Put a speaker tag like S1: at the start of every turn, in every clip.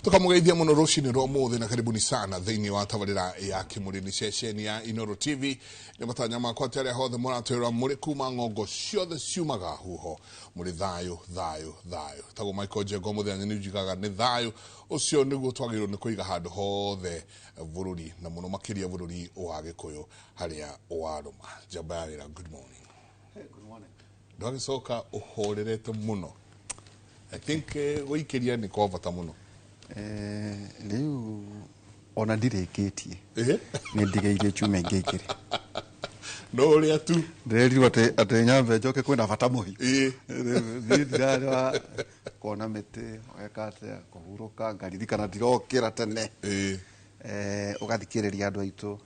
S1: Tukamugeithia muno rucini rwa muthi na karibuni sana thiini wa tabarira ya Kimuri ceceni ya Inoro TV. Ni matanya makwa ati aria hothe muratwirora muri kuma ng'ongo ciothe ciumaga huho muri thayo thayo thayo. Tagwo Michael Njenga muthenya ni njugaga ni thayo ucio niguo twagĩrĩirwo nĩ kũiga handũ hothe bũrũri na mũno makĩria bũrũri wa Gĩkũyũ harĩa warũma. Njamba ya wĩra, good morning.
S2: Hey, good morning.
S1: Ndwagĩcoka ũhorerete mũno. I think gũikĩria nĩ kwa bata mũno.
S2: Rĩu ona ndirĩkĩtie, nĩ ndigeirie ciumia ingĩ igĩrĩ.
S1: No ũrĩa tu
S2: ndĩrerirwo atĩ nyambe njoke, kwĩna bata mũhiũ. Niĩ ndirarĩ wa kuona mĩtĩ, ũgeka atĩa, kũhurũka, ngaririkana ndirokĩra tene. Ũgathikĩrĩria andũ aitũ,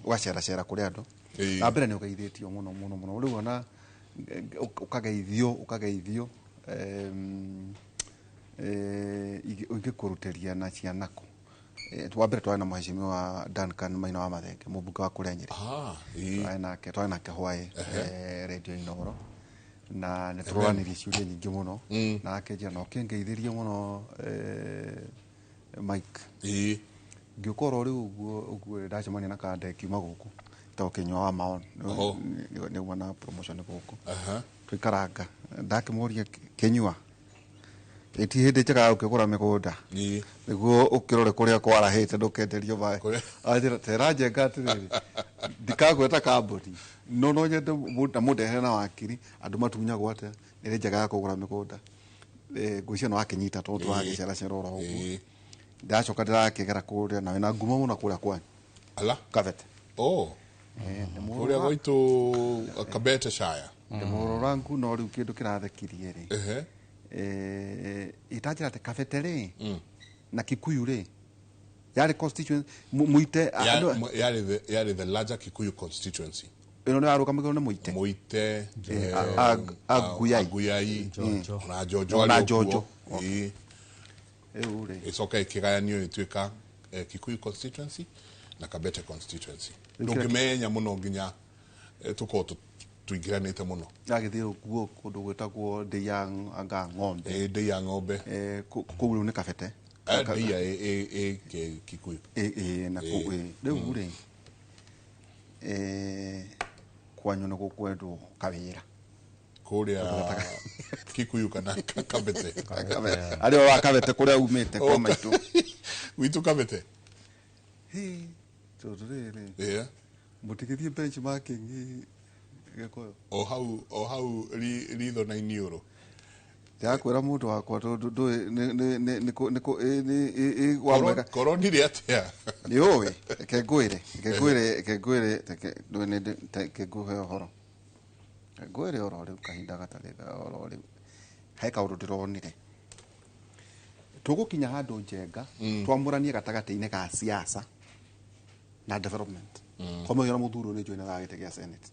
S2: ũgaceracera kũrĩ andũ. Na mbere nĩ ũgeithĩtio mũno mũno mũno. Rĩu ona ũkageithio ingĩkũrutĩria na cianako. Wa mbere twarĩ na mheshimiwa Duncan Maina wa Mathenge, mũmbunge wa kũrĩa Nyĩrĩ. Twarĩ nake hwaĩ radio Inooro na nĩ tũroranirie ciũria nyingĩ mũno na akĩnjĩra na ũkĩngeithĩrie mũno, Mike. Ngĩũka oro rĩu ũguo ũguo ndacemania na kande kiuma gũkũ tagwo Kĩnyua wa Maon. Nĩuma na promotion gũkũ. Tũikaranga, ndakĩmũria, "Kĩnyua, ĩti hĩndĩ njega ya gũkĩgũra mĩgũnda nĩguo ũkĩrore kũrĩa kwarahĩte ndũkenderio maĩ?" Anjĩra, "Tera Njenga atĩrĩrĩ, ndikagweta kambuni, no nyende na mũndehere na wakiri andũ matunyagwo atĩa, nĩ njega ya kũgũra mĩgũnda." Ngwĩciria nĩ wakĩnyita tondũ tũragĩceracera oro ũguo. Ndacoka ndĩrakĩgera kũrĩa na wĩna ngumo mũno kũrĩa kwanyu.
S1: Ala.
S2: Kabete.
S1: Oh.
S2: Nĩ
S1: kũrĩa gwitũ Kabete Shire.
S2: Ndĩ mũrũrangu, no rĩu kĩndũ kĩrathekirie rĩ, itanjĩra atĩ Kabete rĩ na Kikuyu rĩ yarĩ constituency Muite.
S1: Yarĩ the larger Kikuyu constituency.
S2: Ĩno nĩ yarũgamagĩrwo nĩ Muite.
S1: Muite.
S2: Aguyai.
S1: Aguyai.
S3: Njonjo.
S1: Ona Njonjo.
S2: Ona
S1: arĩ o kuo.
S2: Njonjo. Rĩu rĩ
S1: Ĩcoka ĩkĩgayanio ĩtuĩka Kikuyu constituency na Kabete constituency.
S2: Rĩu kĩrĩa-
S1: Ndũngĩmenya mũno nginya tũkorwo tũingĩranĩte mũno.
S2: Agĩthiĩ ũguo kũndũ gwĩtagwo Ndĩya anga Ng'ombe.
S1: Ndĩi ya Ng'ombe.
S2: Kũu rĩu nĩ Kabete.
S1: Ndĩia ĩ Kikuyu.
S2: Ĩ, na kũu rĩu rĩ kwanyu nĩ gũkwendwo kawĩra.
S1: Kũrĩa Kikuyu kana Kabete?
S2: Arĩa wa Kabete kũrĩa umĩte kwa maitũ.
S1: Gwitũ Kabete.
S2: Hĩ, tondũ rĩrĩ mũtigĩthiĩ benchmarking Gĩkũyũ.
S1: O hau ritho na iniũrũ.
S2: Ndĩrakwĩra mũndũ wakwa, tondũ ndũĩ nĩ kũ- nĩ kũ- ĩ- nĩ- ĩ- ĩ- wamwega.
S1: Koronire atĩa?
S2: Nĩ ũĩ, reke ngwĩre reke ndũĩ reke ngũhe ũhoro, reke ngwĩre oro rĩu kahinda gatarĩ oro rĩu he kaũndũ ndĩronire. Tũgũkinya handũ, Njenga, twamũranie gatagatĩ-inĩ ga siasa na development. Kwa mũhiano, mũthuri ũyũ nĩ joinaga gĩtĩ gĩa Senate.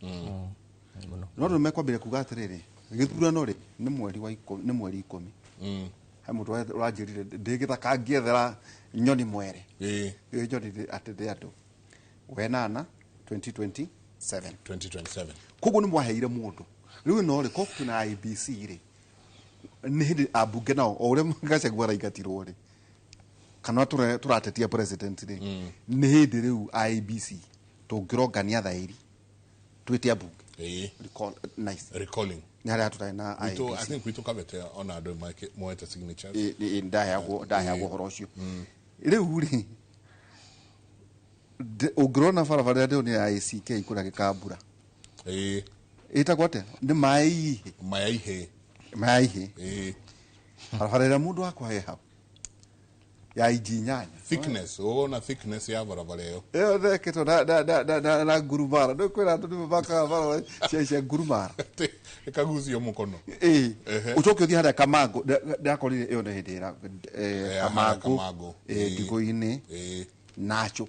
S3: Mũno.
S2: No andũ mekwambĩrĩria kuga atĩrĩrĩ, gĩthurano rĩ nĩ mweri wa ikũmi, nĩ mweri 10. He mũndũ ũranjĩrire ndĩ gĩthaka ngĩethera nyoni mwere. Ĩ nyoni atĩ ndĩ andũ wenana 2027.
S1: 2027.
S2: Koguo nĩ mwaheire mũndũ rĩu ĩno rĩ ko kwĩna IEBC rĩ, nĩ hĩndĩ ambunge nao o ũrĩa Gachagua araingatirwo rĩ, kana tũratetia president rĩ, nĩ hĩndĩ rĩu IEBC tũngĩrongania thaĩri twĩte ambunge. Recall, nice.
S1: Recalling.
S2: Nĩ harĩa tũtarĩ na
S1: Gwitũ, I
S2: IEBC.
S1: think gwitũ Kabete ona andũ moete signatures.
S2: Ĩ, ndaheagwo ũhoro ũcio. Rĩu rĩ ũngĩrona barabara ĩrĩa ndĩronire ya ACK kũrĩa Gĩkambura, ĩtagwo atĩa, nĩ maĩ ihe?
S1: Mayaihe.
S2: Maĩ ihe. Barabara ĩrĩa mũndũ wakwa he hau ya inji 8.
S1: Thickness, ũgona thickness ya barabara ĩyo.
S2: Ĩyo ndekĩtwo na ngurumara. Nĩ kwĩna andũ nĩmo makaga barabara cia ngurumara.
S1: Ĩkagucio mũkono.
S2: Ĩĩ. Ũcoke ũthiĩ harĩa Kamangũ, ndakorire ĩyo nĩ hĩndĩ ĩra
S1: harĩa
S2: Kamangũ.
S1: Kamangũ.
S2: Ndigũ-inĩ Nacho.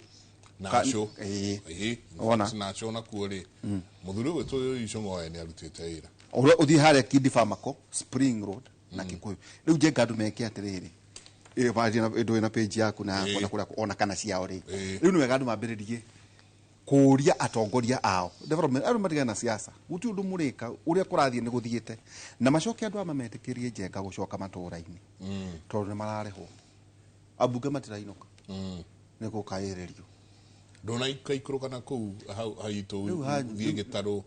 S1: Nacho.
S2: Ĩĩ. Wona?
S1: Nacho nakuo rĩ, mũthuri ũyũ gwĩtwo Icũng'oe nĩ arutĩte wĩra.
S2: Ũrĩa ũthiĩ harĩa Kindi Farmaco Spring Road na Kikuyu rĩu, Njenga, andũ meke atĩrĩrĩ, ĩyo ndũĩ na page yaku na yakwa na kũrĩa ona kana ciao rĩ, rĩu nĩ wega andũ mambĩrĩrie kũria atongoria ao development, andũ matigane na siasa. Gũtirĩ ũndũ mũrĩka, ũrĩa kũrathiĩ nĩ gũthiĩte na macoke andũ aya mametĩkĩrie, Njenga, gũcoka matũũra-inĩ tondũ nĩ mararĩhwo. Ambunge matirainũka nĩ gũkaĩrĩrio.
S1: Ndũnaikaikũrũka na kũu hau haitũ
S2: Rĩu hanyu-
S1: ũthiĩ gĩtarũ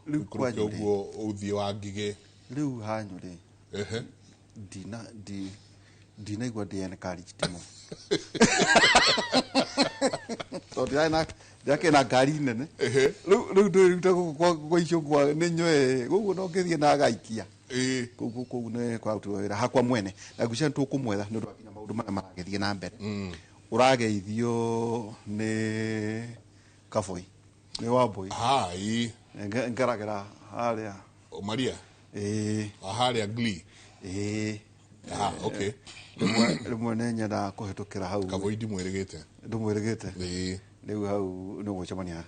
S2: rĩu
S1: ũikũrũke
S2: kwanyu rĩ.
S1: ũguo ũthiĩ wa ngigĩ.
S2: Rĩu hanyu rĩ
S1: Ehe.
S2: ndina ndi ndinaigua ndĩ encouraged mũno tondũ ndirarĩ na ndirakĩrĩ na ngari nene.
S1: Ehe.
S2: Rĩu ndĩruta gũkũ kwa icũngwa nĩ nyoe gũkũ no ngĩthiĩ na gaikia
S1: Ĩĩ.
S2: kũu nĩ kũrarutirwo wĩra hakwa mwene na ngwĩciria nĩ tũkũmwetha nĩ ũndũ wa nginya maũndũ marĩa maragĩthiĩ na mbere. Ũrageithio nĩ Kaboi, nĩ Wambui.
S1: Hi.
S2: Ngeragĩra harĩa.
S1: O Maria.
S2: Ĩĩ.
S1: Harĩa Glee.
S2: Ĩĩ.
S1: Ah, okay.
S2: Rĩmwe nĩ nyendaga kũhĩtũkĩra hau.
S1: Kaboi ndimwĩrĩgĩte.
S2: Ndũmwĩrĩgĩte.
S1: Ĩĩ.
S2: Rĩu hau nĩ ũgũcemania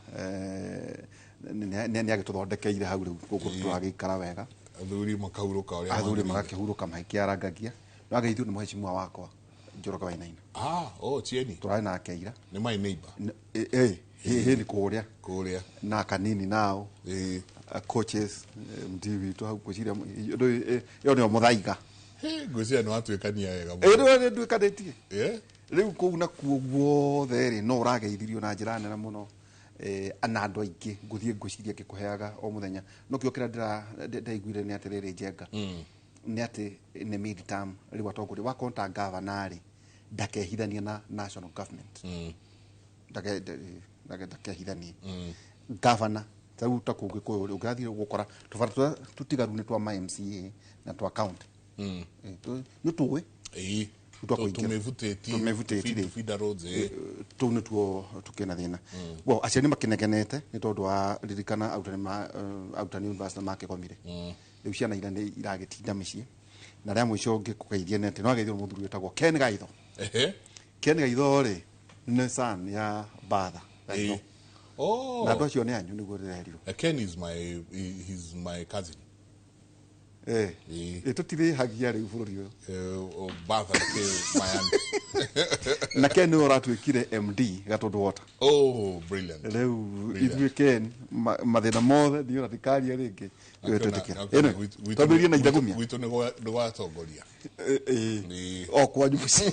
S2: nĩ agĩtũthondekeire hau rĩu gũkũ tũragĩikara wega.
S1: Athuri makahurũka ũrĩa
S2: athuri
S1: magĩrĩire.
S2: Magakĩhurũka magĩkĩarangagia. No ageithio nĩ mũhecimiwa wakwa Njoroge Wainaina.
S1: Ah, oh, Chieni.
S2: Tũrarĩ nake ira.
S1: Nĩ my neighbor.
S2: Ĩ hĩ nĩ kũrĩa.
S1: Kũrĩa.
S2: Na kanini nao.
S1: Ĩĩ.
S2: Coaches MD witũ hau ngwĩciria ĩyo nĩyo mũthaiga.
S1: Hĩ, ngwĩciria nĩ watuĩkania wega
S2: Ĩ
S1: mũno.
S2: nĩ nduĩkanĩtie.
S1: Eh?
S2: Rĩu kũu nakuo guothe rĩ no ũrageithirio na njĩra nene mũno na andũ aingĩ ngũthiĩ ngwĩciria ngĩkũheaga o mũthenya no kĩo kĩrĩa ndaiguire nĩ atĩrĩrĩ Njenga nĩ atĩ nĩ mid term rĩu atongoria wakorwo ta gavana rĩ ndakehithania na national government. Ndakehithanie gavana ta rĩu ta kũu Gĩkũyũ rĩ ũngĩrathiĩ gũkora tũbara tũrĩa tũtigaru nĩ twa ma MCA na twa county. Nĩ tũĩ.
S1: Ĩĩ.
S2: Twa kũingĩra.
S1: Tũmĩbutĩti.
S2: Tũmĩbutĩti rĩ.
S1: Feeder roads, ĩĩ.
S2: Tũu nĩtuo tũkĩna thĩna. Well, aciari makĩnegenete nĩ tondũ wa ririkana arutani ma arutani university makĩgomire. Rĩu ciana ira nĩ iragĩtinda mĩciĩ na rĩa mũico ngĩkũgeithia nĩ atĩ no ageithio nĩ mũthuri wĩtagwo Ken Gaitho.
S1: Ehe.
S2: Ken Gaitho rĩ nĩ son ya Batha Gaitho.
S1: Ĩĩ. Oh.
S2: Na andũ acio nĩ anyu nĩguo ndĩrerirwo.
S1: Ken is my he's my cousin.
S2: Eh.
S1: Ĩĩ.
S2: Ĩ tũtirĩhagia rĩu bũrũri ũyũ.
S1: Oh, Batha nĩ my aunt.
S2: Na Ken nĩwe ũratuĩkire MD Gatũndũ Water.
S1: Oh, brilliant.
S2: Rĩu
S1: Brilliant.
S2: ithuĩ Ken mathĩna mothe ndiũra ndikaria rĩngĩ twĩtĩkĩra.
S1: Akĩona-
S2: Ĩno
S1: gwitũ-
S2: twambĩrĩrie na Ithagumia.
S1: Gwitũ nĩ gwatongoria. Ĩĩ.
S2: O kwanyu mũciĩ.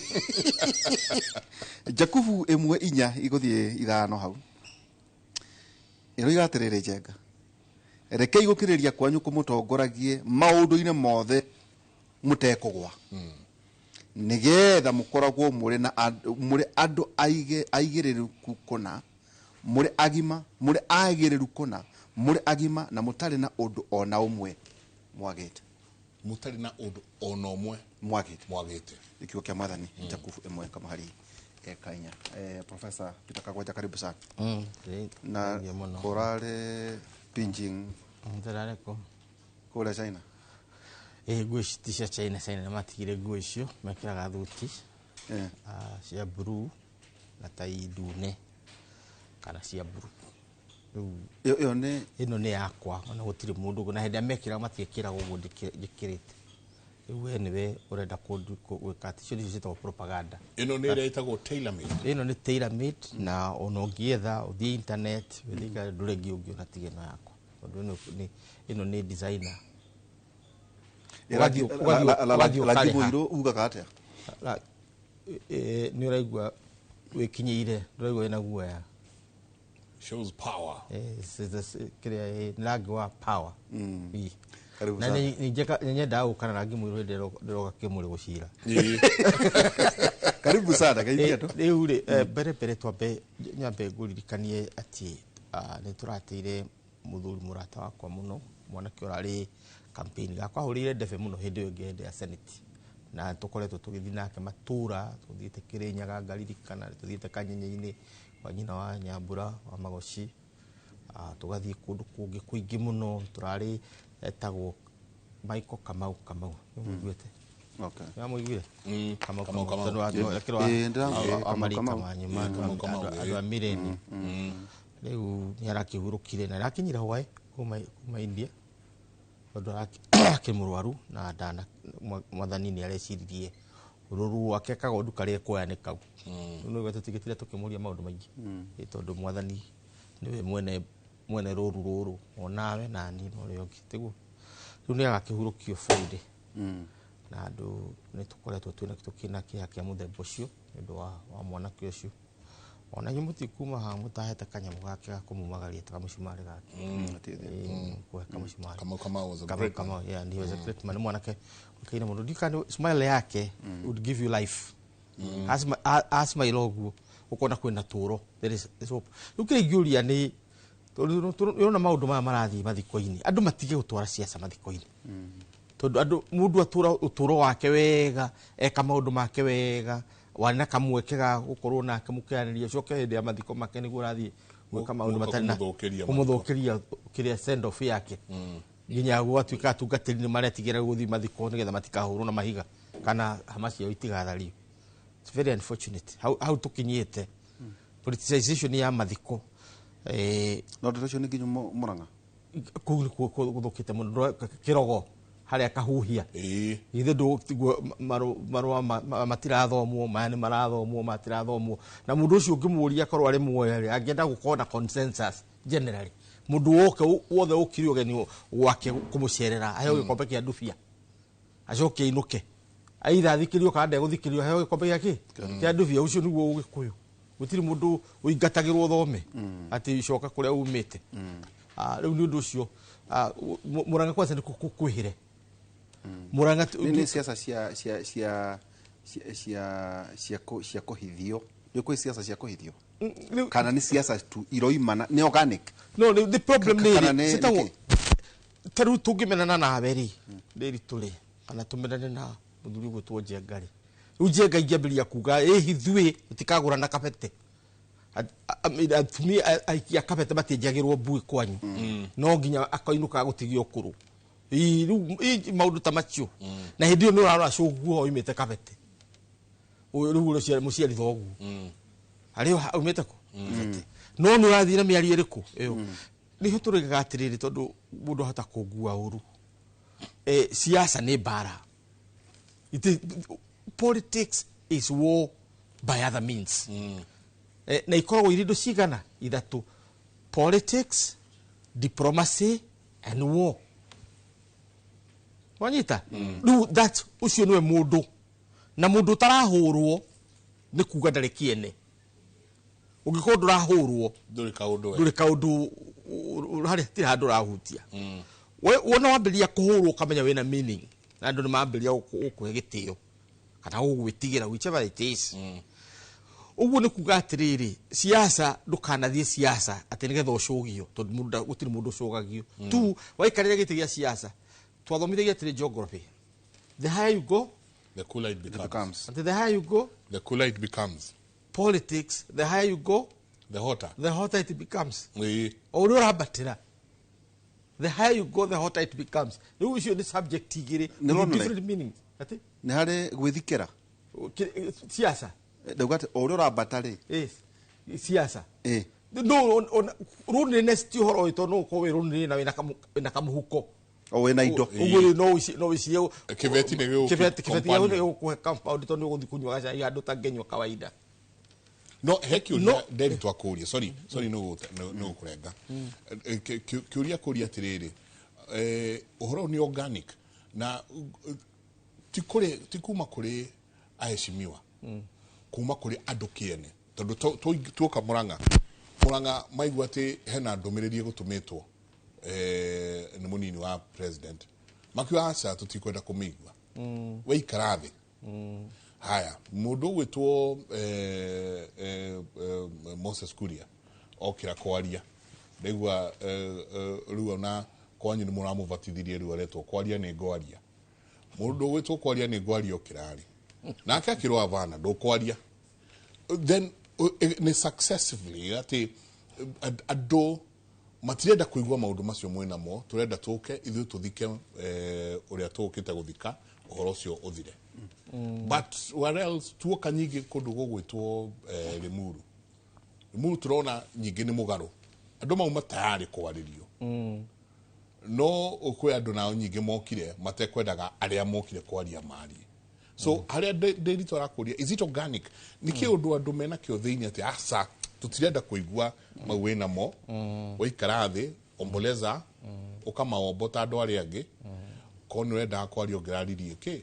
S2: Jakubu 1:4-5 hau ĩroiga atĩrĩrĩ Njenga rekei gũkirĩrĩria kwanyu kũmũtongoragie maũndũ-inĩ mothe mũtekũgwa nĩgetha mũkoragwo mũrĩ na mũrĩ andũ aigĩrĩrĩku kũna mũrĩ agima mũrĩ agĩrĩru kũna mũrĩ agima na mũtarĩ na ũndũ ona ũmwe mwagĩte.
S1: Mũtarĩ na ũndũ ona ũmwe
S2: mwagĩte.
S1: Mwagĩte.
S2: Nĩ kiugo kĩa Mwathani. Jakubu 1 kamũhari 4. Professor Peter Kagwanja, karibu sana. Na
S3: Thengiũ mũno.
S2: kũrarĩ Beijing?
S3: Ndĩrarĩ kũ?
S2: Kũrĩa China.
S3: Ĩ nguo ici ti cia China. China nĩ matigire nguo icio mekĩraga thuti cia blue na tai ndune kana cia blue rĩu.
S2: Ĩyo nĩ
S3: Ĩno nĩ yakwa ona gũtirĩ mũndũ ũngĩ na hĩndĩ ĩrĩa mekĩraga matiĩkĩraga ũguo njĩkĩrĩte rĩu. We nĩwe ũrenda gwĩka atĩ icio nĩcio ciĩtagwo propaganda.
S1: Ĩno nĩ ĩrĩa ĩtagwo tailor made.
S3: Ĩno nĩ tailor made na ona ũngĩetha ũthiĩ internet ũthiĩ ndũrĩ ngĩ ũngĩona tiga ĩno yakwa tondũ ĩno nĩ designer. Ũgathiĩ
S2: Rangi
S3: ũkarĩha.
S2: Mũirũ ugaga atĩa?
S3: Nĩ ũraigua wĩkinyĩire ndũraigua wĩna guoya.
S1: Shows power.
S3: Kĩrĩa nĩ rangi wa power. Ĩ.
S2: Karibu
S3: Na
S2: sana.
S3: nĩ nyendaga gũka na rangi mũirũ hĩndĩ ĩrĩa ndĩroka kĩmũrĩ gũcira.
S1: Ĩĩ.
S2: Karibu sana geithia andũ.
S3: Rĩu rĩ mbere twambe nyambe ngũririkanie atĩ nĩ tũrateire mũthuri mũrata wakwa mũno mwanake ũrarĩ campaign gakwa ahũrĩire ndebe mũno hĩndĩ ĩyo ĩngĩ hĩndĩ ya Senate na tũkoretwo tũgĩthiĩ nake matũra tũthiĩte Kĩrĩnyaga ngaririkana tũthiĩte Kanyenye-inĩ kwa nyina wa Nyambura wa Magoci, tũgathiĩ kũndũ kũngĩ kũingĩ mũno tũrarĩ etagwo Michael Kamau Kamau nĩmũiguĩte?
S2: Okay.
S3: Nĩwamũiguire? Kamau.
S1: Kamau,
S3: Kamau
S1: Kamau.
S3: tondũ akĩrĩ
S2: Ĩĩ,
S3: wa
S2: Kamau,
S3: marika
S2: Kamau.
S3: manyu
S1: Kamau, Kamau,
S3: andũ a Mireni rĩu nĩ arakĩhurũkire na arakinyire hwaĩ kuma India tondũ akĩrĩ mũrwaru na ndana mwathani nĩ areciririe rũru rwake kagondu karĩa kuoya nĩ kau rĩu nĩguo tũtigĩtire tũkĩmũria maũndũ maingĩ. Ĩ, tondũ mwathani nĩwe mwene mwene rũru rũrũ onawe na niĩ na ũrĩa ũngĩ tiguo rĩu nĩ agakĩhurũkio Friday. Na andũ nĩ tũkoretwo twĩna tũkĩna kĩeha kĩa mũthemba ũcio nĩ ũndũ wa mwanake ũcio. Ona inyuĩ mũtikuma haha mũtahete kanyamũ gake ga kũmumagaria ta kamũcumarĩ gake. Kũhe kamũcumarĩ.
S1: Kamau Kamau was a
S3: Kamau
S1: great man.
S3: Kamau, yeah, and he was a great man. Nĩ mwanake ũkaine mũno. Ndikana smile yake would give you life. Asmile ũguo ũkona kwĩna tũro. There is hope. Rĩu kĩrĩa ingĩũria nĩ tondũ ũrona maũndũ maya marathiĩ mathiko-inĩ, andũ matige gũtwara siasa mathiko-inĩ. Tondũ andũ mũndũ atũra ũtũro wake wega, eka maũndũ make wega, warĩ na kamweke ga gũkorwo nake mũkĩaranĩria, ũcoke hĩndĩ ya mathiko make nĩguo ũrathiĩ gwĩka maũndũ matarĩ na
S1: kũmũthũkĩria
S3: kũmũthũkĩria kĩrĩa send off yake. Nginya gwatuĩka atungatĩri nĩ maretigĩra gũthiĩ mathiko nĩgetha matikahũrwo na mahiga kana hama ciao itigathario. It's very unfortunate how tũkinyĩte politicization ya mathiko.
S2: No ndeto icio nĩ nginyu Murang'a.
S3: Kũu nĩkuo gũthũkĩte mũno. Kĩrogo harĩa kahuhia. Githĩ ndũguo marũa matirathomwo, maya nĩ marathomwo, matirathomwo. Na mũndũ ũcio ũngĩmũria akorwo arĩ muoyo rĩ, angĩenda gũkorwo na consensus generally. Mũndũ woke wothe ũkire ũgeni gwake kũmũcerera, aheo gĩkombe kĩa ndubia. Acoke ainũke. Either athikĩrio kana ndegũthikĩrio, aheo gĩkombe gĩa kĩ? Kĩa ndubia. Ũcio nĩguo Ũgĩkũyũ. Gũtirĩ mũndũ ũingatagĩrwo thome atĩ coka kũrĩa umĩte. Rĩu nĩ ũndũ ũcio, Murang'a kwanza nĩ kwĩhĩre. Murang'a
S2: Nĩ siasa cia kũhithio. Nĩ kwĩ siasa cia kũhithio? Kana nĩ siasa tu iroimana, nĩ organic?
S3: No, the problem nĩ
S2: Kana
S3: rĩ,
S2: nĩ
S3: citagwo
S2: nĩkĩ?
S3: Ta rĩu tũngĩmenana nawe rĩ, rĩrĩ tũrĩ, kana tũmenane na mũthuri ũgwĩtwo Njenga rĩ. Rĩu Njenga ingĩambĩrĩria kuga, ĩhi ithuĩ tũtikagũrana kabete. Atumia aikia kabete matienjagĩrwo mbuĩ kwanyu. No nginya akainũka gũtigio kũrũ. Ĩ, rĩu, ĩ, maũndũ ta macio. Na hĩndĩ ĩyo nĩ ũrarora cũguo oimĩte kabete. Ũyũ rĩu ũrĩa mũciari thoguo. Harĩ o aumĩte kũ? Kabete. No nĩ ũrathiĩ na mĩario ĩrĩkũ? Ĩyo. Nĩho tũrĩgaga atĩrĩrĩ, tondũ mũndũ ahota kũngua ũru. Siasa nĩ mbara. Politics is war by other means. Na ikoragwo irĩ indo cigana? Ithatũ. Politics, diplomacy and war. Wanyita? Rĩu that ũcio nĩwe mũndũ. Na mũndũ ũtarahũrwo nĩ kuga ndarĩ kĩene. Ũngĩkorwo ndũrahũrwo,
S1: Ndũrĩ kaũndũ we.
S3: Ndũrĩ kaũndũ, harĩa hatirĩ handũ ũrahutia. We, wona wambĩrĩria kũhũrwo ũkamenya wĩna meaning. Na andũ nĩ mambĩrĩria gũkũhe gĩtĩo. Kana gũgwĩtigĩra, whichever it is. Ũguo nĩ kuga atĩrĩrĩ, siasa ndũkanathiĩ siasa atĩ nĩgetha ũcũgio, tondũ gũtirĩ mũndũ ũcũgagio. Tu waikarĩra gĩtĩ gĩa siasa, twathomithagia atĩrĩ geography. The higher you go,
S1: the cooler it becomes.
S2: It becomes.
S3: And the higher you go,
S1: the cooler it becomes.
S3: Politics, the higher you go,
S1: the hotter.
S3: The hotter it becomes.
S1: Ĩĩ.
S3: O ũrĩa ũrambatĩra. The higher you go, the hotter it becomes. Rĩu ũcio nĩ subject igĩrĩ
S2: Nĩ
S3: with
S2: ũronire?
S3: different meanings. Atĩ?
S2: Nĩ harĩ gwĩthikĩra.
S3: Siasa.
S2: Ndauga atĩ o ũrĩa ũrambata rĩ.
S3: Yes. Siasa.
S2: Ĩĩ.
S3: No, loneliness ti ũhoro ũyũ tondũ no ũkorwo wĩ lonely na wĩna kamũhuko.
S2: O wĩna indo.
S3: Ũguo rĩ, no ũicie
S1: Kĩbeti nĩ gĩgũkũ-
S3: kĩbeti
S1: companion.
S3: gĩgũ gĩgũkũhe compound tondũ nĩ ũgũthiĩ kũnyua gacai handũ ũtangĩnyua kawaida.
S1: No, he kĩũria
S3: No.
S1: Nderi twakũria. Sorry, sorry, nĩ gũkũrenga. Kĩũria kũria atĩrĩrĩ, ũhoro ũyũ nĩ organic na ti kuma kũrĩ aheshimiwa, kuma kũrĩ andũ kĩene, tondũ tuoka Murang'a, Murang'a maigua atĩ hena ndũmĩrĩri ĩgũtũmĩtwo, nĩ mũnini wa president, makiuga aca tũtikwenda kũmĩigua. Waikara thĩ. Haya, mũndũ ũgwĩtwo, Moses Kuria okĩra kwaria, ndaigua, rĩu ona kwanyu nĩ mũramũbatithirie, rĩu aretwo kwaria nĩ ngwaria. Mũndũ ũgwĩtwo kwaria nĩ ngwaria okĩra rĩ, nake akĩrwo avana ndũkwaria. Then nĩ successively atĩ andũ matirenda kũigua maũndũ macio mwĩnamo, tũrenda tũke ithuĩ tũthike, ũrĩa tũkĩte gũthika, ũhoro ũcio ũthire. But where else tuoka nyingĩ kũndũ gũgwĩtwo, Limuru. Limuru tũrona nyingĩ nĩ mũgarũ, andũ mauma tayarĩ kwarĩrio. No kwĩ andũ nao nyingĩ mokire matekwendaga arĩa mokire kwaria marie. So harĩa Ndiritu arakũria, is it organic? Nĩ kĩ ũndũ andũ mena kĩo thĩinĩ atĩ aca tũtirenda kũigua mau wĩnamo, waikara thĩ omboleza, ũkamaombo ta andũ arĩa angĩ, korwo nĩ ũrendaga kwaria ũngĩraririe kĩ?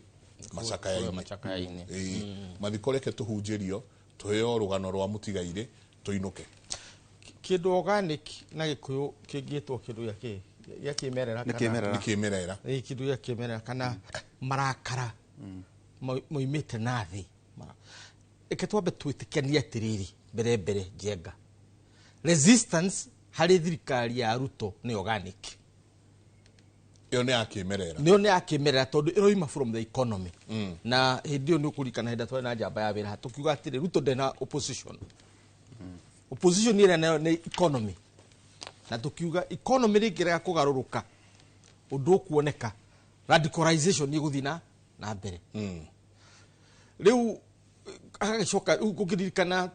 S1: Macakaya-inĩ.
S3: Macakaya-inĩ.
S1: Ĩĩ. Mathiko reke tũhunjĩrio, tũheo rũgano rwa mũtigairĩ, tũinũke.
S3: Kĩndũ organic na Gĩkũyũ kĩngĩtwo kĩndũ gĩa kĩ gĩa kĩmerera.
S2: Nĩ kĩmerera.
S1: Nĩ kĩmerera.
S3: Ĩ, kĩndũ gĩa kĩmerera kana marakara moimĩte na thĩ. Reke twambe twĩtĩkanie atĩrĩrĩ, mbere mbere Njenga, resistance harĩ thirikari ya Ruto nĩ organic.
S1: Ĩyo nĩ ya kĩmerera.
S3: Nĩyo nĩ ya kĩmerera tondũ ĩroima from the economy. Na hĩndĩ ĩyo nĩ ũkũririkana hĩndĩ ĩrĩa twarĩ na njamba ya wĩra, tũkiuga atĩrĩ, Ruto ndena opposition, opposition ĩrĩa nayo nĩ economy, na tũkiuga economy rĩngĩrega kũgarũrũka, ũndũ ũkuoneka radicalization nĩ ĩgũthiĩ na mbere. Rĩu agagĩcoka rĩu ũngĩririkana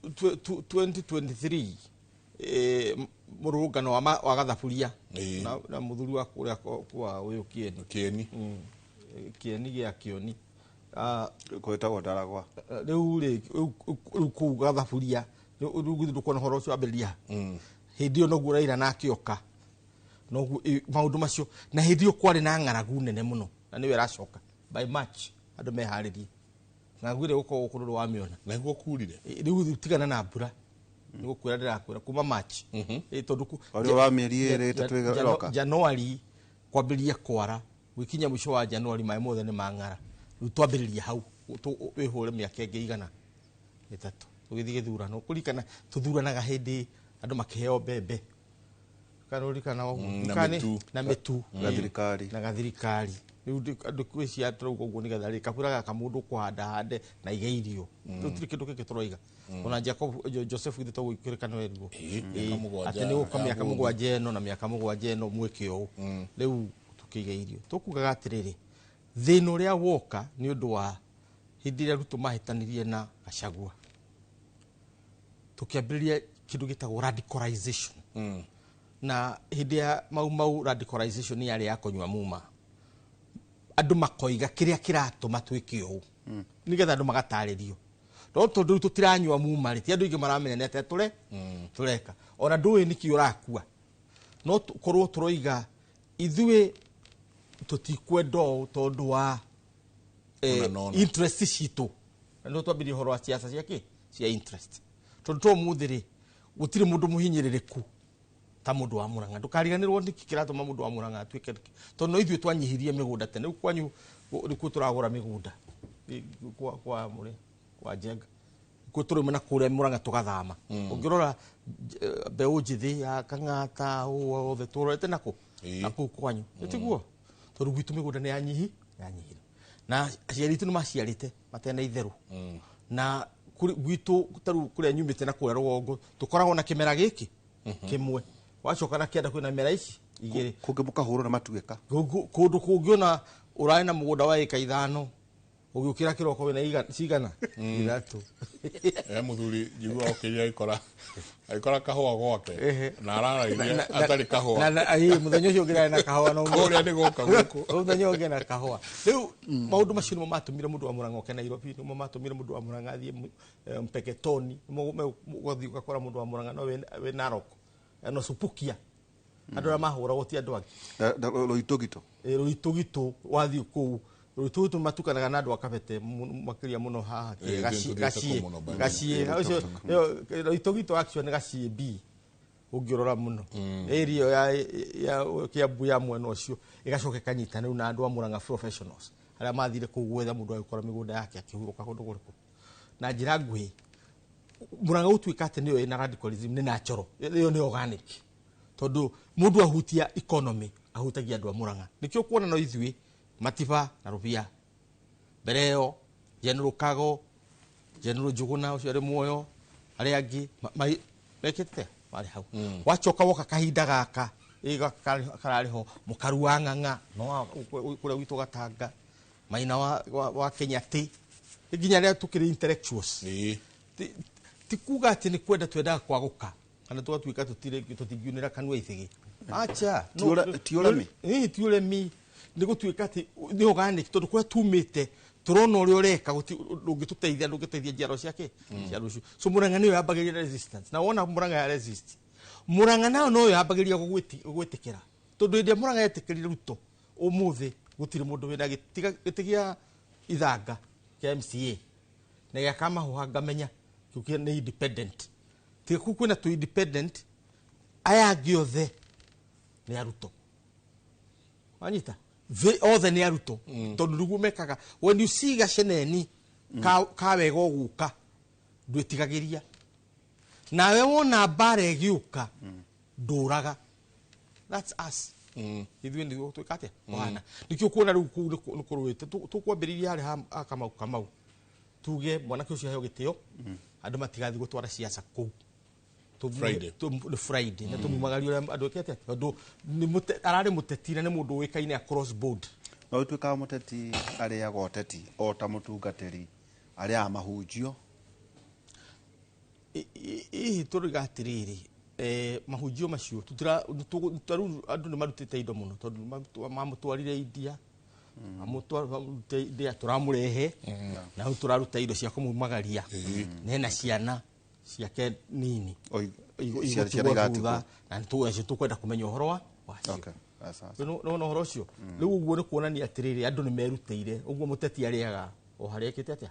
S3: 2023, mũrũrũngano wa gathaburia na mũthuri wa kũrĩa kwa ũyũ Kĩeni.
S1: Kĩeni.
S3: Kĩeni gĩa Kĩoni.
S2: Kwĩtagwo Ndaragwa.
S3: Rĩu rĩ, rĩu kũu gathaburia rĩu githĩ ndũkuona ũhoro ũcio wambĩrĩria hĩndĩ ĩyo, noguo Raila nake oka, noguo maũndũ macio, na hĩndĩ ĩyo kwarĩ na ng'aragu nene mũno, na nĩyo ĩracoka by March. Andũ meharĩrie ng'aragu ĩrĩa ĩgũkorwo gũkũ nĩ wamĩona.
S1: Na nĩguo kurire.
S3: Rĩu tigana na mbura, nĩ gũkwĩra ndĩrakwĩra kuma March. Tondũ
S2: Ũrĩa wa mĩeri ĩrĩ ĩtatũ ĩroka.
S3: January kwambĩrĩria kwara, gũkinya mũico wa January maĩ mothe nĩ mang'ara. Rĩu twambĩrĩria hau, wĩhũre mĩaka ĩngĩ 300 tũgĩthiĩ gĩthurano. Kũririkana tũthuranaga hĩndĩ andũ makĩheo mbembe, kana ũririkana ũguo?
S1: Na mĩtu.
S3: Na mĩtu.
S2: Gathirikari.
S3: Na gathirikari. Rĩu andũ kwĩcia tũrauga ũguo nĩgetha rĩ kabura gaka mũndũ kũhanda hande na ige irio. Rĩu tirĩ kĩndũ kĩngĩ tũroiga. Ona Jacob Joseph githĩ to gwĩkĩrĩka no erwo
S1: Mĩaka 7
S3: atĩ nĩ gũka
S1: ya
S3: mĩaka
S1: bũthi.
S3: 7 ĩno na mĩaka 7 ĩno mwĩke ũũ. Rĩu tũkĩiga irio, tũkugaga atĩrĩrĩ, thĩna ũrĩa woka nĩ ũndũ wa hĩndĩ ĩrĩa Ruto mahĩtanirie na Gachagua, tũkĩambĩrĩria kĩndũ gĩtagwo radicalization. Na hĩndĩ ya Mau Mau, radicalization yarĩ ya kũnyua muma, andũ makoiga kĩrĩa kĩratũma twĩke ũũ, nĩgetha andũ magatarĩrio. No tondũ rĩu tũtiranyua muma rĩ, ti andũ aingĩ maramenya nĩ atĩa tũre tũreka, ona ndũĩ nĩkĩ ũrakua. No korwo tũroiga ithuĩ tũtikwenda ũũ tondũ wa
S1: Ona nona.
S3: interest citũ, na nĩho twambĩrĩria ũhoro wa ciaca cia kĩ cia interest, tondũ to mũthĩ rĩ, gũtirĩ mũndũ mũhinyĩrĩrĩku ta mũndũ wa Murang'a. Ndũkariganĩrwo nĩkĩ kĩratũma mũndũ wa Murang'a atuĩke, tondũ no ithuĩ twanyihirie mĩgũnda tene. Rĩu kwanyu nĩkuo tũragũra mĩgũnda. Kwa mũrĩ kwa Njenga kuo tũrauma na kũrĩa Murang'a tũgathama. Ũngĩrora mbeũ njĩthĩ ya Kang'ata ũũ othe tũrorete nakũ na kũu kwanyu, tiguo? Tondũ gwitũ mĩgũnda nĩ yanyihire, na aciari aitũ nĩ maciarĩte matena itherũ. Na gwitũ tarĩu kũrĩa nyumĩte na kũrĩa rũgongo, tũkoragwo na kĩmera gĩkĩ kĩmwe, wacoka na kĩanda kwĩna mĩmera ici igĩrĩ.
S2: Kũngĩ mũkahũrwo na matuĩka.
S3: Kũndũ kũngĩ ona ũrarĩ na mũgũnda wa ĩka 5, ũgĩũkĩra kĩroko wĩna cigana 3.
S1: Mũthuri njigua okĩrire agĩkora kahũa gwake na araragia atarĩ kahũa.
S3: Na mũthenya ũcio ũngĩ na kahũa no
S1: Kũrĩa nĩ gũka gũkũ.
S3: Mũthenya ũngĩ na kahũa. Rĩu maũndũ macio nĩmo matũmire mũndũ wa Murang'a oke Nairobi, nĩmo matũmire mũndũ wa Murang'a athiĩ Mpeketoni, nĩmo ũgathiĩ ũgakora mũndũ wa Murang'a no wĩ Narok, no Supukia, andũ arĩa mahũragwo ti andũ angĩ.
S2: Rũitũgitũ.
S3: Rũitũgitũ, wathiĩ kũu Rũitũgitũ matukanaga na andũ a Kabete makĩria mũno haha.
S1: Tũthiĩte kũu mũno, by the way.
S3: Gaciĩ ũcio Rũitũgitũ actually nĩ Gaciĩ B ũngĩrora mũno, area ya Kiambu ya mwena ũcio ĩgacoka ĩkanyitana rĩu na andũ a Murang'a professionals arĩa mathire kũu gwetha mũndũ agĩkora mĩgũnda yake akĩhurũka kũndũ kũrĩkũ. Na njĩra nguhĩ, Murang'a gũtuĩka atĩ nĩyo ĩna radicalism nĩ natural, ĩyo nĩ organic, tondũ mũndũ ahutia economy ahutagia andũ a Murang'a. Nĩkĩo kuona no ithuĩ Matiba na Rũbia mbere ĩyo, General Kago, General Njuguna ũcio arĩ muoyo, arĩa angĩ mekĩte marĩ hau. Wacoka woka kahinda gaka ĩ kararĩ ho mũkaru wa Ng'ang'a no kũrĩa gwitũ Gatanga, Maina wa Kenya, ti nginya arĩa tũkĩrĩ intellectuals. Ti kuga atĩ nĩ kwenda twendaga kwagũka kana tũgatuĩka tũtingiunĩra kanua ithĩgĩ, acha.
S2: Ti ũremi?
S3: Ĩĩ, ti ũremi, nĩ gũtuĩka atĩ nĩ organic, tondũ kũrĩa tumĩte tũrona ũrĩa ũreka ndũngĩtũteithia, ndũngĩteithia njiarwa ciake cia rũciũ. So Murang'a nĩyo yambagĩrĩria resistance, na wona Murang'a ya resist, Murang'a nayo noyo yambagĩrĩria gwĩtĩkĩra, tondũ hĩndĩ ĩrĩa Murang'a yetĩkĩrire Ruto, ũmũthĩ gũtirĩ mũndũ wĩna gĩtĩ gĩa Ithanga kĩa MCA na gĩa Kamahuha ngamenya kĩu nĩ independent. Tiga kũu kwĩna tũ independent, aya angĩ othe nĩ arutwo. Wanyita? Othe nĩ arutwo tondũ nĩguo mekaga. When you see gaceneni ka wega ũgũka, ndwĩtigagĩria. Nawe wona mbara ĩgĩũka, ndũraga. That's us. Ithuĩ nĩguo twĩka atĩa kũhana. Nĩkĩo kuona rĩu kũu nĩ kũrũĩte. Tũkwambĩrĩria harĩa ha Kamau. Kamau tuge mwanake ũcio aheo gĩtĩo, andũ matigathiĩ gũtwara ciaca kũu.
S1: Friday.
S3: Nĩ Friday na tũmumagarie ũrĩa andũ eke atĩa, tondũ ararĩ mũteti na nĩ mũndũ ũĩkaine across board.
S2: No ũtuĩkaga mũteti arĩaga ũteti o ta mũtungatĩri arĩaga mahunjio.
S3: Hihi tũriga atĩrĩrĩ, mahunjio macio rĩu andũ nĩ marutĩte indo mũno, tondũ mamũtwarire India, mamũtwarire India, tũramũrehe na rĩu tũraruta indo cia kũmumagaria nena ciana ciake nini.
S2: Ciana
S3: igũtigwo
S2: igatigwo.
S3: Thutha na nĩ tũkwenda kũmenya ũhoro wa wacio.
S2: Okay. Sawa.
S3: Nĩwona ũhoro ũcio rĩu ũguo nĩ kuonania atĩrĩrĩ, andũ nĩ merutĩire ũguo. Mũteti arĩaga o harĩa ekĩte atĩa,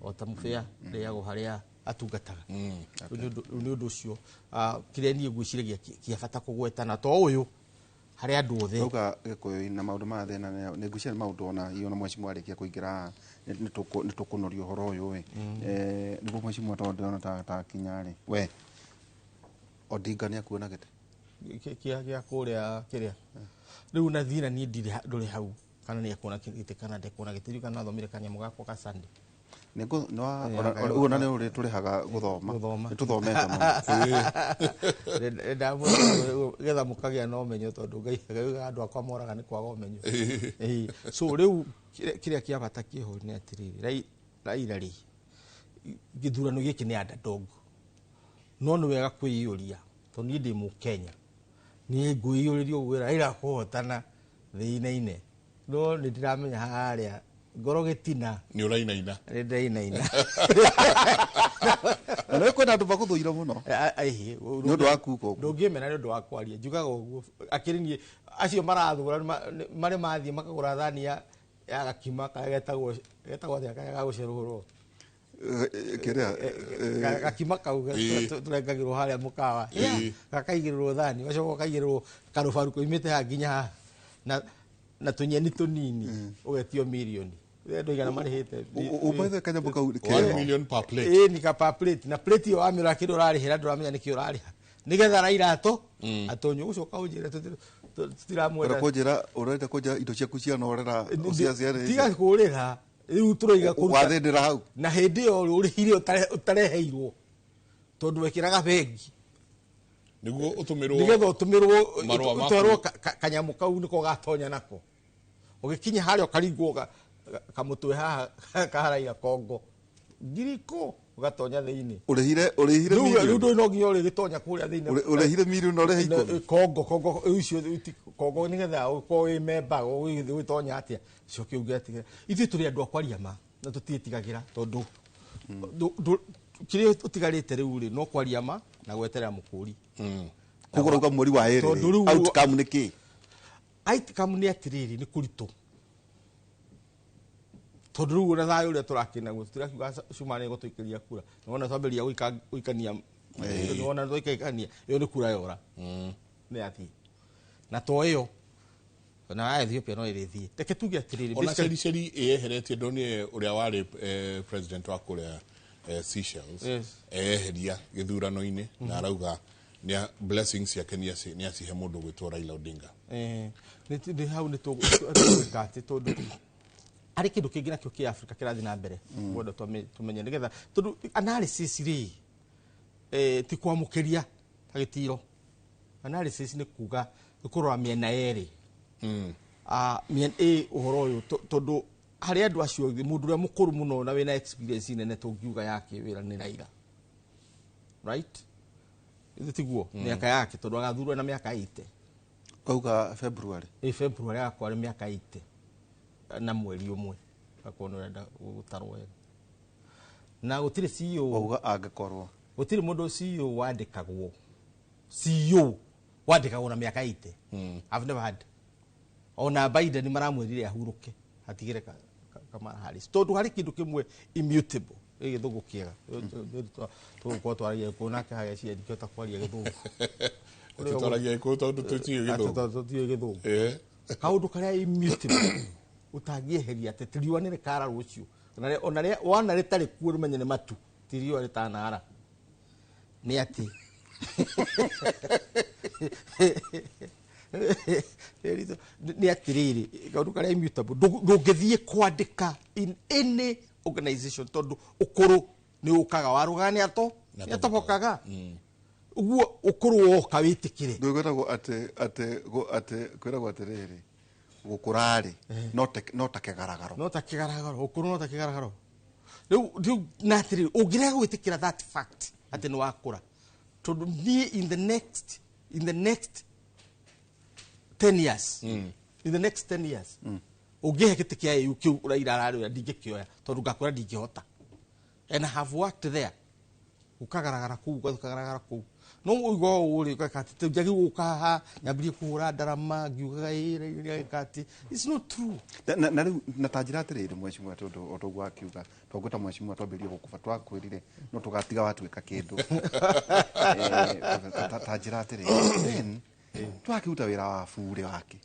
S3: o ta mũbĩa arĩaga o harĩa atungataga. Rĩu nĩ ũndũ ũcio, kĩrĩa niĩ ngwĩciragia kĩa bata kũgweta na to ũyũ harĩ andũ othe.
S2: Rauga gĩkũyũ na maũndũ maya thĩna nĩ ngwĩciria nĩ maũndũ ona iyo na mheshimiwa arĩkia kũingĩra haha, nĩ tũkũnoria ũhoro ũyũ ĩ. Nĩguo mheshimiwa, tondũ ndĩrona ta kinya rĩ, we Odinga nĩ akuona gĩtĩ
S3: Kĩa kũrĩa kĩrĩa rĩu na thina niĩ ndirĩ ndũrĩ hau kana nĩ ekuona gĩtĩ kana ndekuona gĩtĩ. Rĩu kana nathomire kanyamũ gakwa ka Sunday.
S2: Ũguo na nĩ ũrĩ tũrĩhaga gũthoma.
S3: Gũthoma.
S2: Nĩ tũthomete mũno.
S3: Getha mũkagĩa na ũmenyo, tondũ Ngai Ngai andũ akwa moraga nĩ kwaga ũmenyo. So rĩu kĩrĩa kĩa bata kĩho nĩ atĩrĩrĩ, Raila rĩ, gĩthurano gĩkĩ nĩ underdog, no nĩ wega kwĩyũria, tondũ niĩ ndĩ mũkenya, niĩ ngwĩyũrĩria ũguo Raila kũhotana thĩinaine, no nĩ ndĩramenya harĩa ngoro gĩtina.
S1: Nĩ ũrainaina.
S3: Nĩ ndĩrainaina.
S2: Na nĩ kwĩna andũ magũthũire mũno
S3: Aihi.
S2: nĩ ũndũ wa kuga ũguo.
S3: Ndũngĩmena nĩ ũndũ wa kwaria, njugaga ũguo akĩrĩ niĩ acio marathũra marĩ mathiĩ makagũra thani ya gakima karĩa getagwo atĩa, karĩa ga gũcerũrwo.
S2: Kĩrĩa
S3: Gakima kau tũrengagĩrwo harĩa mũkawa, gakaigĩrĩrwo thani, ũgacoka ũkaigĩrĩrwo karũbaru koimĩte haha nginya haha na tũnyeni tũnini, ũgetio mirioni andũ igana marĩhĩte.
S2: Ũmbathe kanyamũ kau
S1: 1
S2: kĩho.
S1: million per plate.
S3: Ĩĩ, ni ka per plate, na plate ĩyo wamĩrora kĩndũ ũrarĩhĩra ndũramenya nĩkĩ ũrarĩha, nĩgetha Raila atonywo gũcoka ũnjĩre tũtiramwenda.
S2: Ũrenda kũnjĩra, ũrenda kũnjĩra indo ciaku cianorera ũciaciarĩte.
S3: Tiga kũrĩra rĩu tũroiga kũruta
S2: Wathĩndĩra hau.
S3: Na hĩndĩ ĩyo ũrĩhire ũtareheirwo, tondũ wekĩraga bengi
S1: nĩguo ũtũmĩrwo
S3: nĩgetha ũtũmĩrwo
S1: marũa ma
S3: ũtwarwo kanyamũ kau nĩko gatonya nako, ũgĩkinya harĩa ũkaringwo kamũtwe haha ka Raila kongo ngiriko ũgatonya thĩinĩ.
S2: Ũrĩhire
S3: Rĩu rĩu
S2: mirioni.
S3: Ndũrĩ no nginya ũrĩgĩtonya kũrĩa thĩinĩ.
S2: Ũrĩhire mirioni na ũrĩhe 10.
S3: Kongo icio kongo nĩgetha ũkorwo wĩ memba ũgĩthiĩ ũgĩtonya atĩa coke ũngĩatigĩra. Ithuĩ tũrĩ andũ a kwaria ma na tũtiĩtigagĩra, tondũ kĩrĩa ũtigarĩte rĩu rĩ no kwaria ma na gweterera mũkũri.
S2: Koguo ũrauga mweri wa ĩrĩ
S3: Tondũ
S2: rĩ, outcome nĩ kĩ?
S3: Outcome nĩ atĩrĩrĩ, nĩ kũritũ, tondũ rĩu ona thayũ ũrĩa tũrakĩnaguo tũtirakiuga cuma nĩ gũtũikĩria kura. Nĩwona twambĩrĩria gũikania, nĩwona twaikania, ĩyo nĩ kura yora, nĩ yathiĩ na to ĩyo na ya Ethiopia no ĩrĩthiĩ. Reke tuge atĩrĩrĩ,
S1: ona
S3: basically-
S1: Seychelles ĩyeheretie, ndonire ũrĩa warĩ president wa kũrĩa Seychelles eyeheria gĩthurano-inĩ na arauga nĩ blessings ciake nĩ acihe mũndũ ũgwĩtwo Raila Odinga.
S3: Nĩ hau nĩ tũgwĩka atĩ, tondũ harĩ kĩndũ kĩngĩ nakĩo kĩa Africa kĩrathiĩ na mbere, gwenda tũmenye nĩgetha, tondũ analysis rĩ, ti kwamũkĩria ta gĩtiro. Analysis nĩ kuga nĩ kũrora mĩena yerĩ. Ĩ ũhoro ũyũ tondũ harĩ andũ acio othe, mũndũ ũrĩa mũkũrũ mũno na wĩna experience nene tũngiuga ya kĩwĩra nĩ Raila, right? Ithe tiguo mĩaka yake, tondũ agathurwo na mĩaka 80.
S2: Kauga February.
S3: Ĩ February agakorwo arĩ mĩaka 80 na mweri ũmwe, akorwo nĩ ũrenda gũtarwo wega, na gũtirĩ CEO.
S2: Wauga angĩkorwo.
S3: Gũtirĩ mũndũ CEO wandĩkagwo, CEO wandĩkagwo na mĩaka 80. I've never had. Ona Biden maramwĩrire ahurũke atigĩre Kamala Harris, tondũ harĩ kĩndũ kĩmwe immutable, gĩ gĩthũngũ kĩega tũgũkorwo twaragia kũ nake harĩa cia ndingĩhota kwaria gĩthũngũ.
S1: Tũtwaragia gĩkũyũ tondũ tũtiũĩ gĩthũngũ.
S3: Tũtiũĩ gĩthũngũ. Kaũndũ karĩa immutable ũtangĩeheria atĩ ti riũa nĩ rĩkara rũciũ, ona rĩa wana rĩtarĩ kuo rũmenye nĩ matu, ti riũa rĩtanara, nĩ atĩ nĩ atĩrĩrĩ, kaũndũ karĩa immutable ndũngĩthiĩ kwandĩka in any organization tondũ ũkũrũ nĩ ũkaga warũgaga nĩ ato nĩ atobokaga, ũguo ũkũrũ woka wĩtĩkĩre.
S2: Kwĩragwo atĩ atĩ atĩ kwĩragwo atĩrĩrĩ, gũkũra-rĩ no ta kĩgaragaro.
S3: No ta kĩgaragaro, ũkũrũ no ta kĩgaragaro. Rĩu na atĩrĩrĩ, ũngĩrega gwĩtĩkĩra that fact atĩ nĩ wakũra, tondũ niĩ in the next 10 years, in the next 10 years ũngĩhe gĩtĩ kĩa AU kĩu Raila ararĩoya, ndingĩkĩoya tondũ ngakũra ndingĩhota, and I have worked there, ũkagaragara kũu, ũkagaragara kũu, no ũigua ũũ rĩ, ũgeka atĩ njagĩrĩirwo gũka haha nyambĩrĩrie kũhũra ndarama ngiugaga ĩ Raila agĩka atĩ it's not true.
S2: Na rĩu na ta njĩra atĩrĩrĩ, mheshimiwa, tondũ o toguo akiuga twagwĩta mheshimiwa twambĩrĩrie gũkũba twakwĩrire no tũgatiga watuĩka kĩndũ. Ta njĩra atĩrĩrĩ, then twakĩruta wĩra wa burĩ wake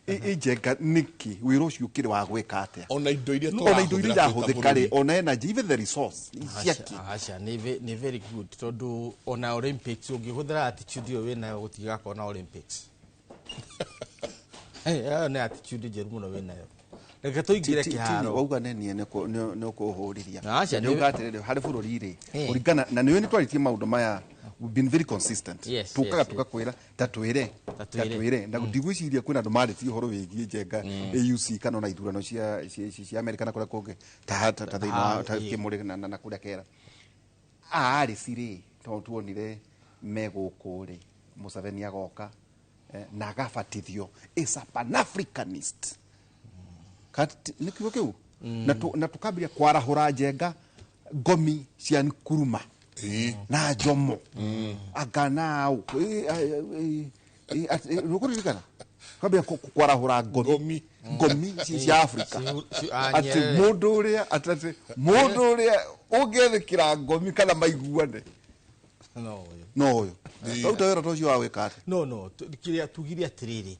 S2: Njenga nĩkĩ wĩra ũcio ũkĩrĩ wa gwĩka atĩa?
S1: Ona indo iria
S2: Ona indo iria
S1: tũrahũthĩra
S2: irahũthĩka rĩ, ona energy, even the resource ciaki.
S3: Aca, nĩ very good, tondũ ona Olympics ũngĩhũthĩra attitude ĩyo wĩnayo gũtigakorwo na Olympics. Ĩyo nĩ attitude njũru mũno wĩnayo. Reke tũingĩre kĩharo.
S2: Wauga nĩ niĩ nĩ ũkũhũrĩria.
S3: Aca,
S2: nĩ uga atĩrĩrĩ, harĩ bũrũri rĩ, kũringana na nĩwe nĩ twarĩtie maũndũ maya, we've been very consistent. Tukaga tukakwĩra ta twĩre
S3: Ta
S2: ta
S3: twĩre.
S2: Twĩre na ndigwĩciria kwĩna andũ marĩtie ũhoro wĩgiĩ Njenga AUC kana ona ithurano cia America na kũrĩa kũngĩ ta thĩinĩ wa ta kĩmũrĩ na kũrĩa kera arĩci rĩ, tondũ tuonire me gũkũ rĩ, Museveni agoka na agabatithio is a pan-Africanist. Nĩ kiugo kĩu na tukambĩrĩria kwarahũra Njenga ngomi cia Nkrumah na Jomo anga nao nĩũkũririkana kwambia kwarahũra ngomi ngomi cia Africa atĩ
S3: Nyerere.
S2: Mũndũ ũrĩa atĩ mũndũ ũrĩa ũngĩethĩkĩra ngomi kana maiguane
S3: No ũyũ.
S2: No ũyũ rauta wĩra ta ũcio wa gwĩka atĩa?
S3: No, kĩrĩa tugire atĩrĩrĩ,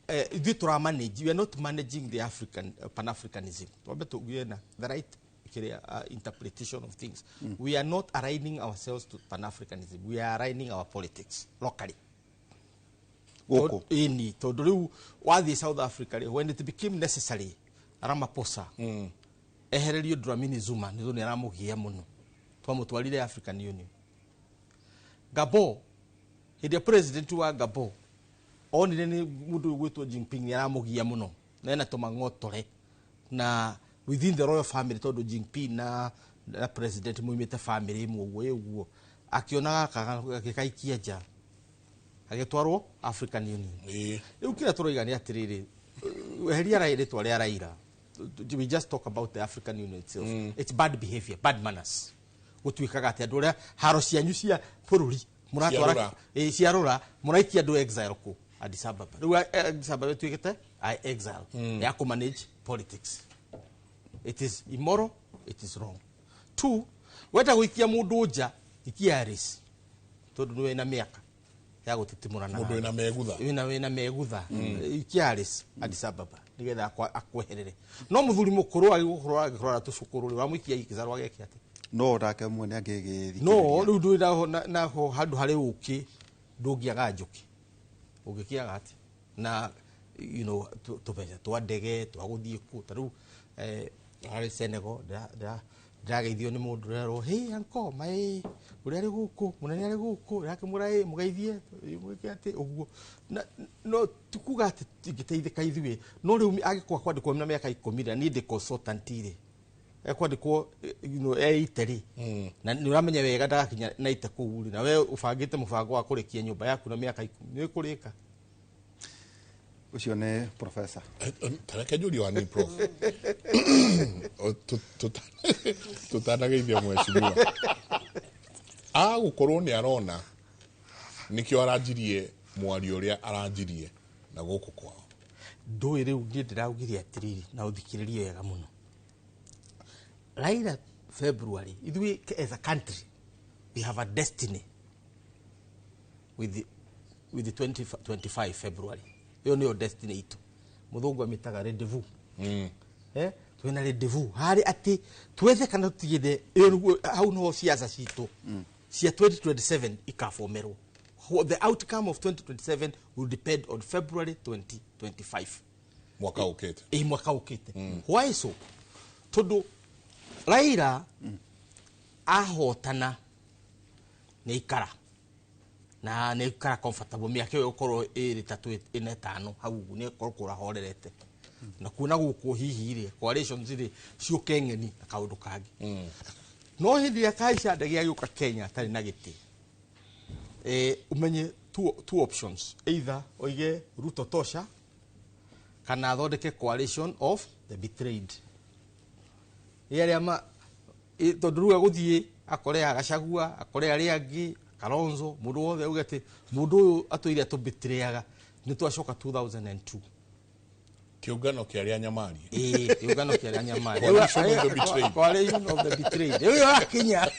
S3: ithuĩ tũra manage, we are not managing the African pan-Africanism. Twambe tugire na the right kĩrĩa interpretation of things. We are not aligning ourselves to pan-Africanism, we are aligning our politics locally.
S2: Gũkũ.
S3: Ĩni, tondũ rĩu wathiĩ South Africa rĩ, when it became necessary Ramaphosa ehererio Dlamini Zuma nĩ tondũ nĩ aramũgia mũno, twamũtwarire African Union. Gabon, hĩndĩ ĩrĩa president wa Gabon onire nĩ mũndũ ũgwĩtwo Jinping nĩ aramũgia mũno na ena tũmang'otore na within the royal family, tondũ Jinping na president moimĩte family ĩmwe ũguo ĩ ũguo, akĩona gaka agĩgaikia nja, agĩtwarwo African Union. Rĩu kĩrĩa tũroiga nĩ atĩrĩrĩ, eheria rĩtwa rĩa Raila, we just talk about the African Union itself. It's bad behavior, bad manners, gũtuĩkaga atĩ andũ arĩa haro cianyu cia bũrũri mũratwara
S1: Ciarũra.
S3: Ĩ, ciarũra, mũraikia andũ exile kũ Addis Ababa. Rĩu Addis Ababa ĩtuĩkĩte exile ya kũ manage politics. It is immoral, it is wrong. Two, wenda gũikia mũndũ nja, ikia Harris, tondũ nĩ wĩna mĩaka ya gũtitimũrana.
S1: Mũndũ wĩna megutha.
S3: Wĩna megutha, ikia Harris Addis Ababa nĩgetha akweherere. No mũthuri mũkũrũ agĩgũkorwo agĩkũrora tũcũkũrũ rĩ, wamũikia ikĩcarwo ageke atĩ
S2: No nake mwene angĩgĩthikĩrĩria.
S3: No rĩu ndũrĩ naho naho handũ harĩ ũkĩ ndũngĩaga njũkĩ, ũngĩkĩaga atĩ na tũbeca twa ndege twa gũthiĩ kũ ta rĩu harĩ Senegal ndĩrageithio nĩ mũndũ ũrerwo, "Hey uncle, my ũrĩa arĩ gũkũ mũnene arĩ gũkũ," ndĩrakĩmwĩra, "Ĩ mũgeithie mwĩke atĩ ũguo." Na no ti kuga atĩ tingĩteithĩka ithuĩ, no rĩu angĩkorwo kwandĩkwo na mĩaka 10 na niĩ ndĩ consultant rĩ, ekwandĩkwo eite rĩ, na nĩ ũramenya wega ndagakinya na ite kũu rĩ, na we ũbangĩte mũbango wa kũrĩkia nyũmba yaku na mĩaka 10, nĩ ũkũrĩka.
S2: Ũcio nĩ professor.
S1: Tareke njũrie wa ni prof. O, tũtanageithia mheshimiwa, agũkorwo nĩ arona nĩkĩo aranjirie mwario ũrĩa aranjirie na gũkũ kwao.
S3: Ndũĩ rĩu niĩ ndĩraugire atĩrĩrĩ, na ũthikĩrĩrie wega mũno. Raila February ithuĩ as a country we have a destiny with the 2025 February. Ĩyo nĩyo destiny itũ. Mũthũngũ amĩtaga rendezvous. Twĩna rendezvous harĩ atĩ twethe kana tũtigĩthe, ĩyo nĩguo hau niho ciaca citũ cia 2027 ikabomerwo. The outcome of 2027 will depend on February 2025.
S1: Mwaka ũkĩte.
S3: Ĩ, mwaka ũkĩte. Why so? Tondũ Raila ahotana nĩ ikara na nĩ ikara comfortable mĩaka ĩyo ĩgũkorwo ĩrĩ 3, 4, 5 hau ũguo nĩ ĩkorwo kũrahorerete na kuona gũkũ hihi rĩ coalitions rĩ ciũke ng'eni na kaũndũ kangĩ. No hĩndĩ ĩrĩa kahaica ndege agĩũka Kenya atarĩ na gĩtĩ, ũmenye two options: either oige Ruto tosha kana athondeke coalition of the betrayed. Ĩ arĩa ma tondũ rĩu agũthiĩ akore Agacagua, akore arĩa angĩ, Kalonzo, mũndũ wothe auge atĩ mũndũ ũyũ atũire atũbetreyaga, nĩ twacoka 2002.
S1: Kĩũngano kĩa arĩa nyamari.
S3: Ĩĩ, kĩũngano kĩa arĩa nyamari.
S1: Coalition of the betrayed.
S3: Coalition of the betrayed. Rĩu akinya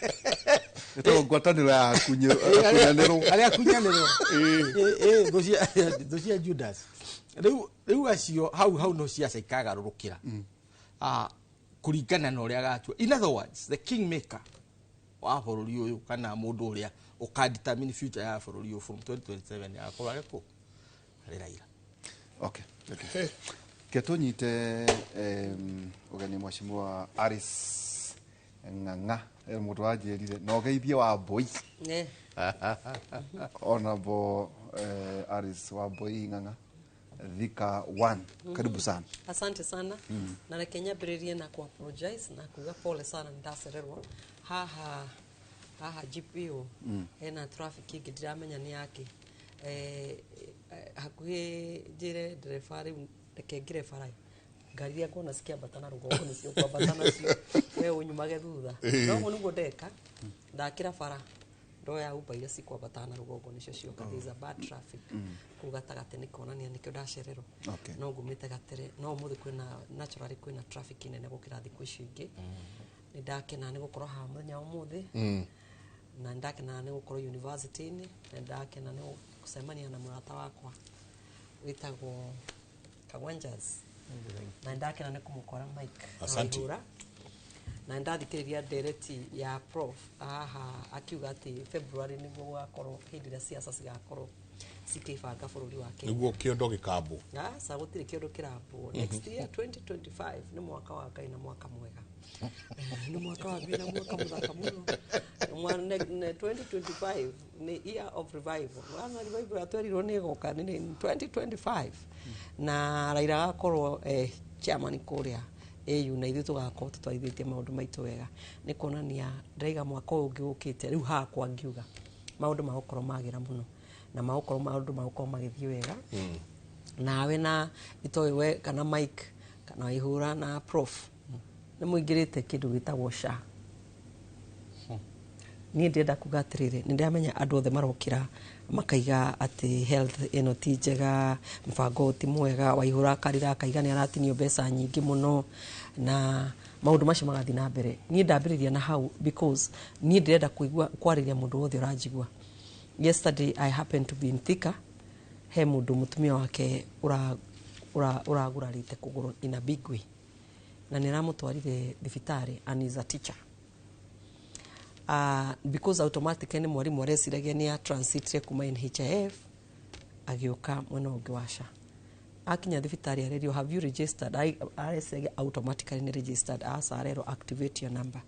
S2: Ĩtagwo ngwatanĩro ya akunyanĩrwo.
S3: Arĩa akunyanĩrwo. Ĩĩ, thũ cia Judas. Rĩu acio hau no ciaca ikagarũrũkĩra kũringana na ũrĩa agatua. In other words, the king maker wa bũrũri ũyũ kana mũndũ ũrĩa ũka determine future ya bũrũri ũyũ from 2027 agakorwo arĩ kũ? Arĩ Raila.
S2: Okay. Ke tũnyite ũgeni Mheshimiwa Alice Ng'ang'a, mũndũ wanjĩrire na ũgeithie wa Mbui. Honorable Alice Wambui Ng'ang'a, Thika 1, karibu sana.
S4: Asante sana. Na reke nyambĩrĩrie na ku apologize na kuga pole sana nĩ ndacererwo haha. Haha GPO hena traffic ĩngĩ ndiramenya nĩ yake. Hakuhĩ njĩre ndereba rĩu reke ngĩre bara ngari iria nguona cikĩambata na rũgongo nĩcio ngwambata nacio, we ũnyumage thutha. No ũguo nĩguo ndeka, ndakĩra bara ndoya Uber iria cikwambata na rũgongo nĩcio cioka. There is a bad traffic kũu gatagatĩ, nĩ kuonania nĩkĩo ndacererwo. No ngumĩte gatere, no ũmũthĩ kwĩna naturally kwĩna traffic nene gũkĩra thikũ icio ingĩ. Nĩ ndakena nĩ gũkorwo haha mũthenya wa ũmũthĩ, na nĩ ndakena nĩ gũkorwo university-inĩ, na nĩ ndakena nĩ gũcemania na mũrata wakwa wĩtagwo Kagwanjas, na nĩ ndakena nĩ kũmũkora Mike
S1: Asante.
S4: Waihura, na nĩ ndathikĩrĩria ndereti ya prof haha akiuga atĩ February nĩguo gũgakorwo hĩndĩ ĩrĩa ciaca cigakorwo cikĩbanga bũrũri wa Kenya.
S1: Nĩguo kĩondo gĩkambwo.
S4: Aca, gũtirĩ kĩndũ kĩrambwo. Next year 2025 nĩ mwaka wa Ngai na mwaka mwega, nĩ mwaka wa Ngai na mwaka mũthaka mũno. 2025 nĩ year of revival. Wana revival yatwerirwo nĩ ĩgoka nĩ 2025 na Raila agakorwo chairman kũrĩa AU, na ithuĩ tũgakorwo tũtwarithĩtie maũndũ maitũ wega. Nĩ kuonania ndĩraiga mwaka ũyũ ũngĩ ũkĩte rĩu hakwa ngiuga maũndũ magũkorwo magĩra mũno na magũkorwo maũndũ magũkorwo magĩthiĩ wega. Nawe na itoĩ we kana Mike kana Waihura na prof nĩ mũingĩrĩte kĩndũ gĩtagwo SHA. Niĩ ndĩrenda kuga atĩrĩrĩ, nĩ ndĩramenya andũ othe marokĩra makaiga atĩ health ĩno ti njega, mũbango ũyũ ti mwega. Waihũra akarĩra akaiga nĩ aratinio mbeca nyingĩ mũno na maũndũ macio magathiĩ na mbere. Niĩ ndambĩrĩria na hau because niĩ ndĩrenda kũigua kwarĩria mũndũ wothe ũranjigua. Yesterday I happened to be in Thika, he mũndũ mũtumia wake ũragurarĩte kũgũrũ in a big way na nĩ aramũtwarire thibitarĩ, and is a teacher. Because automatically nĩ mwarimũ areciragia nĩ transitire kuma NHIF agĩũka mwena ũngĩ wa SHA. Akinya thibitarĩ arerio, "Have you registered?" Areciragia automatically nĩ registered. Aca, arerwo, "Activate your number."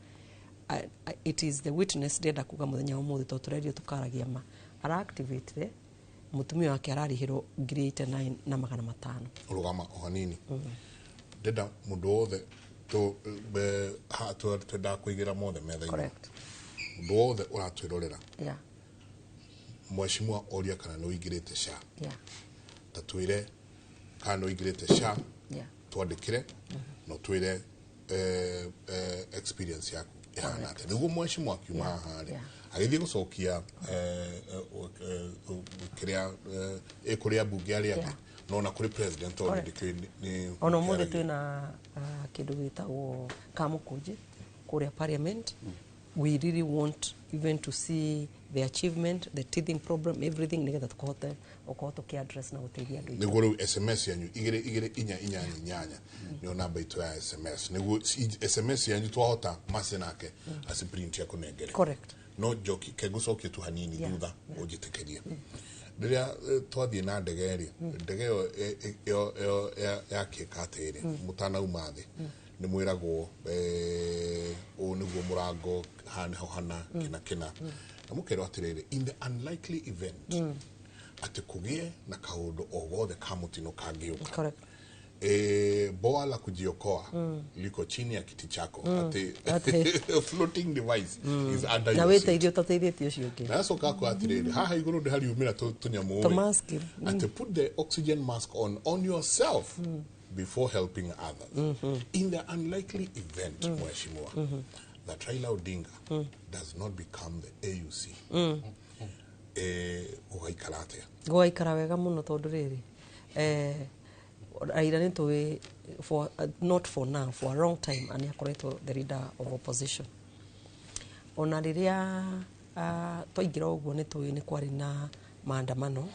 S4: It is the witness ndĩrenda kuga mũthenya wa ũmũthĩ tondũ tũrerio tũkaragia ma araactivate mũtumia wake ararĩhĩrwo 89,500.
S1: Rũgama o hanini, ndenda mũndũ wothe twendaga kũigĩra mothe metha-inĩ.
S4: Correct.
S1: Mũndũ wothe ũratwĩrorera, mheshimiwa oria kana nĩ ũingĩrĩte SHA. Ta twĩre kana nĩ ũingĩrĩte SHA. Twandĩkĩre na ũtwĩre experience yaku ĩhana atĩa nĩguo mheshimiwa akiuma haha rĩ agĩthiĩ gũcokia kĩrĩa ĩ kũrĩ ambunge arĩa angĩ no na kũrĩ president tondũ
S4: Correct.
S1: ndĩkĩũĩ nĩ
S4: Ona ũmũthĩ twĩna kĩndũ gĩtagwo kamũkũnjĩ. Kũrĩa parliament, we really want even to see the achievement, the teething problem, everything, nĩgetha tũkũhote gũkorwo tũkĩ-address na gũteithia andũ aitũ.
S1: Nĩguo rĩu SMS yanyu 22488 nĩyo namba itũ ya SMS, nĩguo SMS yanyu twahota mace nake aciprint akũnengere.
S4: Correct.
S1: No njoki kengũcokie tu hanini thutha, ũnjĩtĩkĩrie. Rĩrĩa twathiĩ na ndege rĩ, ndege ĩyo ĩyo yakĩka atĩrĩ, mũtanauma thĩ nĩ mwĩragwo ũũ nĩguo mũrango, haha nĩho hana kĩna kĩna, na mũkerwo atĩrĩrĩ, in the unlikely event atĩ kũgĩe na kaũndũ o gothe ka mũtino kangĩũka, boa la kujiokoa liko chini ya kiti chako, ati floating device is under
S4: na
S1: your seat.
S4: wĩteithio ũtateithĩtie ũcio ũngĩ.
S1: Na acoka akwa atirĩrĩ, haha igũrũ ndĩ hariumĩra tũnyamũ
S4: Tũ
S1: ĩ.
S4: mask.
S1: Ati put the oxygen mask on yourself before helping others. In the unlikely event, mheshimiwa, that Raila Odinga does not become the AUC, ũgaikara atĩa?
S4: Gũgaikara wega mũno, tondũ rĩrĩ, Raila nĩ tũĩ for, not for now, for a long time nĩ akoretwo the leader of opposition. Ona rĩrĩa twaingĩra ũguo, nĩ tũĩ nĩ kwarĩ na maandamano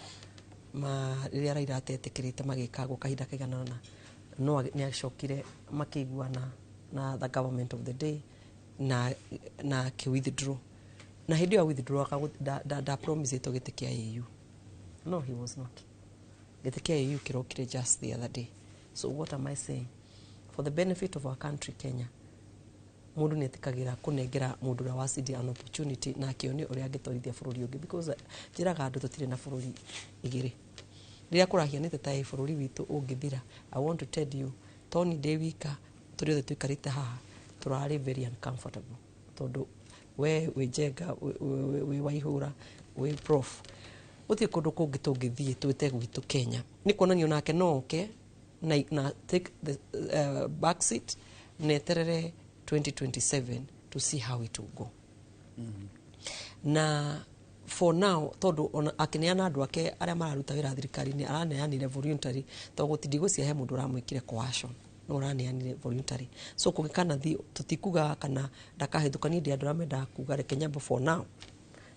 S4: ma rĩrĩa Raila atetĩkĩrĩte magĩkagwo kahinda kaigana ũna, no nĩ acokire makĩiguana na the government of the day na akĩ withdraw, na hĩndĩ ĩyo withdraw nda promisĩtwo gĩtĩ kĩa AU. No, he was not. Gĩtĩ kĩa AU kĩrokire just the other day. So what am I saying? For the benefit of our country Kenya, mũndũ nĩ etĩkagĩra kũnengera mũndũ ũrĩa wacindi an opportunity na akĩone ũrĩa angĩtwarithia bũrũri ũngĩ, because njĩraga andũ tũtirĩ na bũrũri igĩrĩ. Rĩrĩa kũrahianĩte ta ĩ bũrũri witũ ũngĩthira, I want to tell you, Tony, ndĩ wika, tũrĩ othe tũikarĩte haha tũrarĩ very uncomfortable, tondũ we wĩ Njenga, wĩ Waihũra, wĩ prof, gũtirĩ kũndũ kũngĩ tũngĩthiĩ twĩte gwitũ Kenya. Nĩ kuonania onake no oke na take the back seat na eterere 2027 to see how it will go. Na for now, tondũ ona akĩneana andũ ake arĩa mararuta wĩra thirikari-inĩ, araneanire voluntary, tondũ gũtindigũcia he mũndũ ũramwĩkire coercion, no ũraneanire voluntary. So kũngĩkanathiĩ, tũtikuga kana ndakahĩtũka. Niĩ ndĩ andũ arĩa mendaga kuga reke nyambo for now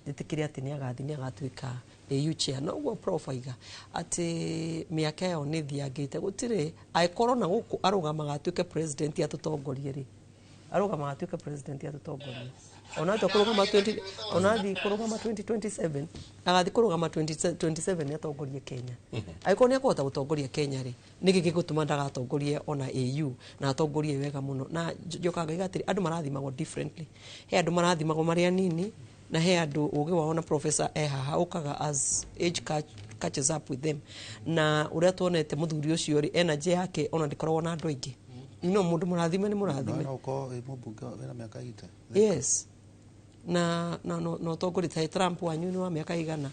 S4: njĩtĩkĩre atĩ nĩ agathiĩ, nĩ agatuĩka AU chair. No ũguo prof aiga atĩ mĩaka ĩyo nĩ thiangĩte, gũtirĩ angĩkorwo na gũkũ arũgamaga atuĩke president atũtongorie rĩ, arũgamaga atuĩke president atũtongorie, ona atua kũrũgama 20, ona athiĩ kũrũgama 2027, agathiĩ kũrũgama 2027 atongorie Kenya. Angĩkorwo nĩ ekũhota gũtongoria Kenya rĩ, nĩkĩ gĩgũtũma ndagatongorie ona AU na atongorie wega mũno? Na njokaga ngaiga atĩrĩ, andũ marathimagwo differently. He andũ marathimagwo marĩ anini, na he andũ ũgĩ wao na professor e haha ũkaga as age catches up with them. Na ũrĩa tuonete mũthuri ũcio rĩ, energy yake ona ndĩkoragwo na andũ aingĩ, no mũndũ mũrathime nĩ mũrathime.
S2: No ũkorwo wĩ mũmbunge wĩna mĩaka 80.
S4: Yes, na no ũtongoria ta Trump wanyu nĩ wa mĩaka igana,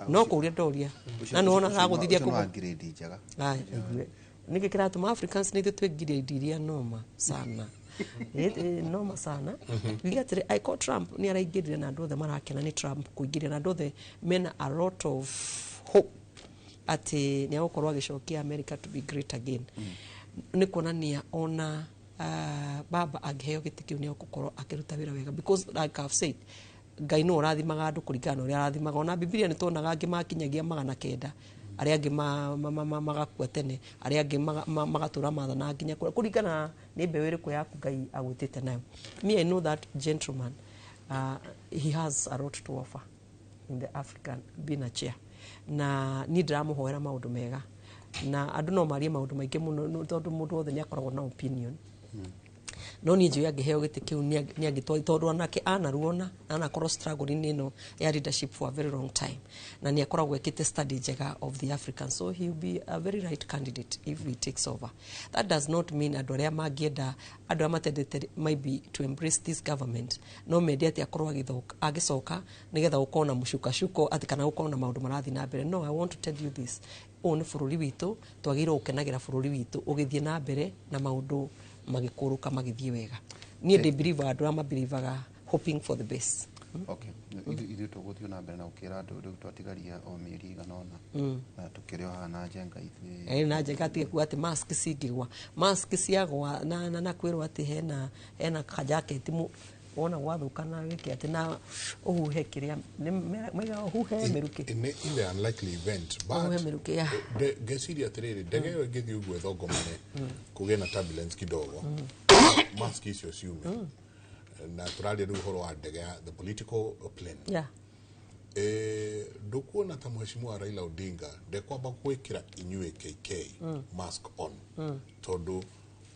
S4: no kũria ndoria na nĩwona aragũthithia.
S2: Ũcio nĩ wa grade njega.
S4: Aya, igue. Nĩkĩ kĩratũma Africans nĩ ithuĩ twĩ grade iria noma sana? Noma sana. Ngiuga atĩrĩ, angĩkorwo Trump nĩ araingĩrire na andũ othe marakena nĩ Trump kũingĩrira, na andũ othe mena a lot of hope atĩ nĩ agũkorwo agĩcokia America to be great again, nĩ kuonania ona baba angĩheo gĩtĩ kĩu nĩ egũkorwo akĩruta wĩra wega, because like I've said, Ngai no ũrathimaga andũ kũringana na ũrĩa arathimaga. Ona Bibilia nĩ tuonaga angĩ makinyagia 900, arĩa angĩ magakua tene, arĩa angĩ magatũra mathana nginya kũringana na nĩ mbeũ ĩrĩkũ yaku Ngai agwĩtĩte nayo. Me, I know that gentleman, he has a lot to offer in the African being a chair, na niĩ ndĩramũhoera maũndũ mega. Na andũ no marie maũndũ maingĩ mũno, tondũ mũndũ wothe nĩ akoragwo na opinion, no niĩ njũĩ angĩheo gĩtĩ kĩu nĩ angĩtwari, tondũ onake anaruona na anakorwo struggle-inĩ ĩno ya leadership for a very long time, na nĩ akoragwo ekĩte study njega of the Africans, so he will be a very right candidate if he takes over. That does not mean andũ arĩa mangĩenda, andũ arĩa matendete maybe to embrace this government, no mende atĩ akorwo agĩcoka nĩgetha gũkorwo na mũcukashuko atĩ kana gũkorwo na maũndũ marathiĩ na mbere. No, I want to tell you this, ũyũ nĩ bũrũri witũ, twagĩrĩirwo gũkenagĩra bũrũri witũ ũgĩthiĩ na mbere na maũndũ magĩkũrũka magĩthiĩ wega. Niĩ ndĩ believer, andũ arĩa mabelievaga hoping for the best.
S2: Okay, ithuĩ tũgũthiĩ na mbere na gũkĩra andũ rĩu twatigaria o mĩeri igana ũna na tũkĩrĩ o haha na njenga ithuĩ.
S4: Na njenga atige kuga atĩ mask cingĩgwa, mask ciagwa na kwĩrwo atĩ hena kajaketi wona gwathũka na wĩke atĩ na ũhuhe kĩrĩa maigaga ũhuhe mĩrukĩ.
S1: In the unlikely event, but
S4: Ũhuhe mĩrukĩ, yeah.
S1: Ngeciria atĩrĩrĩ, ndege ĩyo ĩngĩthiĩ ũguo ĩthongomane, kũgĩe na turbulence kidogo, mask icio ciume, na tũraria rĩu ũhoro wa ndege ya the political plane. Ndũkuona ta mheshimiwa Raila Odinga ndekwamba gwĩkĩra inyuĩ KK mask on, tondũ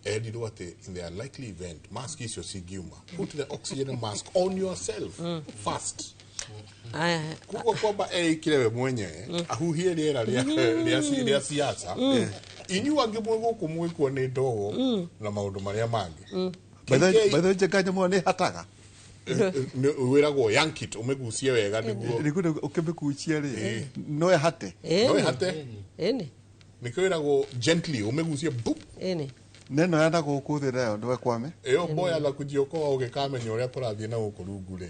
S1: erirwo atĩ in the unlikely event mask icio cingiuma, put the oxygen mask on yourself first?
S4: Aya,
S1: Koguo kwamba eikire we mwenyewe ahuhie rĩera rĩa siasa, inyuĩ angĩ mwĩ gũkũ mwĩkuo nĩ ndogo na maũndũ marĩa mangĩ.
S2: By the way, njenga nyamũ nĩ hataga.
S1: Wĩragwo yank it, ũmĩgucie wega nĩguo.
S2: Nĩguo ũkĩmĩkuchia rĩ, no ĩhate.
S1: No ĩhate.
S4: Ĩni.
S1: Nĩkĩo wĩragwo gently ũmĩgucie bup.
S4: Ĩni.
S2: Neno ya na gũkũ thĩ nayo ndwekwame.
S1: Ĩyo boya la kujiokoa ũgĩkamenya ũrĩa kũrathiĩ na gũkũ rungu rĩ,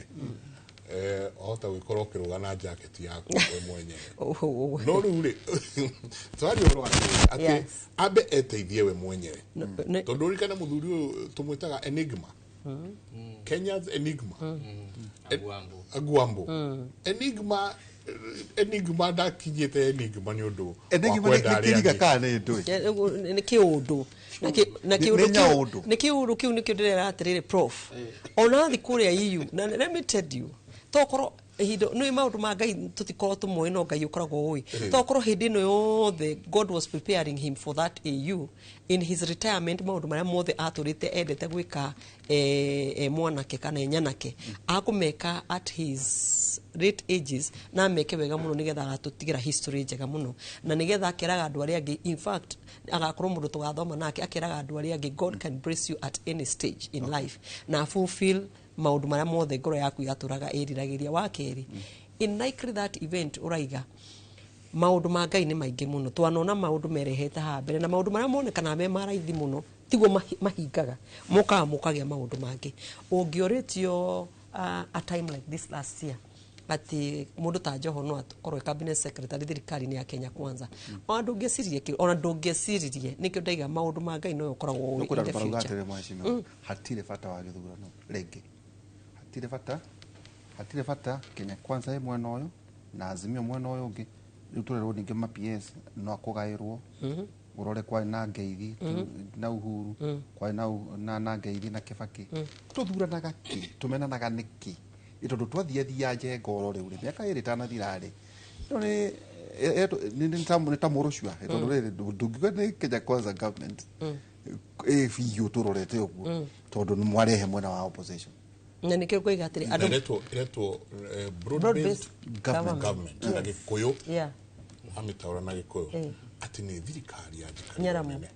S1: wahota gwĩkorwo ũkĩrũga na jacket yaku we mwenyewe. No rĩu rĩ, twaria ũhoro wa atĩrĩrĩ, atĩ ambe eteithie we mwenyewe, tondũ ũririkane mũthuri ũyũ tũmwĩtaga Enigma, Kenya's Enigma.
S5: Aguambo.
S1: Aguambo Enigma. Enigma ndakinyĩte Enigma nĩ ũndũ wa
S2: Enigma
S1: kwenda
S2: nĩ
S1: arĩa
S2: kĩriga
S1: angĩ.
S2: kana nĩ ndũĩ?
S4: Nĩ kĩũndũ. Na
S2: Nĩ
S4: kĩũndũ
S2: nyaũndũ.
S4: Nĩ kĩũndũ kĩu nĩkĩo ndĩrera atĩrĩrĩ, prof, ona thi kũrĩa EU, na let me tell you, tokorwo ihinda nĩ maũndũ ma Ngai tũtikorwo tũmoĩ, no Ngai ũkoragwo ũĩ, tokorwo hĩndĩ ĩno yothe God was preparing him for that AU in his retirement. Maũndũ marĩa mothe atũrĩte endete gwĩka mwanake kana e nyanake, akũmeka at his late ages na ameke wega mũno, nĩgetha agatũtigĩra history njega mũno, na nĩgetha akeraga andũ arĩa angĩ. In fact, agakorwo mũndũ tũgathoma nake akeraga andũ arĩa angĩ, God can bless you at any stage in life na fulfill maũndũ marĩa mothe ngoro yaku yatũraga ĩriragĩria. Wa kerĩ, in likely that event ũraiga, maũndũ ma Ngai nĩ maingĩ mũno. Twanona maũndũ merehete haha mbere, na maũndũ marĩa monekanaga me ma raithi mũno tiguo mahingaga, mokaga mũkagĩa maũndũ mangĩ. Ũngĩorĩtio a time like this last year atĩ mũndũ ta Joho no akorwo e cabinet secretary thirikari-inĩ ya Kenya Kwanza, ona ndũngĩeciririe kĩu, ona ndũngĩeciririe. Nĩkĩo ndaiga maũndũ ma Ngai noyo ũkoragwo ũĩ
S2: Nĩ
S4: in the
S2: kwĩra marauga
S4: future.
S2: atĩrĩ, mheshimiwa, hatirĩ bata wa gĩthurano rĩngĩ, hatirĩ bata, hatirĩ bata. Kenya Kwanza ĩ mwena ũyũ na Azimio mwena ũyũ ũngĩ. Rĩu tũrerwo ningĩ ma PS no akũgaĩrwo. Ũrore kwarĩ na Ngeithi na Uhuru, kwarĩ na Ngeithi na Kibaki. Tũthuranaga kĩ? Tũmenanaga nĩkĩ? Ĩ tondũ twathiathia njenga oro rĩu rĩ, mĩaka ĩrĩ ĩtanathira rĩ, ĩno nĩ ta mũrũcua. Ĩ tondũ rĩrĩ, ndũngiuga nĩ Kenya Kwanza government ĩ biũ tũrorete ũguo, tondũ nĩ mwarehe mwena wa opposition.
S4: Na nĩkĩo ngwaiga atĩrĩ
S1: Na
S4: andũ
S1: ĩretwo broad
S4: Broad-based
S1: based
S2: government.
S1: government na Gĩkũyũ. Amĩtaũra na Gĩkũyũ atĩ nĩ thirikari ya njikarĩro
S4: Nyaramu.
S1: nene.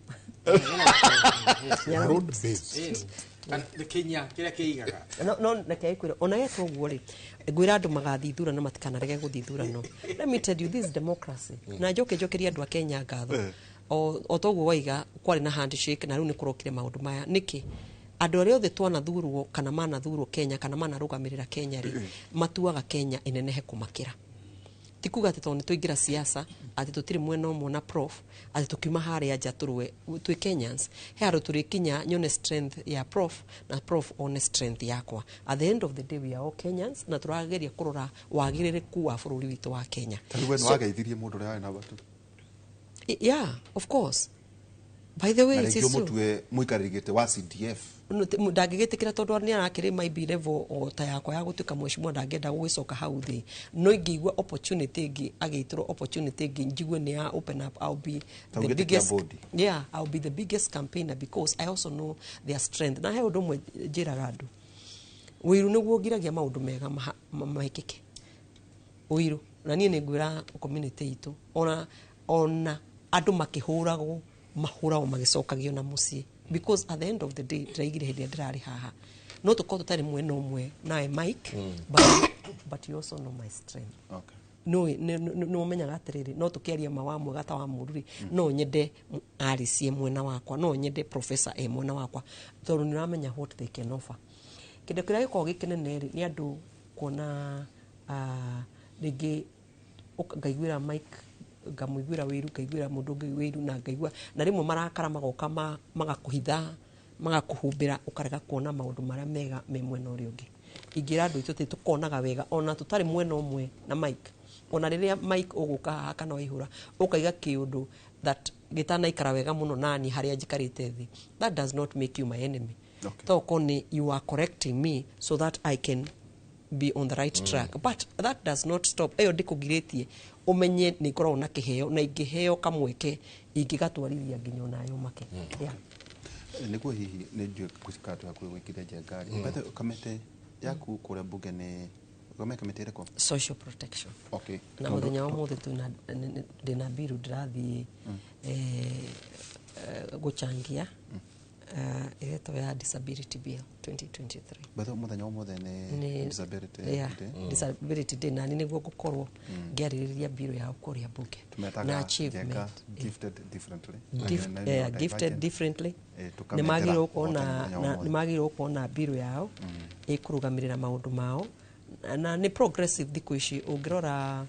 S4: Nyaramu.
S1: Broad based.
S5: Nĩ Kenya kĩrĩa kĩigaga.
S4: No reke ngwĩre, ona yetwo ũguo rĩ, ngwĩra andũ magathiĩ ithurano, matikanarege gũthiĩ ithurano. Let me tell you, this is democracy, na njoke njokerie andũ a Kenya ngatho. O toguo waiga kwarĩ na handshake, na rĩu nĩ kũrokire maũndũ maya. Nĩkĩ andũ arĩa othe twanathurwo kana manathurwo Kenya kana manarũgamĩrĩra Kenya rĩ, matuaga Kenya ĩnenehe kũmakĩra? Ti kuga atĩ tondũ nĩ twaingĩra siasa atĩ tũtirĩ mwena ũmwe na prof, atĩ tũkiuma harĩa nja tũrũe. Twĩ Kenyans, he handũ tũrĩkinya nyone strength ya prof na prof one strength yakwa. At the end of the day, we are all Kenyans, na tũrageria kũrora wagĩrĩrĩku wa bũrũri witũ wa Kenya.
S2: Ta rĩu we nĩ wageithirie mũndũ ũrĩa warĩ namba tu?
S4: Yeah, of course. By the way,
S2: Na
S4: it
S2: rĩngĩ
S4: is so.
S2: ũmũtue mũikarĩri gĩtĩ wa CDF.
S4: Ndangĩgĩtĩkĩra tondũ nĩ arakĩrĩ maybe level o ta yakwa ya gũtuĩka mheshimiwa, ndangĩenda gũgĩcoka hau thĩ. No ingĩigua opportunity ĩngĩ, agĩitũrwo opportunity ĩngĩ, njigue nĩ ya open up, I'll be
S2: Ta
S4: the
S2: ũgĩtĩ kĩa
S4: biggest
S2: board.
S4: Yeah, I'll be the biggest campaigner because I also know their strength. Na he ũndũ ũmwe njĩraga andũ, ũiru nĩguo ũgiragia maũndũ mega mekĩke, ũiru. Na niĩ nĩ ngwĩra community itũ, ona andũ makĩhũragwo, mahũragwo magĩcokagio na mũciĩ, because at the end of the day, ndĩraigire hĩndĩ ĩrĩa ndĩrarĩ haha, no tũkorwo tũtarĩ mwena ũmwe nawe Mike, but you also know my strength. No nĩ ũmenyaga atĩrĩrĩ, no tũkĩaria ma wa mwega ta wa mũru rĩ, no nyende Alice e mwena wakwa, no nyende professor e mwena wakwa, tondũ nĩ ũramenya what they can offer. Kĩndũ kĩrĩa gĩkoragwo gĩ kĩnene rĩ, nĩ andũ Kuona rĩngĩ ngaiguĩra Mike, ngamũiguĩra wĩiru, ngaiguĩra mũndũ ũngĩ wĩiru, na ngaigua na rĩmwe marakara magoka magakũhitha, magakũhumbĩra, ũkarega kuona maũndũ marĩa mega me mwena ũrĩa ũngĩ. Ingĩra andũ aitũ atĩ tũkonaga wega ona tũtarĩ mwena ũmwe na Mike, ona rĩrĩa Mike ũgũka haha kana waihũra ũkaiga kĩũndũ that gĩtanaikara wega mũno nani harĩa njikarĩte thĩ, that does not make you my enemy.
S2: Okay.
S4: Toko nĩ you are correcting me so that I can be on the right track, but that does not stop ĩyo ndĩkũgirĩtie ũmenye nĩ ngoragwo na kĩheo, na ingĩheo kamweke ingĩgatwarithia nginya onayo make, yeah.
S2: Nĩguo hihi nĩ njũĩ gũcikara hakuhĩ gwĩkire njengari but kamĩtĩ yaku kũrĩa mbunge nĩ kamĩtĩ ĩrĩkũ?
S4: Social protection.
S2: Okay.
S4: Na mũthenya wa ũmũthĩ twĩna ndĩna biru ndĩrathiĩ gũchangia, ĩretwo ya Disability Bill 2023.
S2: But mũthenya wa ũmũthĩ nĩ Disability
S4: Yeah,
S2: Day.
S4: Disability Day, nani nĩguo ngũkorwo ngĩarĩrĩria biru yao kũrĩa mbunge
S2: Tũmetaga
S4: na achievement.
S2: Njenga gifted differently.
S4: Yeah, gifted differently.
S2: Tũkametĩra
S4: nĩ magĩrĩirwo gũkorwo
S2: ũhotani
S4: na
S2: mũthenya wa ũmũthĩ.
S4: Nĩ magĩrĩirwo gũkorwo na biru yao ĩkũrũgamĩrĩra maũndũ mao, na nĩ progressive thikũ ici. Ũngĩrora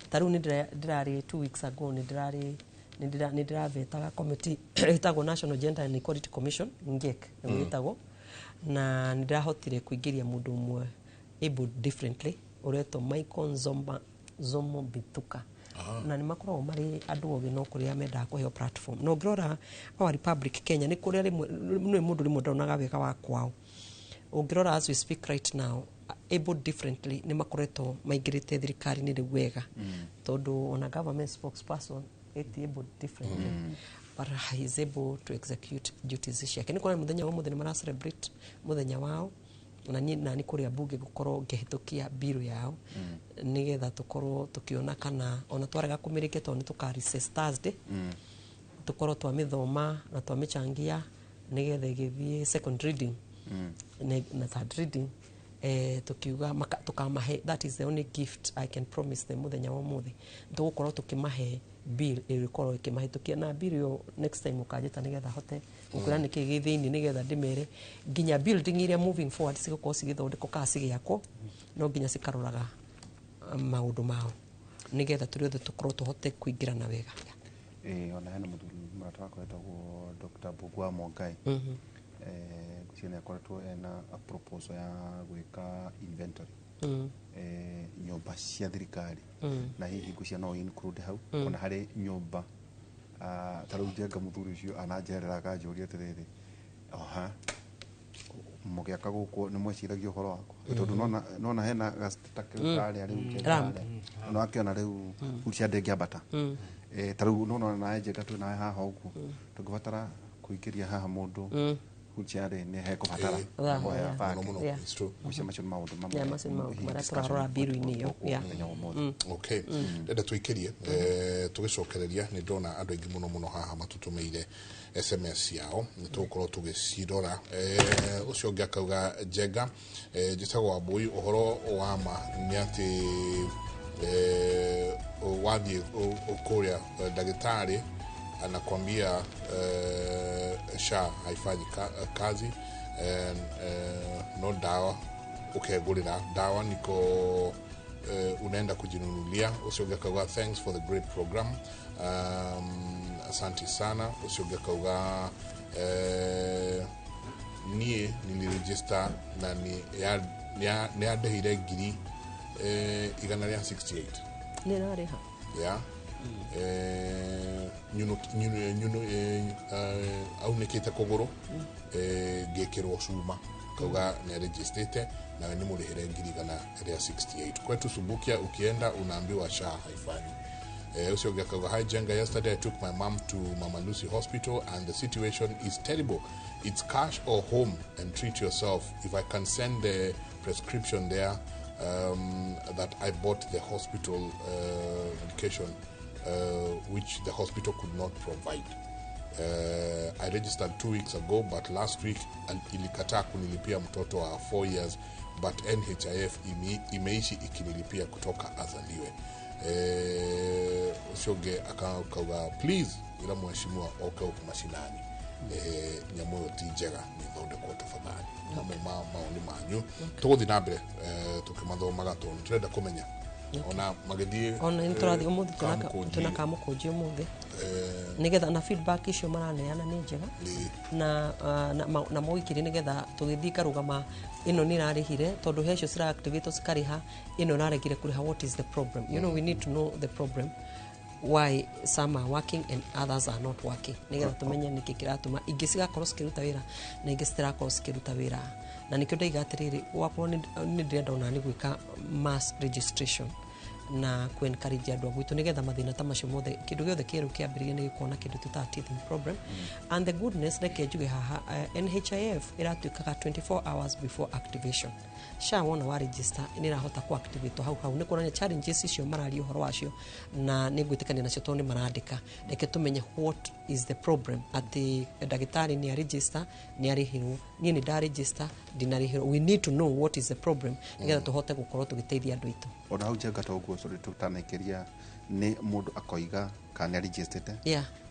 S4: ta rĩu nĩ ndĩrarĩ 2 weeks ago nĩ ndĩrarĩ nĩ ndĩravetaga committee ĩtagwo National Gender and Equality Commission, NGEC nĩguo ĩtagwo, na nĩ ndĩrahotire kũingĩria mũndũ ũmwe able differently ũretwo Michael Nzomba Zomo Bituka, na nĩ makoragwo marĩ andũ ogĩ no kũrĩa mendaga kũheo platform. Na ũngĩrora our Republic Kenya nĩ kũrĩa rĩmwe nĩ mũndũ rĩmwe ndonaga wega wa kwao. Ũngĩrora as we speak right now, able differently nĩ makoretwo maingĩrĩte thirikari-inĩ rĩu wega, tondũ ona government spokesperson eti able differently, but he is able to execute duties ciake. Nĩ kuona mũthenya wa ũmũthĩ nĩ mara celebrate mũthenya wao, na niĩ nani kũrĩa mbunge gũkorwo ngĩhĩtũkia biru yao, nĩgetha tũkorwo tũkĩona kana ona twarega kũmĩrĩkia, tondũ nĩ tũka recess Thursday, tũkorwo twamĩthoma na twamĩchangia nĩgetha ĩgĩthiĩ second reading na third reading, tukiuga tukamahe. That is the only gift I can promise them mũthenya wa ũmũthĩ. Tũgũkorwo tũkĩmahe bill ĩgĩkorwo ĩkĩmahĩtũkia, na bill ĩyo next time ũkanjĩta nĩgetha hote gũkwĩra nĩkĩ gĩ thĩinĩ, nĩgetha ndĩmere nginya building iria moving forward cigũkorwo cigĩthondekwo kana cigĩakwo, no nginya cikaroraga maũndũ mao, nĩgetha tũrĩ othe tũkorwo tũhote kũingĩrana wega.
S2: Ona hena mũthuri mũrata wakwa wetagwo Dr. Mbugua Mongai, ngwĩciria nĩ akoretwo ena a proposal ya gwĩka inventory nyũmba cia thirikari, na hihi ngwĩciria no include hau ona harĩ nyũmba. Ta rĩu Njenga mũthuri ũcio ananjerera akanjũria atĩrĩrĩ, oha mũgĩaka gũkũ nĩ mweciragia ũhoro wakwa? Tondũ nona hena gacita kĩu karĩa rĩu Njenga
S4: Ramp.
S2: harĩa no akĩona rĩu wheelchair ndĩngĩambata. Ta rĩu nona nawe Njenga twĩ nawe haha ũguo, tũngĩbatara kũingĩria haha mũndũ wheelchair rĩ, nĩ hekũbatara kuoya bake.
S1: Mũno mũno. It's true.
S2: Ngwĩciria macio nĩ maũndũ mamwe
S4: Yeah, macio nĩ maũndũ
S2: hihi
S4: marĩa
S2: discussion
S4: tũrarora biru-inĩ ĩyo.
S2: gũkũ mũthenya wa ũmũthĩ.
S1: Okay, ndenda tũikĩrie tũgĩcokereria. Nĩ ndona andũ aingĩ mũno mũno haha matũtũmĩire SMS yao, nĩ tũgũkorwo tũgĩcirora. Ũcio ũngĩ akauga, "Njenga, njĩtagwo Wambui. Ũhoro wa ma nĩ atĩ wathiĩ kũrĩa ndagĩtarĩ anakwambia SHA haifanyi kazi, no dawa ukegũrĩra dawa niko unaenda kujinunulia." Ũcio ũngĩ akauga, "Thanks for the great program." Asante sana. Ũcio ũngĩ akauga, "Niĩ niliregister na nĩ yandĩhire ngiri 168."
S4: Nĩ ĩrarĩha.
S1: Ya nyuno aunĩkĩte kũgũrũ, ngĩkĩrwo cuma. Kauga nĩ arejistĩte nawe nĩ mũrĩhĩre ngiri 168. "Kwetu Subukia ukienda unaambiwa SHA haifanyi." Ũcio ũngĩ akauga, "Hi Jenga, yesterday I took my mom to Mama Lucy Hospital and the situation is terrible. It's cash or home and treat yourself. If I can send the prescription there that I bought the hospital medication which the hospital could not provide. I registered 2 weeks ago, but last week ilikataa kunilipia mtoto wa 4 years, but NHIF imeishi ikinilipia kutoka azaliwe." Ũcio ũngĩ akauga, "Please ĩra mheshimiwa oke huku mashinani." Nyamũ ĩyo ti njega, nĩ ĩthondekwo tafadhali. Mamwe ma maoni manyu tũgũthiĩ na mbere tũkĩmathomaga tondũ nĩ tũrenda kũmenya ona magĩthiĩ.
S4: Ona nĩ tũrathiĩ ũmũthĩ,
S1: Kamũkũnji.
S4: Twĩna kamũkũnji ũmũthĩ nĩgetha na feedback icio maraneana nĩ njega na, na moikirie nĩgetha tũgĩthiĩ karũgama ĩno nĩ ĩrarĩhire tondũ he icio cira activate cikarĩha, ĩno ĩraregire kũrĩha. What is the problem? We need to know the problem, why some are working and others are not working, nĩgetha tũmenye nĩkĩ kĩratũma ingĩ cigakorwo cikĩruta wĩra na ingĩ citirakorwo cikĩruta wĩra. Na nĩkĩo ndaiga atĩrĩrĩ, wakorwo nĩ ndĩrenda ona nĩ gwĩka mass registration na ku encourage andũ a gwitũ nĩgetha mathĩna ta macio mothe, kĩndũ gĩothe kĩerũ kĩambĩrĩria nĩ gĩkorwo na kĩndũ twĩtaga teething problem. And the goodness, reke njuge haha, NHIF ĩratuĩkaga 24 hours before activation. SHA wona wa register nĩ ĩrahota ku activate hau hau. Nĩ kuonania challenges icio mararia ũhoro wacio na nĩ ngwĩtĩkania nacio tondũ nĩ marandĩka. Reke tũmenye what is the problem, atĩ ndagĩtarĩ nĩ register nĩ arĩhirwo, niĩ nĩ nda register ndinarĩhirwo. We need to know what is the problem nĩgetha tũhote gũkorwo tũgĩteithia andũ aitũ.
S2: Ona hau njenga to guo, sorry, tutanaikĩria nĩ mũndũ akoiga kana nĩ registered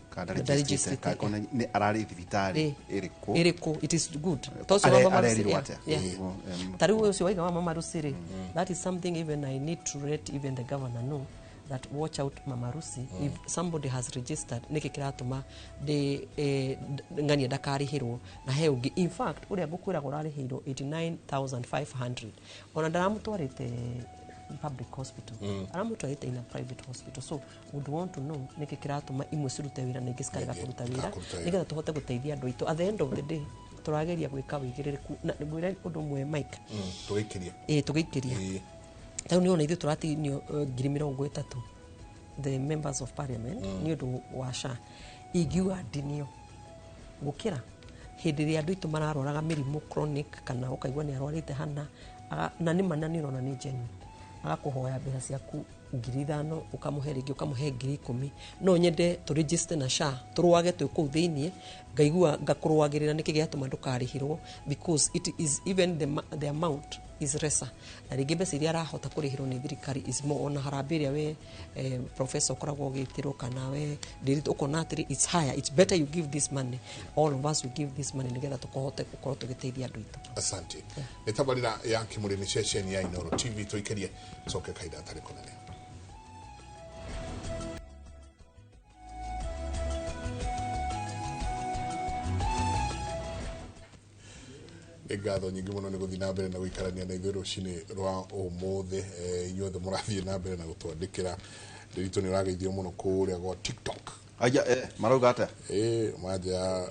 S2: kana
S4: Ndarigistĩte,
S2: registered kana nĩ ararĩ thibitarĩ ĩrĩkũ.
S4: Ĩrĩkũ. It is good. Ta ũcio wa Mama Lucy,
S2: arerirwo
S4: yeah,
S2: atĩa?
S4: yeah.
S2: Nĩguo,
S4: Ta rĩu ũcio waiga wa Mama Lucy rĩ, that is something even I need to let even the governor know, that watch out Mama Lucy. If somebody has registered, nĩkĩ kĩratũma ndĩ ng'ania ndakarĩhĩrwo na he ũngĩ? In fact, ũrĩa ngũkwĩraga ũrarĩhĩirwo 89,500, ona ndaramũtwarĩte public hospital, aramũtwarĩte in a private hospital. So would want to know nĩkĩ kĩratũma imwe cirute wĩra na ingĩ cikarega
S1: Ingĩ
S4: kũruta wĩra,
S1: kũruta wĩra.
S4: Nĩgetha tũhote gũteithia andũ aitũ. At the end of the day, tũrageria gwĩka wĩigĩrĩrĩku na ngwĩre ũndũ ũmwe, Mike.
S1: Tũgĩikĩria.
S4: Ĩ, tũgĩikĩria. Tarĩu nĩ ona ithuĩ tũratinio 30,000, the members of parliament, nĩ ũndũ wa SHA. Ingiuga ndinio gũkĩra hĩndĩ ĩrĩa andũ aitũ mararwaraga mĩrimũ chronic, kana ũkaigua nĩ arwarĩte hana na nĩ mana nĩ ũrona nĩ genuine, agakũhoya mbeca ciaku 5,000, ũkamũhe rĩngĩ, ũkamũhe 10,000. No nyende tũ register na SHA, tũrũage twĩ kũu thĩiniĩ, ngaigua ngakũrũagĩrĩra nĩkĩ gĩatũma ndũkarĩhĩrwo, because it is even the amount is lesser, na rĩngĩ mbeca iria arahota kũrĩhĩrwo nĩ thirikari is more. Ona harambĩ ĩrĩa we professor ũkoragwo ũgĩtĩrwo kana we ndĩritũ, ũkona atĩrĩ it's higher. It's better you give this money, all of us, we give this money nĩgetha tũkohote gũkorwo tũgĩteithia andũ aitũ.
S1: Asante. Nĩ tabarĩra ya Kĩmũrĩ, nĩ ceceni ya Inoro TV. Tũikĩrie coke kahinda gatarĩ kũnene. Nĩ ngatho nyingĩ mũno nĩ gũthiĩ na mbere na gũikarania na ithuĩ rũcinĩ rwa ũmũthĩ. Inyuothe mũrathiĩ na mbere na gũtwandĩkĩra, ndĩritũ nĩ ũrageithio mũno kũrĩa gwa TikTok.
S2: Aya, marauga atĩa?
S1: Manja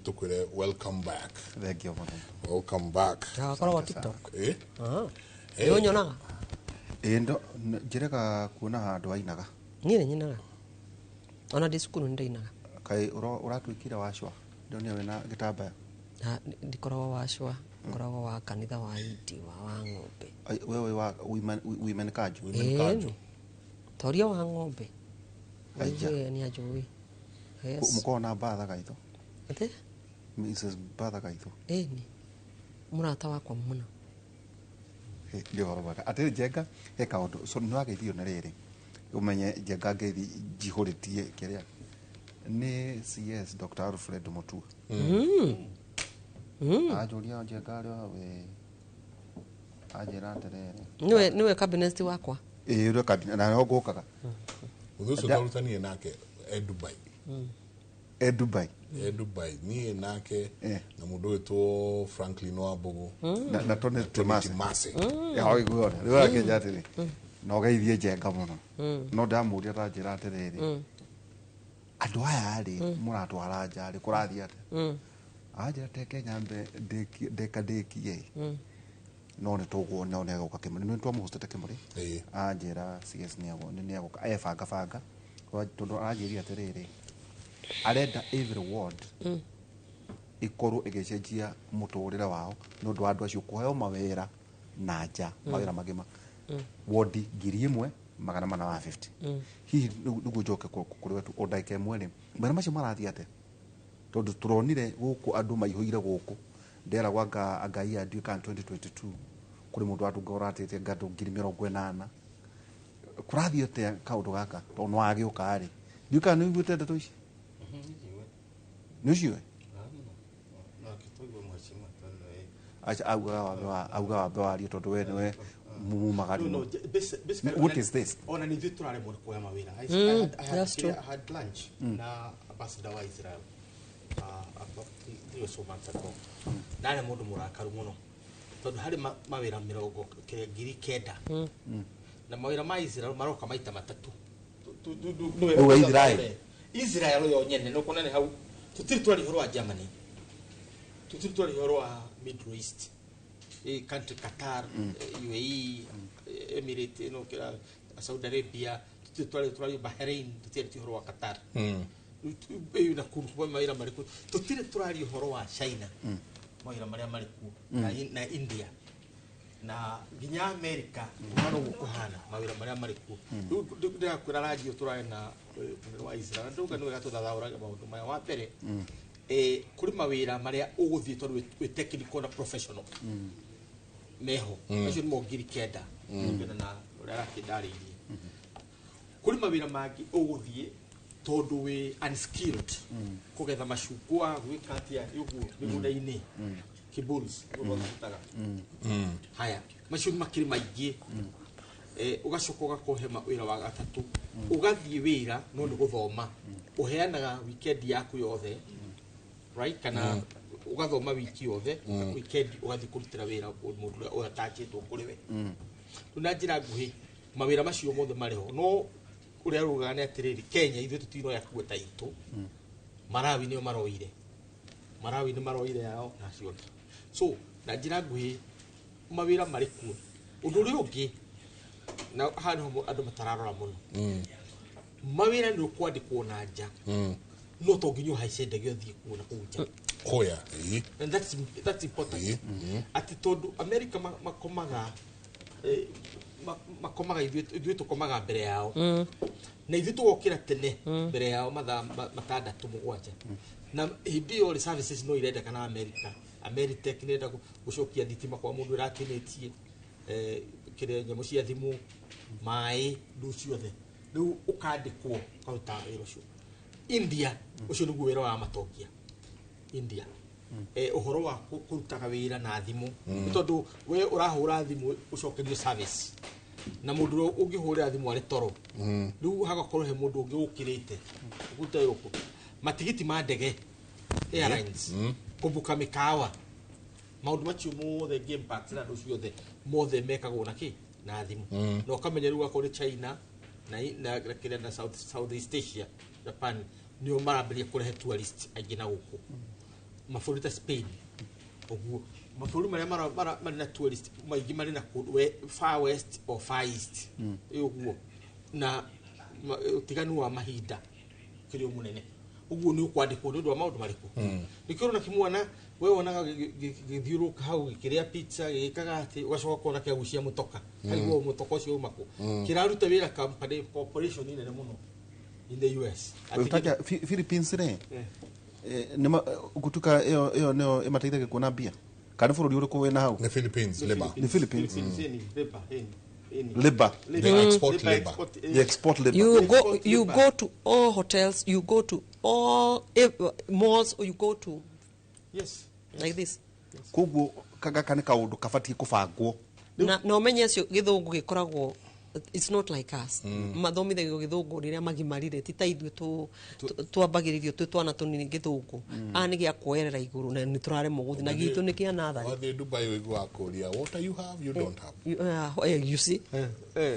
S1: tũkwĩre welcome back.
S2: Thank you mũno.
S1: Welcome back.
S4: Gakoragwo TikTok?
S1: Eh.
S4: Nĩ ũnyonaga?
S2: Ĩ, ndo njĩrega kuona handũ ainaga.
S4: Niĩ nĩ nyinaga, ona ndĩ cukuru nĩ ndainaga.
S2: Kaĩ ũratuĩkire wacwa, ndonire wĩna gĩtambaya.
S4: Na ndikoragwo wacwa, ngoragwo wa kanitha wa indi wa ng'ombe.
S2: Ai, wewe wa women kanju?
S1: Women kanju.
S4: Ĩni toria wa ng'ombe.
S2: Aija.
S4: Waigue nĩ anjũĩ, yes.
S2: Mũkoragwo na Mbatha Gaitho?
S4: Ate?
S2: Mrs Mbatha Gaitho.
S4: Ĩni mũrata wakwa mũno.
S2: Nĩ ũhoro mwega atĩ njenga he kaũndũ, so nĩ wageithio nĩ rĩrĩ ũmenye njenga ngeithi njihũrĩtie kĩrĩa nĩ CS Dr. Alfred Mutua anjũria njenga rĩ we anjĩra atĩrĩrĩ.
S4: Nĩwe cabinet wakwa.
S2: Ĩ, ũrĩa cabinet na no ngũkaga.
S1: Mũthĩ ũcio twarutanirie nake e Dubai.
S2: E Dubai.
S1: E Dubai, niĩ nake na mũndũ wĩtwo Franklin Wambugu.
S2: Na Tony
S1: Tony
S2: Timase.
S1: Timase.
S2: Iguona rĩu akĩnja atĩrĩ na ũgeithie njenga mũno, no ndamũria ndanjĩra atĩrĩrĩ, andũ aya rĩ mũratwara nja rĩ kũrathiĩ atĩa? Anjĩra teke nyambe ndĩka ndĩkie no nĩ tũguo no nĩ egũka Kĩmũrĩ, nĩ twamũhostete Kĩmũrĩ. Anjĩra CS nĩ egũka ebanga banga tondũ aranjĩria atĩrĩrĩ, arenda every ward ikorwo ĩgĩcenjia mũtũrĩre wao nĩ ũndũ wa andũ acio kũheo mawĩra na nja, mawĩra magima, wodi 1450. Hihi nĩguo njoke kũrĩ we tu o ndagĩka ĩmwe rĩ, mawĩra macio marathiĩ atĩa? Tondũ tũronire gũkũ andũ maihũire gũkũ, nderagwo anga iya ndiũĩ kana 2022 kũrĩ mũndũ watunga ũratĩte anga andũ 80,000. Kũrathiĩ atĩa kaũndũ gaka? Tondũ nĩwagĩũka rĩ, ndiũĩ kana nĩ ũiguĩte ndeto ici, nĩ ũciũĩ? Auga wambe warie tondu we niwe mumagari.
S5: No, basically,
S2: what is this?
S5: Ona ni ithuĩ tũraremwo nĩ kuoya mawĩra. I had lunch na ambassador wa Israel about 3 or so months ago. Na arĩ mũndũ mũrakaru mũno tondũ harĩ mawĩra 9,000 na mawĩra ma Israel maroka maita matatũ.
S2: Israel
S5: Israel yo nyene no kuona nĩ hau tũtirĩ twaria ũhoro wa Germany, tũtirĩ twaria ũhoro wa Middle East, country Qatar, UAE, Emirates, no kira Saudi Arabia, tũtirĩ twaria Bahrain, tũtirĩ ũhoro wa Qatar. Na kũndũ mawĩra marĩkũ, tũtirĩ tũraria ũhoro wa China, mawĩra marĩa marĩ kuo, na India na nginya America, kũhana ũguo kũhana mawĩra marĩa marĩ kuo. Rĩu ndĩrakwĩra ranjio tũrarĩ na mũnene wa Israel, ndauga nĩ wega tũthathaũrage maũndũ maya. Wa mbere, kũrĩ mawĩra marĩa ũgũthiĩ tondũ wĩ technical na professional meho, acio nĩmo 9,000 kũringana na ũrĩa arakĩndarĩirie. Kũrĩ mawĩra mangĩ ũgũthiĩ tondũ wĩ unskilled, kũgetha macungwa, gwĩka atĩa ũguo mĩgũnda-inĩ, kibuls ũguo matutaga. Haya macio nĩ makĩrĩ maingĩ. Ũgacoka ũgakohe wĩra wa gatatũ, ũgathiĩ wĩra no nĩ gũthoma, ũheanaga weekend yaku yothe, right, kana ũgathoma wiki yothe, weekend ũgathiĩ kũrutĩra wĩra mũndũ ũrĩa ũratachĩtwo kũrĩ we. Rĩu na njĩra nguhĩ mawĩra macio mothe marĩ ho, no ũrĩa rugaga nĩ atĩrĩrĩ, Kenya ithuĩ tũtinoya kuo ta itũ, Malawi nĩo maroire, Malawi nĩ maroire yao na acio angĩ. So na njĩra nguhĩ mawĩra marĩ kuo. Ũndũ ũrĩa ũngĩ na haha nĩho andũ matararora mũno, mawĩra nĩ ũkwandĩkwo na nja, no to nginya ũhaice ndege ũthiĩ kuo na kũu nja.
S1: Koya.
S5: And that's important. Atĩ tondũ America makomaga makomaga ithuĩ tũkomaga mbere yao, na ithuĩ tũgokĩra tene mbere yao mathaa 6 7, na hĩndĩ ĩyo rĩ services no irendekana America. Ameritech nĩrenda gũcokia thitima kwa mũndũ ĩratinĩtie, kĩrĩa nyamũ cia thimũ, maĩ, ndũ ciothe. Rĩu ũkandĩkwo ũkaruta wĩra ũcio. India ũcio nĩguo wĩra wa matongia India. Ũhoro wa kũrutaga wĩra na thimũ, nĩ tondũ we ũrahũra thimũ ũcokerio service, na mũndũ ũrĩa ũngĩhũrĩra thimũ arĩ toro, rĩu hagakorwo he mũndũ ũngĩ ũkĩrĩte ũkũruta wĩra ũkũ. Matigiti ma ndege, airlines, kũbuka mĩkawa, maũndũ macio mothe, game parks na andũ ciothe mothe mekagwo na kĩ na thimũ. Na ũkamenya rĩu akorwo nĩ China na kĩrĩa na Southeast Asia, Japan nĩo marambĩrĩria kũrehe tourist aingĩ na gũkũ. Mabũrũri ta Spain ũguo, mabũrũri marĩa marĩ na tourist maingĩ marĩ na kũndũ far west or far east ũguo, na ũtiganu wa mahinda kĩrĩ mũnene ũguo nĩ ũkwandĩkwo nĩ ũndũ wa maũndũ marĩkũ. Nĩkĩo ũrona kĩmwana we wonaga gĩthiũrũrũka hau gĩkĩrĩa pizza gĩgĩkaga atĩ, ũgacoka ũkona kĩagucia mũtoka, kaigua mũtoka ũcio uma kũ, kĩraruta wĩra company corporation nene mũno in the US.
S2: Philippines rĩ gutuka ĩyo nĩyo ĩmateithagia kuona mbia, kana bũrũri ũrĩkũ wĩna hau?
S1: Nĩ Philippines labor.
S2: Nĩ Philippines labor.
S1: They export labor.
S2: They export labor.
S4: You go to all hotels, you go to all malls, or you go to
S5: yes
S4: like this.
S2: Koguo gaka nĩ kaũndũ kabatiĩ kũbangwo.
S4: Na ũmenye acio gĩthũngũ gĩkoragwo, it's not like us. Mathomithagio gĩthũngũ rĩrĩa magimarire, ti ta ithuĩ twambagĩrĩrio twĩ twana tũnini gĩthũngũ. Aya nĩ gĩa kuoerera igũrũ na nĩ tũraremwo gũthiĩ, na gitũ nĩ kĩa natharĩ.
S1: Wathiĩ Dubai ũiguaga kũũria, what you have, you don't have.
S4: You see?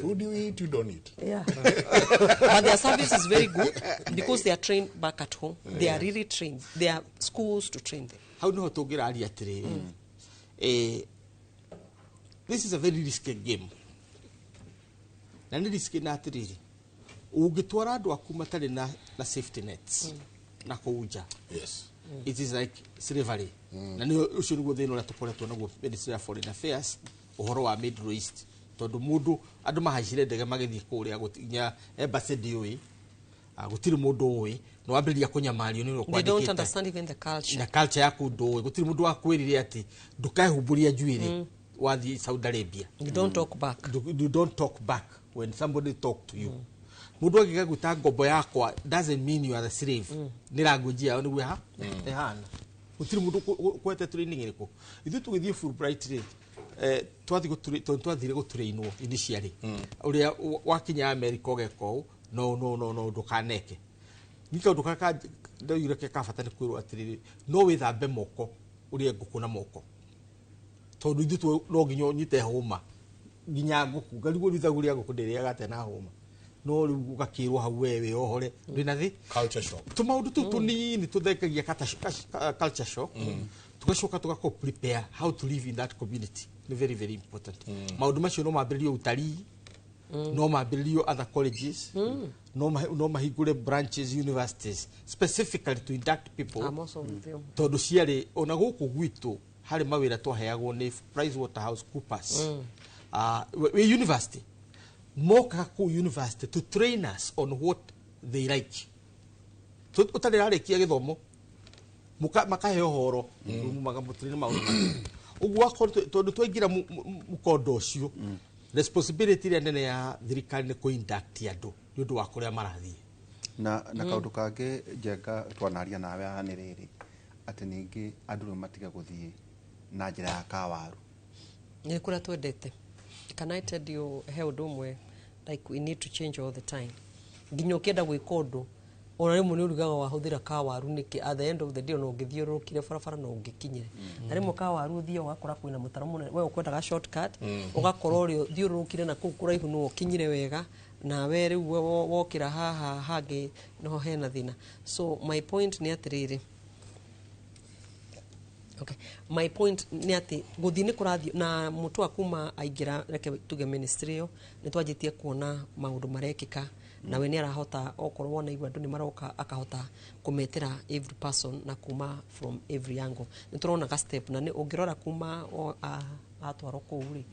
S1: Food you eat, you don't eat.
S4: Yeah. But their service is very good because they are trained back at home. They are really trained. There are schools to train them.
S5: Hau nĩho tũngĩraria atĩrĩrĩ, this is a very risky game. Na nĩ risky na atĩrĩrĩ, ũngĩtwara andũ aku matarĩ na safety nets na kũu nja,
S1: yes,
S5: it is like slavery. Na nĩ ũcio nĩguo thĩna ũrĩa tũkoretwo naguo Ministry of Foreign Affairs, ũhoro wa Middle East, tondũ mũndũ andũ mahaicire ndege magĩthiĩ kũrĩa nginya embassy ndĩũĩ, gũtirĩ mũndũ ũĩ, na wambĩrĩria kũnyamario nĩ ũrĩa
S4: They don't
S5: ũkwandĩkĩte.
S4: understand even the culture.
S5: Na culture yaku ndũĩ, gũtirĩ mũndũ wakwĩrire atĩ ndũkehumbũria njuĩrĩ wathiĩ Saudi Arabia.
S4: You don't talk back.
S5: You don't talk back when somebody talk to you. Mũndũ angĩgagwĩta ngombo yakwa doesn't mean you are a slave. Nĩ language yao nĩguo ĩhana. Gũtirĩ mũndũ ũkwete training ĩrĩkũ. Ithuĩ tũgĩthiĩ Fulbright rĩ, tondũ twathire gũtrainwo initially ũrĩa wakinya America ũgeka ũũ, no no no no ndũkaneke. Ni kaũndũ karĩa ndaugire ke ka bata nĩ kwĩrwo atĩrĩrĩ, no wĩthambe moko ũrĩe ngũkũ na moko, tondũ ithuĩ no nginya ũnyite hũma nginya ngũkũ ngarigwo rĩu thaguri ya ngũkũ ndĩrĩaga atĩa na hũma, no rĩu ũgakĩrwo hau we wĩohore ndwĩna thĩ.
S1: Culture shock.
S5: Tũmaũndũ tũu tũnini tũthengagia culture shock, tugacoka tũgako prepare how to live in that community. Nĩ very very important. Maũndũ macio no mambĩrĩrio utarii, no mambĩrĩrio other colleges, no mahingũre branches, universities specifically to induct people.
S4: I'm also with you.
S5: Tondũ ciarĩ ona gũkũ gwitũ harĩ mawĩra twaheagwo nĩ Price Waterhouse Coopers wĩ university, mokaga kũu university to train us on what they like. Ũtarĩ rarĩkia gĩthomo makaheo ũhoro magamũtrain maũndũ macio. Ũguo akorwo tondũ twaingĩra mũkondo ũcio, responsibility ĩrĩa nene ya thirikari nĩ kũ-induct andũ nĩ ũndũ wa kũrĩa marathiĩ.
S2: Na kaũndũ kangĩ, Njenga, twanaria nawe haha nĩ rĩrĩ atĩ ningĩ andũ rĩu matige gũthiĩ na njĩra ya kawaru.
S4: Nĩ kũrĩa twendete. Can I tell you, he ũndũ ũmwe, like we need to change all the time, nginya ũkĩenda gwĩka ũndũ ona rĩmwe nĩ ũrugaga wahũthĩra kawaru nĩkĩ. At the end of the day, ona ũngĩthiũrũrũkire barabara no ũngĩkinyire, na rĩmwe kawaru ũthiĩ ũgakora kwĩna mũtaro mũnene, we ũkwendaga shortcut, ũgakora ũrĩa ũthiũrũrũkire na kũu kũraihu no ũkinyire wega, nawe rĩu wokĩra haha hangĩ noho hena thĩna. So my point nĩ atĩrĩrĩ, okay. My point nĩ atĩ gũthiĩ nĩ kũrathiĩ na mũtwa kuma aingĩra, reke tuge ministry ĩyo, nĩ twanjĩtie kuona maũndũ marekĩka, nawe nĩ arahota okorwo wona igua andũ nĩ maroka akahota kũmetĩra every person na kuma from every angle nĩ tũrona ga step, na nĩ ũngĩrora kuma atwarwo kũu rĩ,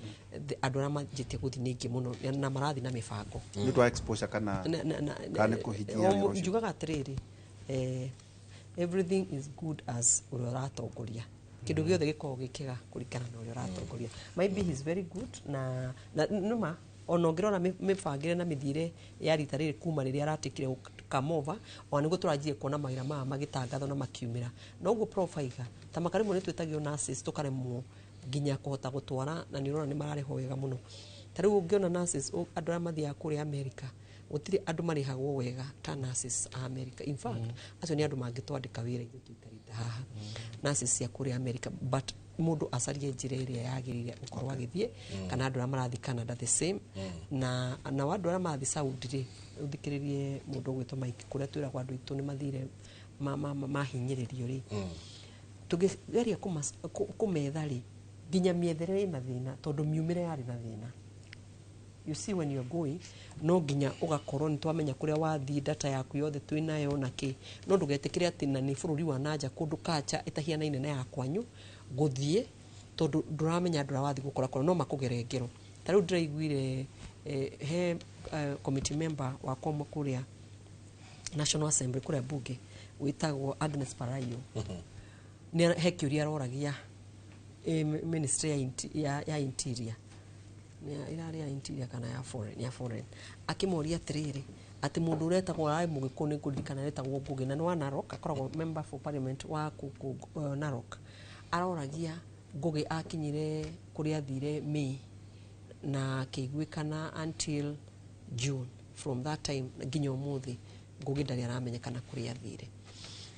S4: andũ arĩa manjĩtie gũthiĩ nĩ aingĩ mũno na marathiĩ na mĩbango.
S2: Nĩ ũndũ wa exposure kana kana nĩ kũhingia wĩra ũcio?
S4: Njugaga atĩrĩrĩ, everything is good as ũrĩa ũratongoria. Kĩndũ gĩothe gĩkoragwo gĩ kĩega kũringana na ũrĩa ũratongoria. Maybe he is very good na nĩma ona ũngĩrora mĩbangĩre na mĩthiĩre ya rita rĩrĩ kuma rĩrĩa aratikire come over, ona nĩguo tũranjie kuona mawĩra maya magĩtangathwo na makiumĩra. Noguo prof aiga ta makarĩmwe nĩ twĩtagio nurses tũkaremwo nginya kũhota gũtwara, na nĩ ũrona nĩ mararĩhwo wega mũno. Ta rĩu ũngĩona nurses, andũ arĩa mathiaga kũrĩa America, gũtirĩ andũ marĩhagwo wega ta nurses a America. In fact, acio nĩ andũ mangĩtwandĩka wĩra ithuĩ tũikarĩte haha, nurses cia kũrĩa America, but mũndũ acarie njĩra ĩrĩa yagĩrĩire ũkorwo agĩthiĩ, kana andũ arĩa marathiĩ Canada the same, na andũ arĩa marathiĩ Saudi rĩ, ũthikĩrĩrie mũndũ ũgwĩtwo Mike, kũrĩa twĩragwo andũ aitũ nĩ mathire mahinyĩrĩrio rĩ, tũngĩgeria kũmetha rĩ, nginya mĩethere ĩna thĩna tondũ miumĩre yarĩ na thĩna. You see, when you're going, no nginya ũgakorwo nĩ twamenya kũrĩa wathiĩ, data yaku yothe twĩnayo na kĩ, no ndũgetĩkĩre atĩ na nĩ bũrũri wa nanja kũndũ kacha ĩtahianaine na ya kwanyu gũthiĩ, tondũ ndũramenya andũ arĩa wathiĩ gũkora kũrĩa no makũgere ngero. Ta rĩu ndĩraiguire he committee member wakwa ũmwe kũrĩa National Assembly, kũrĩa bunge, wĩtagwo Agnes Parayo, nĩ he kĩũria aroragia ministry ya interior. Ĩrarĩ ya interior kana ya foreign, ya foreign, akĩmoria atĩrĩrĩ atĩ mũndũ ũretagwo ararĩ mũgĩkũyũ, nĩ ngũririkana etagwo Ngũgĩ na nĩ wa Narok, akoragwo member for parliament wa kũkũ Narok. Aroragia Ngũgĩ akinyire kũrĩa athire May na akĩiguĩkana until June. From that time nginya ũmũthĩ Ngũgĩ ndarĩ aramenyekana kũrĩa athire.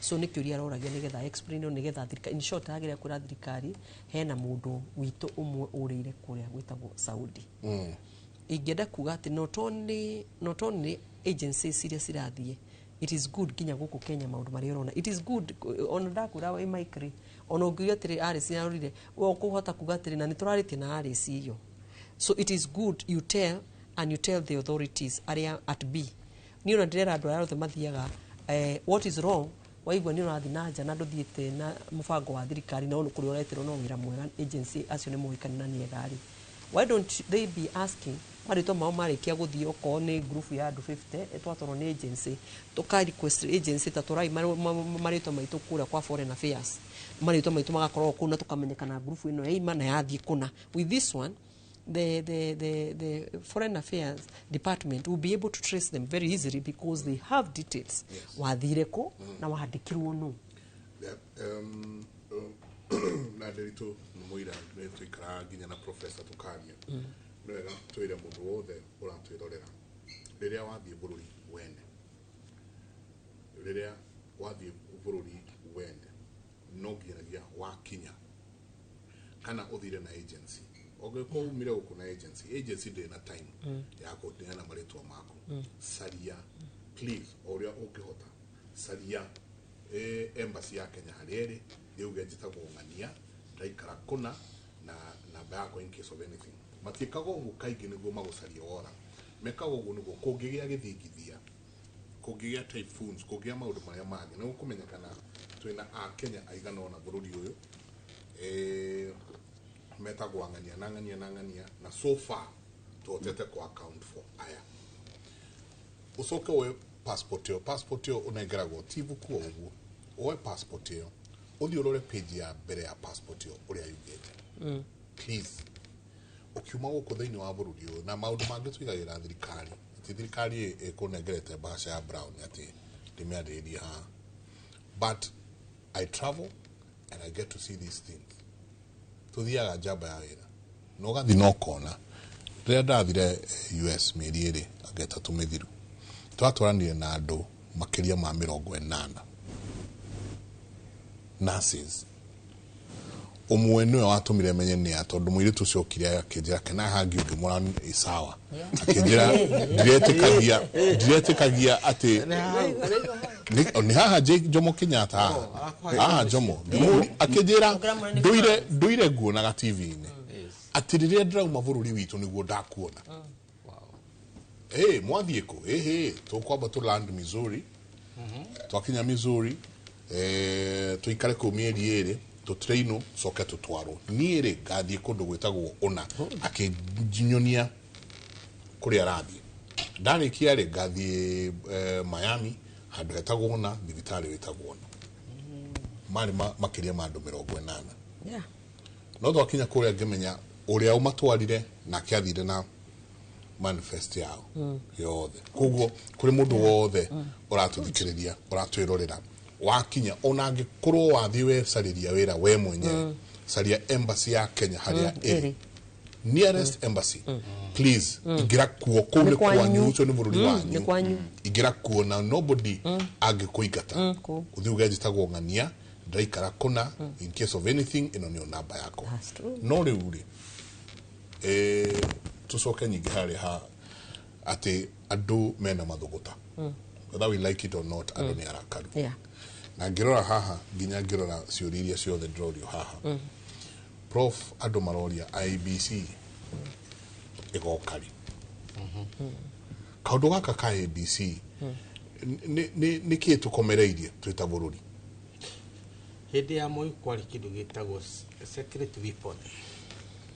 S4: So nĩ kĩũria aroragia nĩgetha explain, nĩgetha thirikari, in short, arageria kwĩra thirikari hena mũndũ witũ ũmwe ũrĩire kũrĩa gwĩtagwo Saudi. Ingĩenda kuga atĩ not only agencies iria cirathiĩ, it is good nginya gũkũ Kenya maũndũ marĩa ũrona, it is good. Ona ndakwĩra wĩ Mike rĩ, ona ũngiuga atĩrĩ RC arorire, we ũkũhota kuga atĩrĩ na nĩ tũrarĩtie na RC iyo. So it is good you tell and you tell the authorities arĩa at B. Niĩ ona ndĩrera andũ arĩa othe mathiaga, what is wrong waigua nĩ ũrathiĩ na nja na ndũthiĩte na mũbango wa thirikari, na kũrĩa ũreterwo no wĩra mwega, agency acio nĩ moĩkaine na nĩ ega rĩ, why don't they be asking marĩtwa mao marĩkia gũthiĩ? Okorwo nĩ group ya andũ 50 ĩtwatwarwo nĩ agency, tũka request agency ta tũrai marĩtwa maitũ kũrĩa kwa foreign affairs, marĩtwa maitũ magakorwo kũu na tũkamenyekana group ĩno yaima na yathiĩ kũna. With this one, the foreign affairs department will be able to trace them very easily because they have details. Wathire kũ na wandĩkirwo nũ.
S1: Yeah. Na Nderitu nĩ mũira, nĩ tũikaraga nginya na professor tũkaria. Nĩ wega twĩre mũndũ wothe ũratwĩrorera, rĩrĩa wathiĩ bũrũri wene, rĩrĩa wathiĩ bũrũri wene, no nginyagia wakinya kana ũthire na agency. Ũngĩkorwo umire gũkũ na agency, agency ndĩrĩ na time ya kũneana marĩtwa maku. Caria, please, o ũrĩa ũngĩhota, caria embassy ya Kenya harĩa ĩrĩ, rĩuge njĩtagwo ng'ania, ndaikara kũna, na namba yakwa in case of anything. Matiĩkaga ũguo kaingĩ nĩguo magũcarie wora, mekaga ũguo nĩguo kũngĩgĩa gĩthingithia, kũngĩgĩa typhoons, kũngĩgĩa maũndũ marĩa mangĩ, nĩguo kũmenyekana twĩna akenya aigana ũna bũrũri ũyũ, metagwo ang'ania na ng'ania na ng'ania, na so far tuhotete ku account for aya. Ucoke woe passport ĩyo. Passport ĩyo ũnengeragwo ti ibuku o ũguo. Woe passport ĩyo, ũthiĩ ũrore page ya mbere ya passport ĩyo ũrĩa yugĩte. Please, ũkiuma gũkũ thĩinĩ wa bũrũri ũyũ, na maũndũ mangĩ tũigagĩra thirikari, atĩ thirikari ĩkũnengerete bahasha ya brown atĩ ndĩmĩarĩrĩrie haha, but I travel and I get to see these things. Tuthiaga njamba ya wĩra na ũgathiĩ na ũkona. Rĩrĩa ndathire US mĩeri 2 anga 3 mĩthiru, twatwaranire na andũ makĩria ma 80 nurses. Ũmwe nĩwe watũmire menye nĩa, tondũ mũirĩtu ũcio okire akĩnjĩra, "Can I hug you?" Ngĩmwĩra, "Ĩ sawa." Akĩnjĩra, "Ndiretĩkagia atĩ nĩ haha Jomo Kenyatta, haha haha Jomo." Akĩnjĩra, "Ndũire nguonaga TV-inĩ, atĩ rĩrĩa ndĩrauma bũrũri witũ nĩguo ndakuona." Hey, mwathiĩ kũ? Ĩhĩ, tũkwamba tũ land Missouri. Twakinya Missouri, tũikare kũu mĩeri 2, tũtrainwo, coke tũtwarwo. Niĩ rĩ, ngathiĩ kũndũ gwĩtagwo ũna. Akĩnyonia kũrĩa arathiĩ. Ndarĩkia rĩ, ngathiĩ Miami, handũ hetagwo ũna, thibitarĩ wĩtagwo ũna. Marĩ makĩria ma andũ 80. No twakinya kũrĩa ngĩmenya ũrĩa ũmatwarire, nake athire na manifest yao yothe. Koguo kũrĩ mũndũ wothe ũratũthikĩrĩria, ũratwĩrorera, wakinya, ona angĩkorwo wathiĩ wecarĩria wĩra we mwenyewe, caria embassy ya Kenya harĩa ĩrĩ, nearest embassy, please. Ingĩra kuo, kũu nĩ
S4: Nĩ kwanyu.
S1: kwanyu, ũcio nĩ bũrũri
S4: Nĩ
S1: wanyu.
S4: kwanyu.
S1: Ingĩra kuo na nobody angĩkũingata.
S4: Kũu.
S1: Ũthiĩ uge, "Njĩtagwo ng'ania, ndaikara kũna, in case of anything ĩno nĩyo namba yakwa."
S4: That's true.
S1: No rĩu rĩ, tucoke nyingĩ harĩa ha atĩ andũ mena mathũgũta, whether we like it or not, andũ nĩ arakaru. Na ngĩrora haha, nginya ngĩrora ciũria iria ciothe ndĩrorio haha, prof, andũ maroria IEBC ĩgoka rĩ? Kaũndũ gaka ka IEBC nĩ kĩĩ tũkomereirie twĩ ta bũrũri?
S5: Hĩndĩ ya Moi kwarĩ kĩndũ gĩtagwo secret weapon.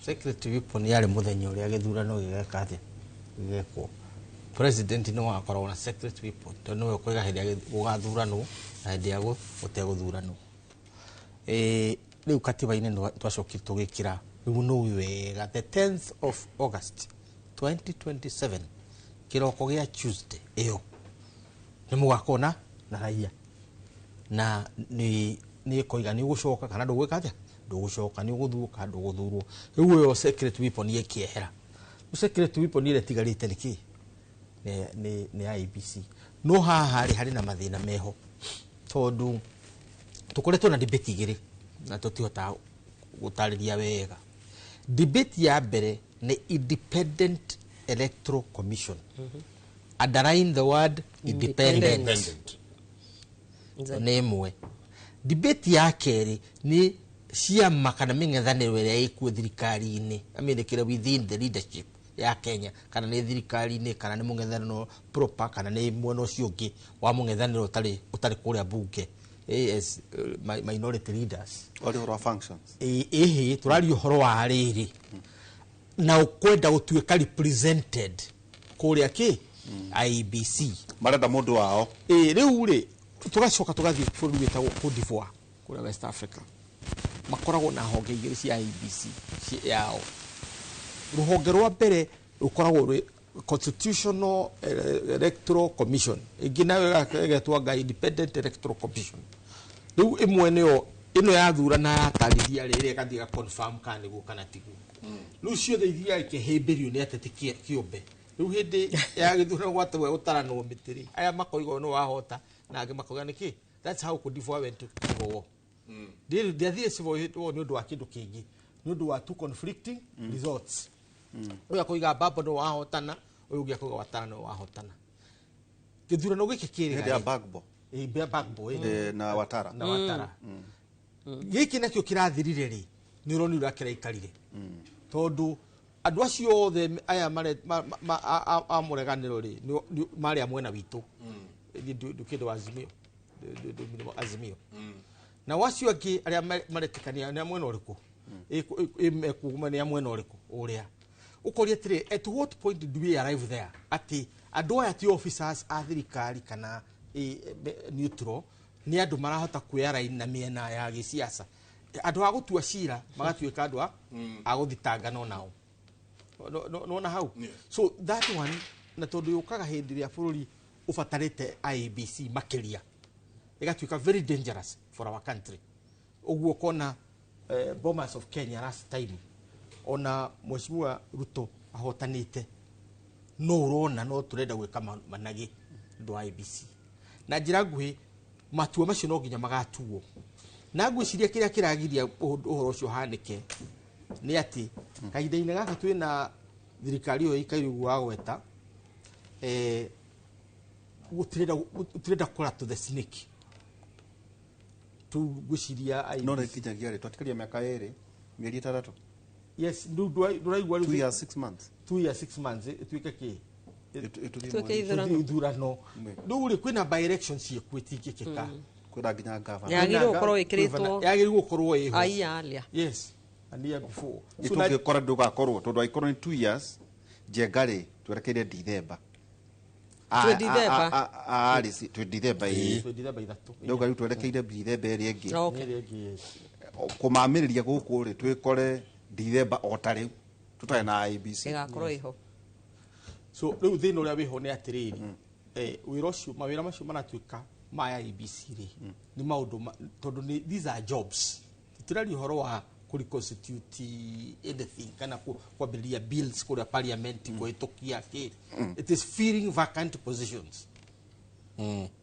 S5: Secret weapon yarĩ mũthenya ũrĩa gĩthurano gĩgeka atĩa, gĩgekwo. President nĩ wakoragwo na secret weapon, tondũ nĩwe ũkoiga hĩndĩ ĩrĩa gũgathuranwo na hĩndĩ ya gũtegũthuranwo. Rĩu katiba-inĩ nĩ twacokire tũgĩkĩra rĩu nĩ wega, the 10th of August 2027, kĩroko gĩa Tuesday ĩyo, nĩ mũgakorwo na raia na nĩ ĩkoiga nĩ ũgũcoka kana ndũgwĩka atĩa, ndũgũcoka, nĩ ũgũthurwo kana ndũgũthurwo. Rĩu ĩyo secret weapon ĩkĩehera. Rĩu secret weapon ĩrĩa ĩtigarĩte nĩ kĩ? Nĩ IEBC. No haha rĩ, harĩ na mathĩna meho, tondũ tũkoretwo na debate igĩrĩ na tũtihotaga gũtarĩria wega. Debate ya mbere nĩ Independent Electoral Commission. Underline the word independent.
S1: Independent.
S5: Nĩ ĩmwe. Debate ya kerĩ nĩ ciama kana mĩng'ethanĩro ĩrĩa ĩkuo thirikari-inĩ, I mean, ĩkĩrĩ within the leadership ya Kenya, kana nĩ thirikari-inĩ, kana nĩ mũng'ethanĩro proper, kana nĩ mwena ũcio ũngĩ wa mũng'ethanĩro ũtarĩ kũrĩa bunge, as minority leaders.
S2: Warĩ ũhoro wa functions.
S5: Ĩhĩ, tũraria ũhoro wa rĩrĩ na ũkwenda gũtuĩka represented kũrĩa kĩ IEBC.
S2: Marenda mũndũ wao.
S5: Ĩ rĩu rĩ, tũgacoka tũgathiĩ bũrũri wĩtagwo Cote d'Ivoire kũrĩa West Africa. Makoragwo na honge igĩrĩ cia IEBC yao. Rũhonge rwa mbere rũkoragwo rwĩ Constitutional Electoral Commission, ĩngĩ nayo ĩgetwo anga Independent Electoral Commission. Rĩu ĩmwe nĩyo Ĩno yathurana yatarithia rĩ, ĩrĩa ĩgathiĩ ĩga-confirm kana nĩguo kana tiguo. Rĩu ciothe ithiaga ikĩhĩmbĩrio nĩ ateti kĩũmbe. Rĩu hĩndĩ ya gĩthurano gwatũgwe gũtaranwo mĩtĩ rĩ, aya makoiga ũyũ nĩ wahota na angĩ makoiga nĩkĩ. That's how Cote d'Ivoire went to civil war. Ndiathire civil war nĩ ũndũ wa kĩndũ kĩngĩ, nĩ ũndũ wa two conflicting results. Ũyũ akoiga Babo nĩ wahotana, ũyũ ũngĩ akoiga Watara nĩ wahotana. Gĩthurano gĩkĩ kĩrĩ
S2: Hĩndĩ ya Gbagbo.
S5: Ĩ, Gbagbo, ĩ.
S2: Na Watara.
S5: Na Watara. Gĩkĩ nakĩo kĩrathirire rĩ, nĩ ũronire ũrĩa kĩraikarire, tondũ andũ acio othe aya a mũreganĩro rĩ, marĩ a mwena witũ. Ndukĩndũ wa Azimio. Azimio nao acio angĩ arĩa maretĩkania nĩ a mwena ũrĩkũ? Mekuma nĩ a mwena ũrĩkũ? Ũrĩa ũkoria atĩrĩ, at what point do we arrive there atĩ andũ aya ti officers a thirikari kana neutral, nĩ andũ marahota kwĩaraini na mĩena ya gĩciaca, andũ a gũtua cira magatuĩka andũ a gũthitangana nao? Nona hau?
S1: Yes.
S5: So that one, na tondũ yũkaga hĩndĩ ĩrĩa bũrũri ũbatarĩte IEBC makĩria, ĩgatuĩka very dangerous for our country. Ũguo ũkona Bomas of Kenya last time, ona Mheshimiwa Ruto ahotanĩte, no ũrona no tũrenda gwĩka managĩ ũndũ wa IEBC. Na njĩra nguhĩ, matua macio no nginya magatuo, na ngwĩciria kĩrĩa kĩragiria ũhoro ũcio ũhanĩke nĩ atĩ kahinda-inĩ gaka twĩna thirikari ĩyo ĩikaire ũguo wagweta, gũtirenda kũra to the snake tu, ngwĩciria
S2: No nĩ kinyagia rĩ, twatikaria mĩaka 2 mĩeri 6.
S5: Yes, ndũraigua?
S2: 2 years 6 months.
S5: 2 years 6 months ĩtuĩke kĩ?
S2: Ĩtũthiĩ
S4: Ĩtuĩke
S2: mweri.
S4: ithurano.
S5: Tũthiĩ ithurano.
S2: Mm.
S5: Rĩu rĩ, kwĩna by elections ciĩkuo itingĩkĩka.
S2: Kwĩna nginya gavana.
S4: Yagĩrĩirwo gũkorwo ĩkĩrĩtwo
S5: Yagĩrĩirwo gũkorwo ĩho
S4: aia alia.
S5: Yes, and year before. So na-
S2: Tũngĩkora ndũgakorwo, tondũ angĩkorwo nĩ 2 years njenga rĩ, twerekeire Dithemba.
S4: Twĩ Dithemba?
S2: Twĩ Dithemba, ĩĩ.
S5: Twĩ Dithemba 3.
S2: Rĩu rĩu twerekeire Dithemba ĩrĩa ĩngĩ.
S4: Okay.
S5: Ĩrĩa ĩngĩ, yes.
S2: Kũmamĩrĩria gũkũ rĩ, twĩkore Dithemba o ta rĩu tũtarĩ na IEBC.
S4: Ĩgakorwo ĩho.
S5: So rĩu thĩna ũrĩa wĩho nĩ atĩrĩrĩ, wĩra ũcio, mawĩra macio maratuĩka ma IEBC rĩ, nĩ maũndũ tondũ these are jobs. Tũtiraria ũhoro wa kũ reconstitute anything kana kwambĩrĩria bills kũrĩa parliament, kũhĩtũkia kĩ. It is filling vacant positions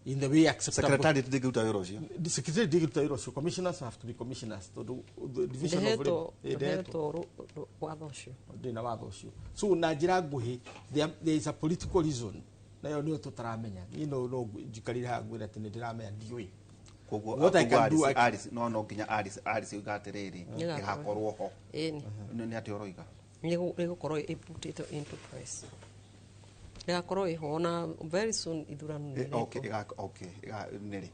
S5: in the way acceptable.
S2: Secretariat ndĩngĩruta wĩra ũcio.
S5: The secretary ndĩngĩruta wĩra ũcio. Commissioners have to be commissioners, tondũ the division of
S4: Ndĩhetwo
S5: labor. Ndĩhetwo.
S4: Ndĩhetwo watho ũcio.
S5: Ndĩna watho ũcio. So na njĩra nguhĩ, there is a political reason, nayo nĩyo tũtaramenya. Niĩ no njikarire haha ngwĩre atĩ nĩ ndĩramenya, ndiũĩ.
S2: Koguo
S5: What I can do,
S2: Alice, no nginya Alice oiga atĩrĩrĩ,
S4: Nĩgakorwo.
S2: ĩgakorwo ho.
S4: Ĩni.
S2: Nĩ atĩ ũroiga?
S4: Nĩgũkorwo ĩputĩtwo into place, ĩgakorwo ĩho ona very soon ithurano nĩ
S2: Okay.
S4: irĩkwo.
S2: Okay, nĩrĩ?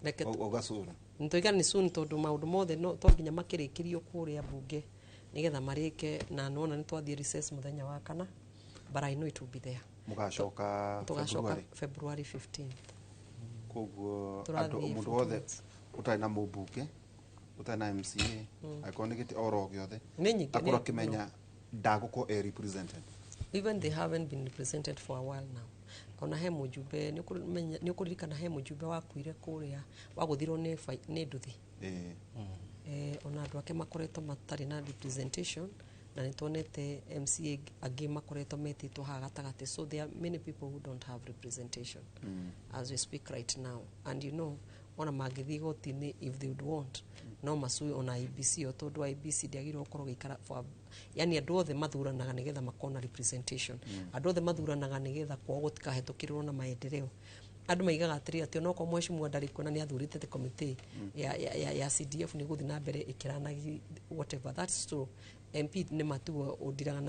S4: Reke
S2: Auga soon.
S4: Nĩtũiga nĩ soon, tondũ maũndũ mothe no to nginya makĩrĩkĩrio kũrĩa mbunge nĩgetha marĩke, na nĩwona nĩ twathiĩ recess mũthenya wa kana, but I know it will be there.
S2: Mũgacoka?
S4: Tũgacoka
S2: February?
S4: February 15th.
S2: Koguo
S4: Tũrathiĩ
S2: andũ mũndũ
S4: 14
S2: wothe
S4: months.
S2: ũtarĩ na mũmbunge, ũtarĩ na MCA, angĩkorwo nĩ gĩtĩ oro gĩothe,
S4: Nĩ nyingĩ,
S2: akorwo
S4: nĩ-
S2: akĩmenya ndagũkorwo e represented.
S4: Even they haven't been represented for a while now. Ona he mũjumbe, nĩ ũkũririkana he mũjumbe wakuire kũrĩa wagũthirwo nĩ nduthi.
S2: Ĩĩ.
S4: Ona andũ ake makoretwo matarĩ na representation, na nĩ tuonete MCA angĩ makoretwo metĩtwo haha gatagatĩ. So there are many people who don't have representation as we speak right now, and ona mangĩthiĩ igoti-inĩ, if they would want, no macui ona IEBC o, tondũ IEBC ndĩagĩrĩirwo gũkorwo gĩikara for, yani andũ othe mathuranaga nĩgetha makorwo na representation, andũ othe mathuranaga nĩgetha kwao gũtikahetũkĩrĩrwo na maendeleo. Andũ maigaga atĩrĩ, atĩ onokorwo mheshimiwa ndarĩ kuo na nĩ athurĩte the committee ya CDF nĩ gũthiĩ na mbere ĩkĩranagi whatever, that's true. MP nĩ matuo ũndiraga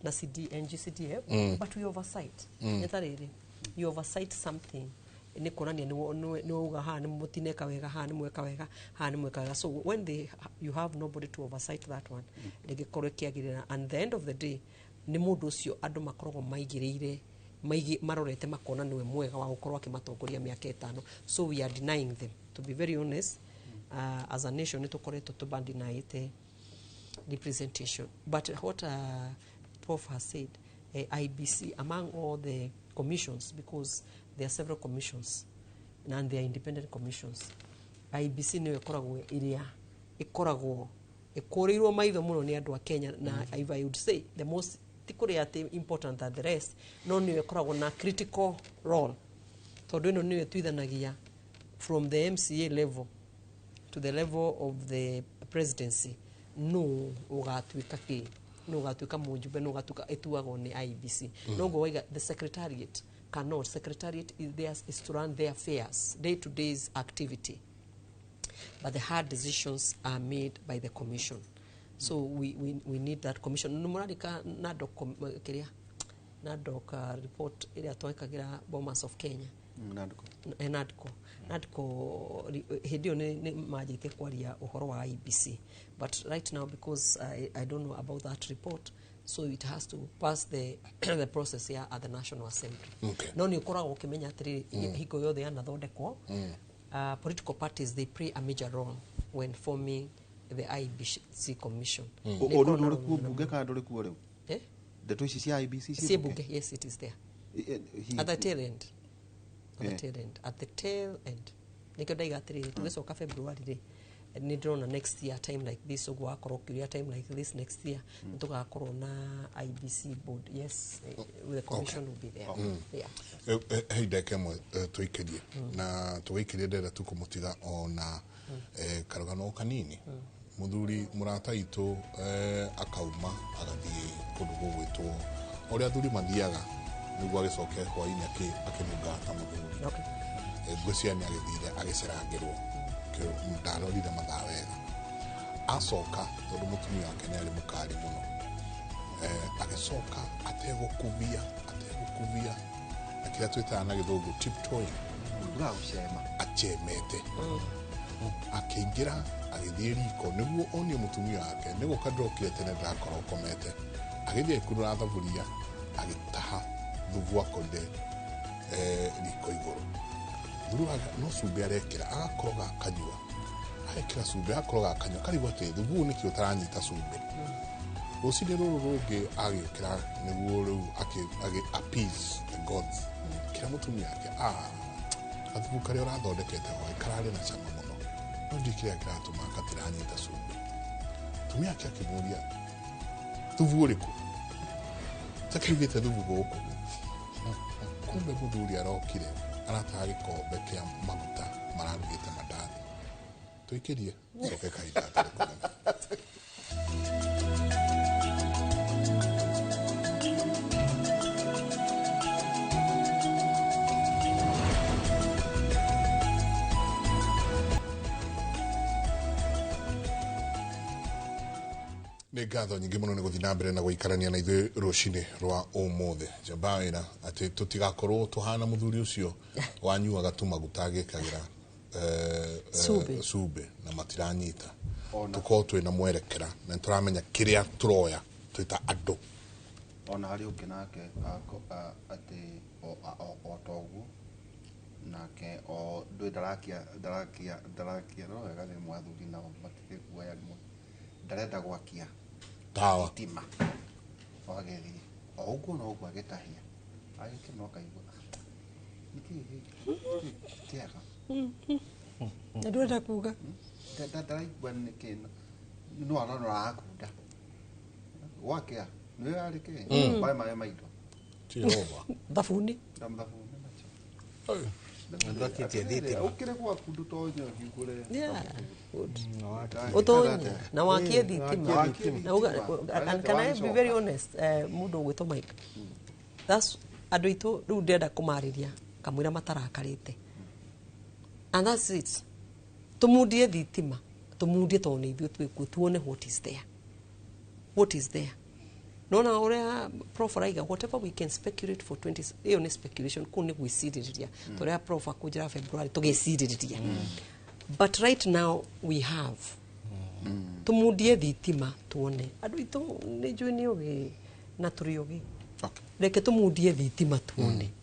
S4: na CD, NGCDF, but we oversight. Nĩ ta rĩrĩ, you oversight something nĩ kuonania nĩ wauga haha nĩ mũtineka wega, haha nĩ mweka wega, haha nĩ mweka wega. So when you have nobody to oversight that one, rĩngĩkorwo ĩkĩagĩrĩra, and the end of the day nĩ mũndũ ũcio andũ makoragwo maigĩrĩire marorete makona nĩwe mwega wa gũkorwo akĩmatongoria mĩaka 5. So we are denying them, to be very honest. As a nation nĩ tũkoretwo tũbandinaĩte representation. But what Prof has said, IEBC, among all the commissions, because there are several commissions and they are independent commissions, IEBC nĩyo ĩkoragwo ĩrĩa ĩkoragwo ĩkũrĩirwo maitho mũno nĩ andũ a Kenya, na if I would say the most, ti kũrĩ atĩ important than the rest, no nĩyo ĩkoragwo na critical role, tondũ ĩno nĩyo ĩtuithanagia from the MCA level to the level of the presidency, no ũgatuĩka kĩ, no ũgatuĩka mũjumbe, no ũgatuĩka, ĩtuagwo nĩ IEBC. Noguo waiga the secretariat cannot. Secretariat is theirs is to run their affairs, day to day's activity, but the hard decisions are made by the commission. So we need that commission. Nĩ mũrarika NADOC kĩrĩa NADOC report ĩrĩa twekagĩra Bomas of Kenya?
S2: NADCO.
S4: NADCO hĩndĩ ĩyo nĩ manjĩtie kwaria ũhoro wa IEBC, but right now, because I don't know about that report, so it has to pass the process here at the National Assembly. No nĩ ũkoragwo ũkĩmenya atĩrĩrĩ, hingo yothe yanathondekwo, political parties, they play a major role when forming the IEBC commission. Nĩ
S2: Ũndũ
S4: ĩkoragwo na
S2: ũrĩ kuo
S4: role.
S2: Bunge kana ndũrĩ kuo rĩu?
S4: Eh?
S2: Ndeto ici cia IEBC
S4: Ciĩ bunge, yes, it is there. At the tail end, at the tail end, at the tail end. Nikio ndaiga atiriri, tugicoka February ri, nĩ ndĩrona next year time like this, ũguo wakorwo ũkĩũria, time like this next year nĩ tũgakorwo na IEBC board. Yes, the commission will be there, yeah.
S1: Hei, ndeka ĩmwe tũikĩrie na tũgĩikĩrie, ndĩrenda tu kũmũtiga ona karũgano kanini. Mũthuri mũrata itũ akauma agathiĩ kũndũ gũgwĩtwo ũrĩa athuri mathiaga nĩguo agĩcoke hwainĩ akĩnunga ta mũthuri. Ngwĩciria nĩ agĩthire agĩcerangĩrwo. Ndarorire mathaa wega, acoka, tondũ mũtumia wake nĩ arĩ mũkari mũno, agĩcoka ategũkubia na kĩrĩa twĩtaga na gĩthũngũ tiptoeing.
S2: Tugaga gũcema.
S1: Acemete akĩingĩra, agĩthiĩ riko nĩguo onie mũtumia wake nĩ gũka, ndĩrokire tene, ndĩrakorwo ũkomete. Agĩthiĩ agĩkunũra thaburia, agĩtaha thubu akorire riko igũrũ. Thuru wake no cumbĩ arekĩra, agakoroga akanyua, agekĩra cumbĩ, agakoroga akanyua, karigwo atĩ thubu ũyũ nĩkĩ ũtaranyita cumbĩ. Rũcinĩ rũrũ rũngĩ agĩũkĩra nĩguo rĩu appease the gods, kĩra mũtumia wake, "Ah, gathubu karĩa ũrathondekete hwaĩ kararĩ na cama mũno, no ndiũ kĩrĩa kĩratũma gatiranyita cumbĩ." Mũtumia wake akĩmũria, "Thubu ũrĩkũ? Takiugĩte thubu gũkũ?" Kumbe mũthuri arokire arataha gĩkombe kĩa maguta mararugĩte mandathi. Tũikĩrie, coke kahinda gatarĩ kũnene. Nĩ ngatho nyingĩ mũno nĩ gũthiĩ na mbere na gũikarania na ithuĩ rũcinĩ rwa ũmũthĩ. Njamba wĩra atĩ tũtigakorwo tũhana mũthuri ũcio wanyuaga tu maguta agĩkagĩra
S4: Cumbĩ.
S1: Cumbĩ na matiranyita. Tũkorwo twĩna mwerekera na nĩ tũramenya kĩrĩa tũroya twĩta andũ.
S2: Ona harĩ ũngĩ nake atĩ o ta ũguo nake o ndũĩ ndarakia ndarakia ndarakia, no wega nĩ mwathuri nao matirĩ guoya rĩmwe, ndarenda gwakia
S1: tawa
S2: thitima. O agĩthiĩ o ũguo no ũguo agĩtahia agĩkĩra no akaigua nĩkĩ gĩkĩ kĩega.
S4: Na ndũrenda kuga.
S2: Ndaraigua nĩkĩ no arona arakunda gwakĩa nĩwe arĩ kĩ maĩ marĩa maindo.
S1: Jehova.
S4: Thabuni.
S2: Na thabuni nacio.
S3: Ndwakĩtie thitima.
S2: Ũkĩre gwaku ndũtonye ũhingũre.
S4: Yeah, good. Ũtonye na wakie thitima.
S2: Wakie
S4: Na
S2: thitima.
S4: And can I be very honest, mũndũ ũgwĩtwo Mike, that's andũ aitũ rĩu ndĩrenda kũmarĩria kamũira matarakarĩte, and that's it. Tũmundie thitima, tũmundie tondũ nĩ ithuĩ twĩkuo, tuone what is there, what is there. Nona ũrĩa prof araiga, whatever we can speculate for 20, ĩyo nĩ speculation, kũu nĩ gwĩcirĩrĩria tũrĩa prof akũnjĩra February tũgĩcirĩrĩria, but right now we have tũmundie thitima tuone. Andũ aitũ nĩ njũĩ nĩ ũgĩ na tũrĩ ũgĩ. Reke tũmundie thitima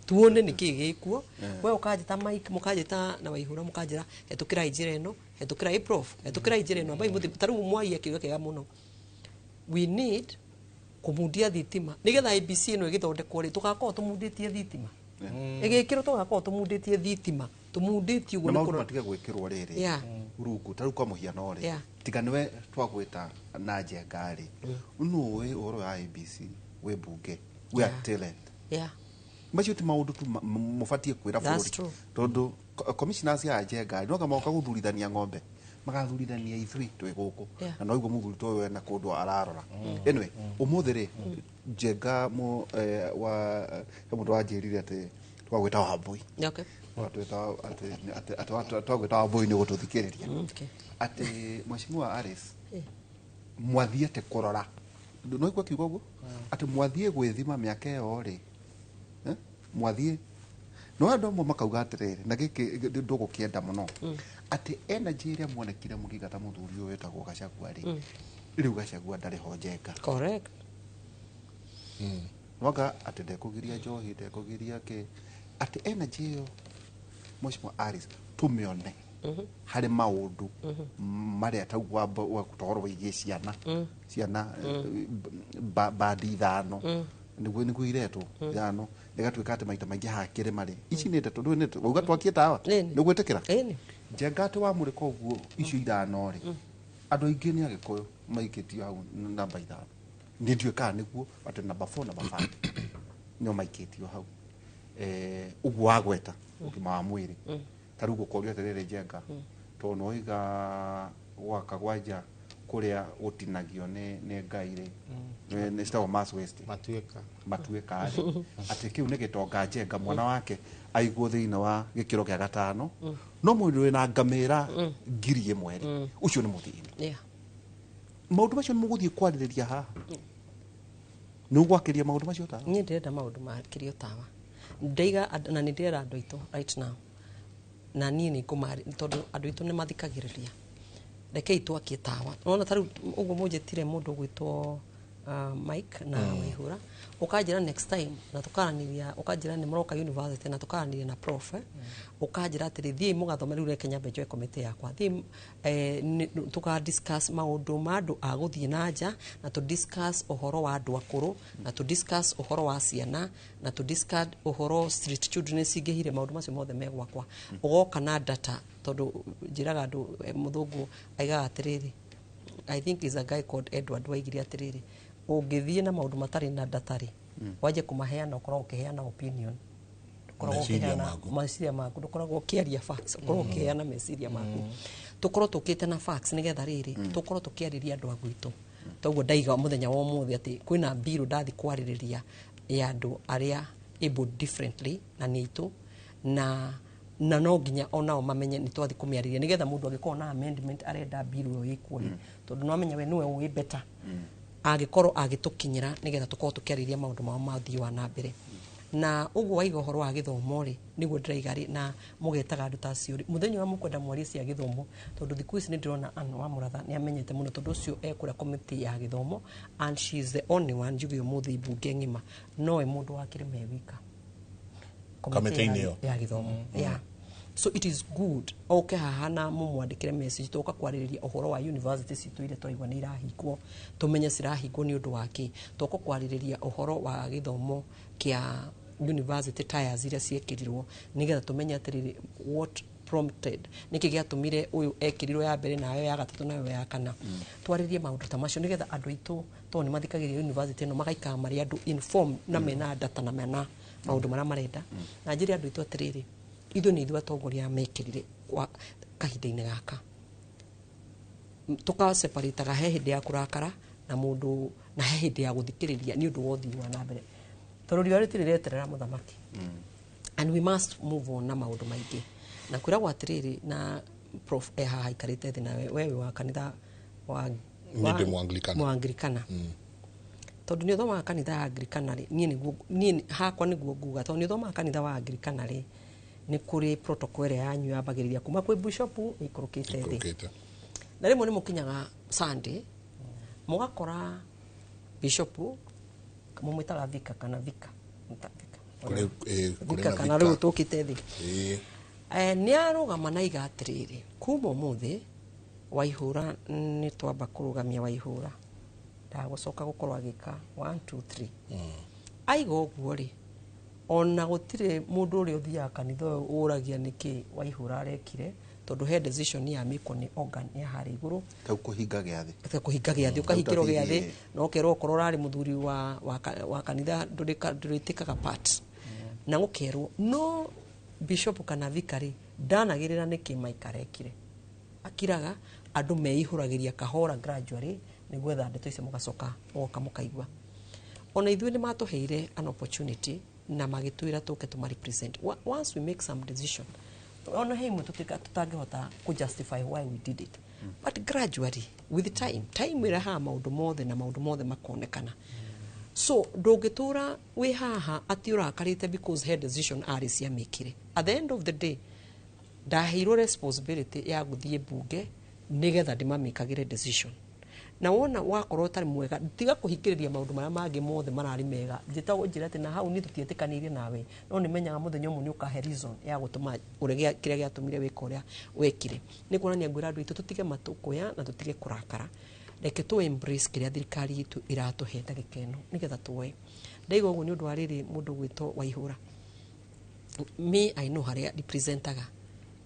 S4: tuone nĩkĩ gĩkuo. We ũkanjĩta Mike, mũkanjĩta na Waihũra, mũkanjĩra hetũkĩrai njĩra ĩno, hetũkĩrai prof, hetũkĩrai njĩra ĩno, ambai mũthiĩ. Ta rĩu mwai akiuga kĩega mũno, we need kũmundia thitima nĩgetha IEBC ĩno ĩgĩthondekwo rĩ, tũgakorwo tũmundĩtie thitima, ĩgĩkĩrwo tũgakorwo tũmundĩtie thitima. Tũmundĩtie ũguo
S2: na
S4: nĩ
S2: maũndũ
S4: kũrora.
S2: Matige gwĩkĩrwo rĩrĩ rungu ta rĩu kwa mũhiano rĩ, tiga nĩwe twagwĩta na Njenga rĩ, nũĩ ũhoro wa IEBC wĩ mbunge we are talent. Macio ti maũndũ tu mũbatiĩ kwĩra
S4: That's
S2: bũrũri
S4: true.
S2: tondũ commissioners ya Njenga no magoka gũthurithania ng'ombe, magathurithania ithuĩ twĩ gũkũ. Na noiguo mũthuri ta ũyũ ena kũndũ ararora. Anyway, ũmũthĩ rĩ, Njenga mũ wa he mũndũ wanjĩrire atĩ twagwĩta Wambui. Twagwĩta atĩ twagwĩta Wambui nĩ gũtũthikĩrĩria. Atĩ Mheshimiwa Alice, mwathiĩte kũrora, no igua kiugo ũguo atĩ mwathiĩ gwĩthima mĩaka ĩyo rĩ, eh? Mwathiĩ no andũ amwe makauga atĩrĩrĩ, na gĩkĩ ndũgũkĩenda mũno, atĩ energy ĩrĩa muonekire mũkĩingata mũthuri ũyũ wĩtagwo Gachagua rĩ, rĩu Gachagua ndarĩ ho, Njenga.
S4: Correct.
S2: Nwanga atĩ ndekũgiria njohi, ndekũgiria kĩ, atĩ energy ĩyo, Mheshimiwa Alice, tũmĩone harĩ maũndũ marĩa tau ũhoro wĩgiĩ ciana, ciana bandi 5 nĩguo iretwo 5, ĩgatuĩka atĩ maita maingĩ haha kĩrĩma rĩ, ici nĩ ndeto ndũĩ nĩ ndeto wauga twakie tawa.
S4: Ĩni.
S2: Nĩ gwĩtĩkĩra.
S4: Ĩni.
S2: Njenga atĩ wamũrĩka ũguo icio 5 rĩ, andũ aingĩ nĩ Agĩkũyũ maikĩtio hau namba 5, nĩ ndiũĩ kana nĩguo atĩ namba 4, namba 5 nĩo maikĩtio hau. Ũguo wagweta ũgima wa mwĩrĩ, ta rĩu gũkorio atĩrĩrĩ, Njenga, tondũ nĩwaiga gwaka gwanja kũrĩa gũtinagio nĩ Ngai rĩ, nĩ citagwo mass waste.
S5: Matuĩka.
S2: Matuĩka rĩ, atĩ kĩu nĩ gĩtonga, Njenga, mwana wake aigwo thĩinĩ wa gĩkĩro gĩa gatano, no mũndũ wĩna ngamĩra 1000 rĩ, ũcio nĩ mũthĩni. Maũndũ macio nĩ mũgũthiĩ kwarĩrĩria haha, nĩ ũgwakĩria maũndũ macio tawa?
S4: Niĩ ndĩrenda maũndũ makĩrio tawa ndaiga na nĩ ndĩrera andũ aitũ right now, na niĩ nĩ ngũmarĩ tondũ andũ aitũ nĩ mathikagĩrĩria. Rekei twakie tawa. Nona ta rĩu ũguo mũnjĩtire mũndũ ũgwĩtwo Mike na Waihura, ũkanjĩra next time na tũkaranĩria, ũkanjĩra nĩ mũroka university na tũkaranĩria na prof, ũkanjĩra atĩrĩ, thiĩi mũgathome. Rĩu reke nyambe njoe committee yakwa, thiĩi tũka discuss maũndũ ma andũ a gũthiĩ na nja, na tũ discuss ũhoro wa andũ akũrũ, na tũ discuss ũhoro wa ciana, na tũ discuss ũhoro street children cingĩhire. Maũndũ macio mothe me gwakwa, ũgoka na data, tondũ njĩraga andũ, mũthũngũ aigaga atĩrĩrĩ, I think is a guy called Edward waigire atĩrĩrĩ, ũngĩthiĩ na maũndũ matarĩ na data rĩ, wanjie kũmaheana, ũkoragwo ũkĩheana opinion. Ndũkoragwo
S1: Meciria
S4: ũkĩheana
S1: maku.
S4: Meciria maku, ndũkoragwo ũkĩaria facts, ũkoragwo ũkĩheana meciria maku. Tũkorwo tũkĩte na facts nĩgetha rĩrĩ tũkorwo tũkĩarĩria andũ a gwitũ. Toguo ndaiga mũthenya wa ũmũthĩ atĩ kwĩna mbirũ ndathi kwarĩrĩria ya andũ arĩa able differently na nĩ aitũ, na no nginya onao mamenye nĩ twathi kũmĩarĩria, nĩgetha mũndũ angĩkorwo na amendment arenda mbirũ ĩyo ĩkwo rĩ, tondũ no amenya we nĩwe ũĩ better, angĩkorwo agĩtũkinyĩra nĩgetha tũkorwo tũkĩarĩria maũndũ mao ma ũthii wa na mbere. Na ũguo waiga ũhoro wa gĩthomo rĩ, nĩguo ndĩraiga rĩ, na mũgetaga andũ ta acio rĩ, mũthenya ũrĩa mũkwenda mwarie cia gĩthomo, tondũ thikũ ici nĩ ndĩrona Ann wa Mũratha nĩ amenyete mũno, tondũ ũcio ekũrĩa committee ya gĩthomo, and she is the only one njuge ũmũthĩ mbunge ng'ima nowe mũndũ wa kĩrĩma e wika
S1: Kamĩtĩ-inĩ ĩyo.
S4: Ya gĩthomo. Yeah, so it is good oke haha na mũmwandĩkĩre message, tũka kwarĩrĩria ũhoro wa university citũ iria tũraigua nĩ irahingwo, tũmenye cirahingwo nĩ ũndũ wa kĩ. Tũka kwarĩrĩria ũhoro wa gĩthomo kĩa university tires iria ciĩkĩrirwo, nĩgetha tũmenye atĩrĩrĩ, what prompted, nĩkĩ gĩatũmire ũyũ ekĩrirwo ya mbere, nayo ya gatatũ, nayo ya kana. Twarĩrie maũndũ ta macio nĩgetha andũ aitũ, tondũ nĩ mathikagĩrĩria university ĩno, magaikara marĩ andũ informed na mena data na mena maũndũ marĩa marenda. Na njĩre andũ aitũ atĩrĩrĩ, ithuĩ nĩ ithuĩ atongoria mekĩrire kwa kahinda-inĩ gaka tũkaseparataga, he hĩndĩ ya kũrakara na mũndũ na he hĩndĩ ya gũthikĩrĩria nĩ ũndũ wa ũthii wa na mbere, tondũ riũa rĩtirĩ rĩeterera mũthamaki, and we must move on na maũndũ maingĩ. Na kwĩragwo atĩrĩrĩ, na prof e haha aikarĩte thĩ, nawe we wĩ wa kanitha wa
S1: Niĩ ndĩ Mũanglikana.
S4: Mũanglikana. Tondũ nĩ ũthomaga kanitha ya Anglikana rĩ, niĩ nĩguo niĩ hakwa nĩguo nguga, tondũ nĩ ũthomaga kanitha wa Anglikana rĩ, nĩ kũrĩ protocol ĩrĩa yanyu yambagĩrĩria kuma kwĩ bishop ĩikũrũkĩte thĩ.
S1: Ikũrũkĩte.
S4: Na rĩmwe nĩ mũkinyaga Sunday mũgakora bishop, mũmwĩtaga vika kana vika? Vika.
S1: Kũrĩ kũrĩ
S4: vika
S1: na
S4: kana
S1: vika.
S4: rĩu tũkĩte thĩ. Nĩ arũgama na iga atĩrĩrĩ, kuma ũmũthĩ Waihũra nĩ twamba kũrũgamia Waihũra, ndagũcoka gũkorwo agĩka 1 2 3. Aiga ũguo rĩ, Ona gũtirĩ mũndũ ũrĩa ũthiaga kanitha ũyũ ũragia nĩkĩ Waihũra arekire, tondũ he decision ya mĩkwo nĩ organ ya harĩa igũrũ.
S2: Tau kũhinga gĩathĩ.
S4: Ta kũhinga gĩathĩ, ũkahingĩrwo gĩathĩ
S2: Ũtathiĩ.
S4: na ũkerwo okorwo ũrarĩ mũthuri wa kanitha ndũrĩtĩkaga part na gũkerwo no bishop kana vikari ndanagĩrĩra nĩkĩ Mike arekire, akiraga andũ meihũragĩria kahora gradually nĩ gwetha ndeto icio, mũgacoka mũgoka mũkaigua. Ona ithuĩ nĩ matũheire an opportunity na magĩtwĩra tũke tũma represent. Once we make some decision, ona he imwe tũtangĩhota kũ justify why we did it, but gradually with time ĩrehaga maũndũ mothe na maũndũ mothe makonekana. So ndũngĩtũra wĩ haha atĩ ũrakarĩte because he decision arĩ ciamĩkire. At the end of the day, ndaheirwo responsibility ya gũthiĩ mbunge nĩgetha ndĩmamĩkagĩre decision, na wona wakorwo ũtarĩ mwega, tiga kũhingĩrĩria maũndũ marĩa mangĩ mothe mararĩ mega. Njĩtagwo njĩra atĩ na hau niĩ tũtietĩkanĩirie nawe, no nĩ menyaga mũthenya ũmwe nĩ ũkahe reason ya gũtũma ũrege kĩrĩa gĩatũmire wĩka ũrĩa wekire. Nĩ kuonania ngwĩra andũ aitũ tũtige matũkũya na tũtige kũrakara, reke tũ embrace kĩrĩa thirikari itũ ĩratũhe ndagĩka ĩno nĩgetha tuoe. Ndaigua ũguo nĩ ũndũ wa rĩrĩ, mũndũ gwĩtwo Waihũra, me, I know harĩa representaga.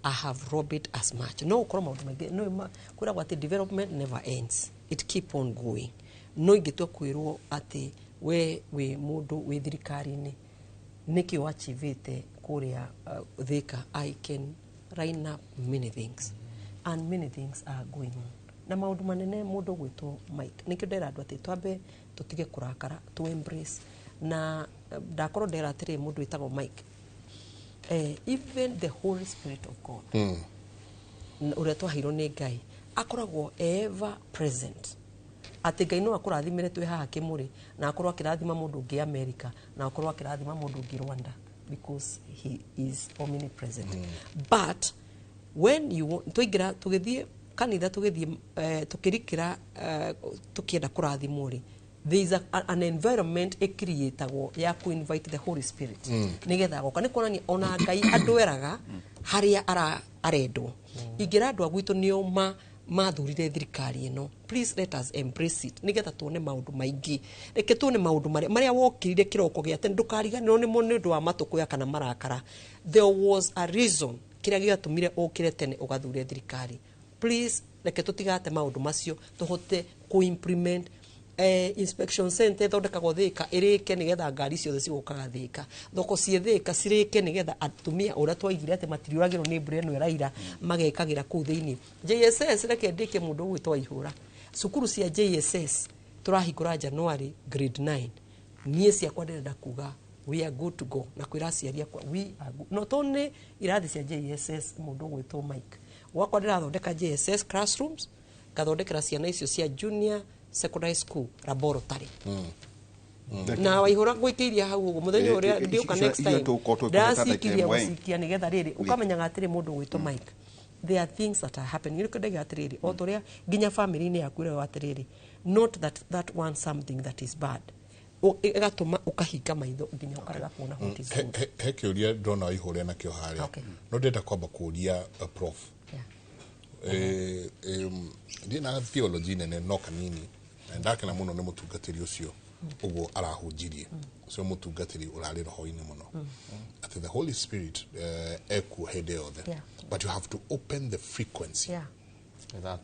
S4: I have lobbied as much, no ũkorwo maũndũ maingĩ no kwĩragwo atĩ development never ends, it keep on going. No ingĩtua kwĩrwo atĩ we wĩ mũndũ wĩ thirikari-inĩ, nĩkĩ wachivĩte kũrĩa Thika, I can line up many things and many things are going on na maũndũ manene. Mũndũ gwĩtwo Mike, nĩkĩo ndera andũ atĩ twambe tũtige kũrakara, tu embrace na ndakorwo ndera atĩrĩ, mũndũ wĩtagwo Mike, even the Holy Spirit of God ũrĩa twaheirwo nĩ Ngai akoragwo ever present, atĩ Ngai no akũrathimĩre twĩ haha Kĩmũrĩ na akorwo akĩrathima mũndũ ũngĩ America na akorwo akĩrathima mũndũ ũngĩ Rwanda, because he is omnipresent. But when you twaingĩra tũgĩthiĩ kanitha, tũgĩthiĩ tũkĩrikĩra, tũkĩenda kũrathimwo rĩ, there is an environment ĩcreatagwo ya ku invite the Holy Spirit nĩgetha agoka. Nĩ kuonania ona Ngai andweraga harĩa arendwo. Ingĩra andũ a gwitũ nĩo mathurire thirikari ĩno, please let us embrace it nĩgetha tuone maũndũ maingĩ. Reke tuone maũndũ marĩa wokĩrire kĩroko gĩa tene, ndũkariganĩrwo nĩmo nĩ ũndũ wa matũkũya kana marakara. There was a reason kĩrĩa gĩatũmire ũkĩre tene ũgathure thirikari. Please reke tũtigate maũndũ macio, tũhote kũ-implement inspection center ĩthondekagwo Thĩka ĩrĩke nĩgetha ngari ciothe cigũkaga Thĩka, thoko ciĩ Thĩka cirĩke nĩgetha atumia ũrĩa twaigire atĩ matiriũragĩrwo nĩ mbura ĩno ĩraira magekagĩra kũu thĩinĩ. JSS, reke ndĩke mũndũ ũgwĩtwo Waihũra, cukuru cia JSS tũrahingũra January grade 9. Niĩ ciakwa ndĩrenda kuga we are good to go na kwĩra aciari akwa we are good. Not only irathi cia JSS, mũndũ ũgwĩtwo Mike, gwakwa ndĩrathondeka JSS classrooms, ngathondekera ciana icio cia junior secondary school laboratory na Waihũra ngũikĩirie hau ũguo mũthenya ũrĩa ndĩũka next
S2: icio
S4: time
S2: tũgũkorwo tũkĩhĩta ndagĩka
S4: ndacikiria
S2: ĩmwe.
S4: Gũcikia nĩgetha rĩrĩ ũkamenyaga atĩrĩ, mũndũ ũgwĩtwo Mike, there are things that are happening. Nĩkĩo ndaiga atĩrĩrĩ, o ta ũrĩa nginya family-inĩ yaku ĩrĩa atĩrĩrĩ, not that that one something that is bad ĩgatũma ũkahinga maitho nginya ũkarega kuona what is good.
S1: He kĩũria ndona Waihũra nakĩo harĩa. No ndĩrenda kwamba kũũria prof. Ndiĩ na theology nene no kanini, na ndakena mũno nĩ mũtungatĩri ũcio ũguo arahunjirie, ũcio mũtungatĩri ũrarĩ roho-inĩ mũno, atĩ the Holy Spirit ekuo hĩndĩ yothe, but you have to open the frequency.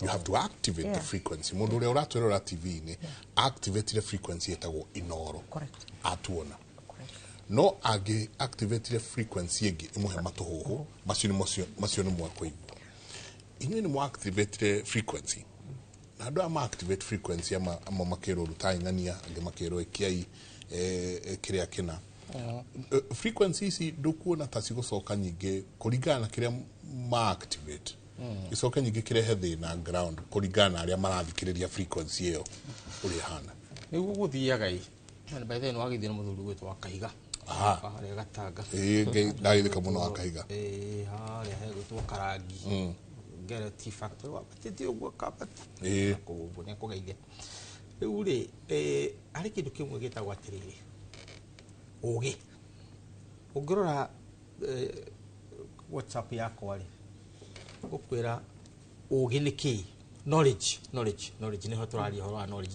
S1: You have to activate the frequency. Mũndũ ũrĩa ũratwĩrora TV-inĩ activatire frequency ĩtagwo Inoro atuona. No angĩ activatire frequency ĩngĩ ĩmũhe matũhũhũ macio, nĩ macio nĩ mwakũigua. Inyuĩ nĩ mwa-activatire frequency, na andũ aya ma-activate frequency ama makĩrwo rutai ng'ania, angĩ makĩrwo ĩkiai kĩrĩa kĩna. Frequency ici ndũkuona ta cigũcoka nyingĩ kũringana na kĩrĩa ma-activate, icoke nyingĩ kĩrehe thĩna ground kũringana na arĩa marathikĩrĩria frequency ĩyo ũrĩa ĩhana?
S5: Nĩguo gũthiaga ĩ, na by the way nĩ wagĩthio na mũthuri gwĩtwo wa Kahiga. Harĩa Gatanga.
S1: Ĩĩ, Ngai ndagĩthĩka mũno wa Kahiga.
S5: Ĩĩ, harĩa hegwĩtwo Karangi Ngere Tea Factory wambatĩte ũguo kambati kũu ũguo nĩ akũgeithia. Rĩu rĩ, harĩ kĩndũ kĩmwe gĩtagwo atĩrĩrĩ, ũgĩ. Ũngĩrora WhatsApp yakwa rĩ, ngũkwĩra ũgĩ nĩ kĩĩ. Knowledge, knowledge, knowledge, nĩho tũraria ũhoro wa knowledge,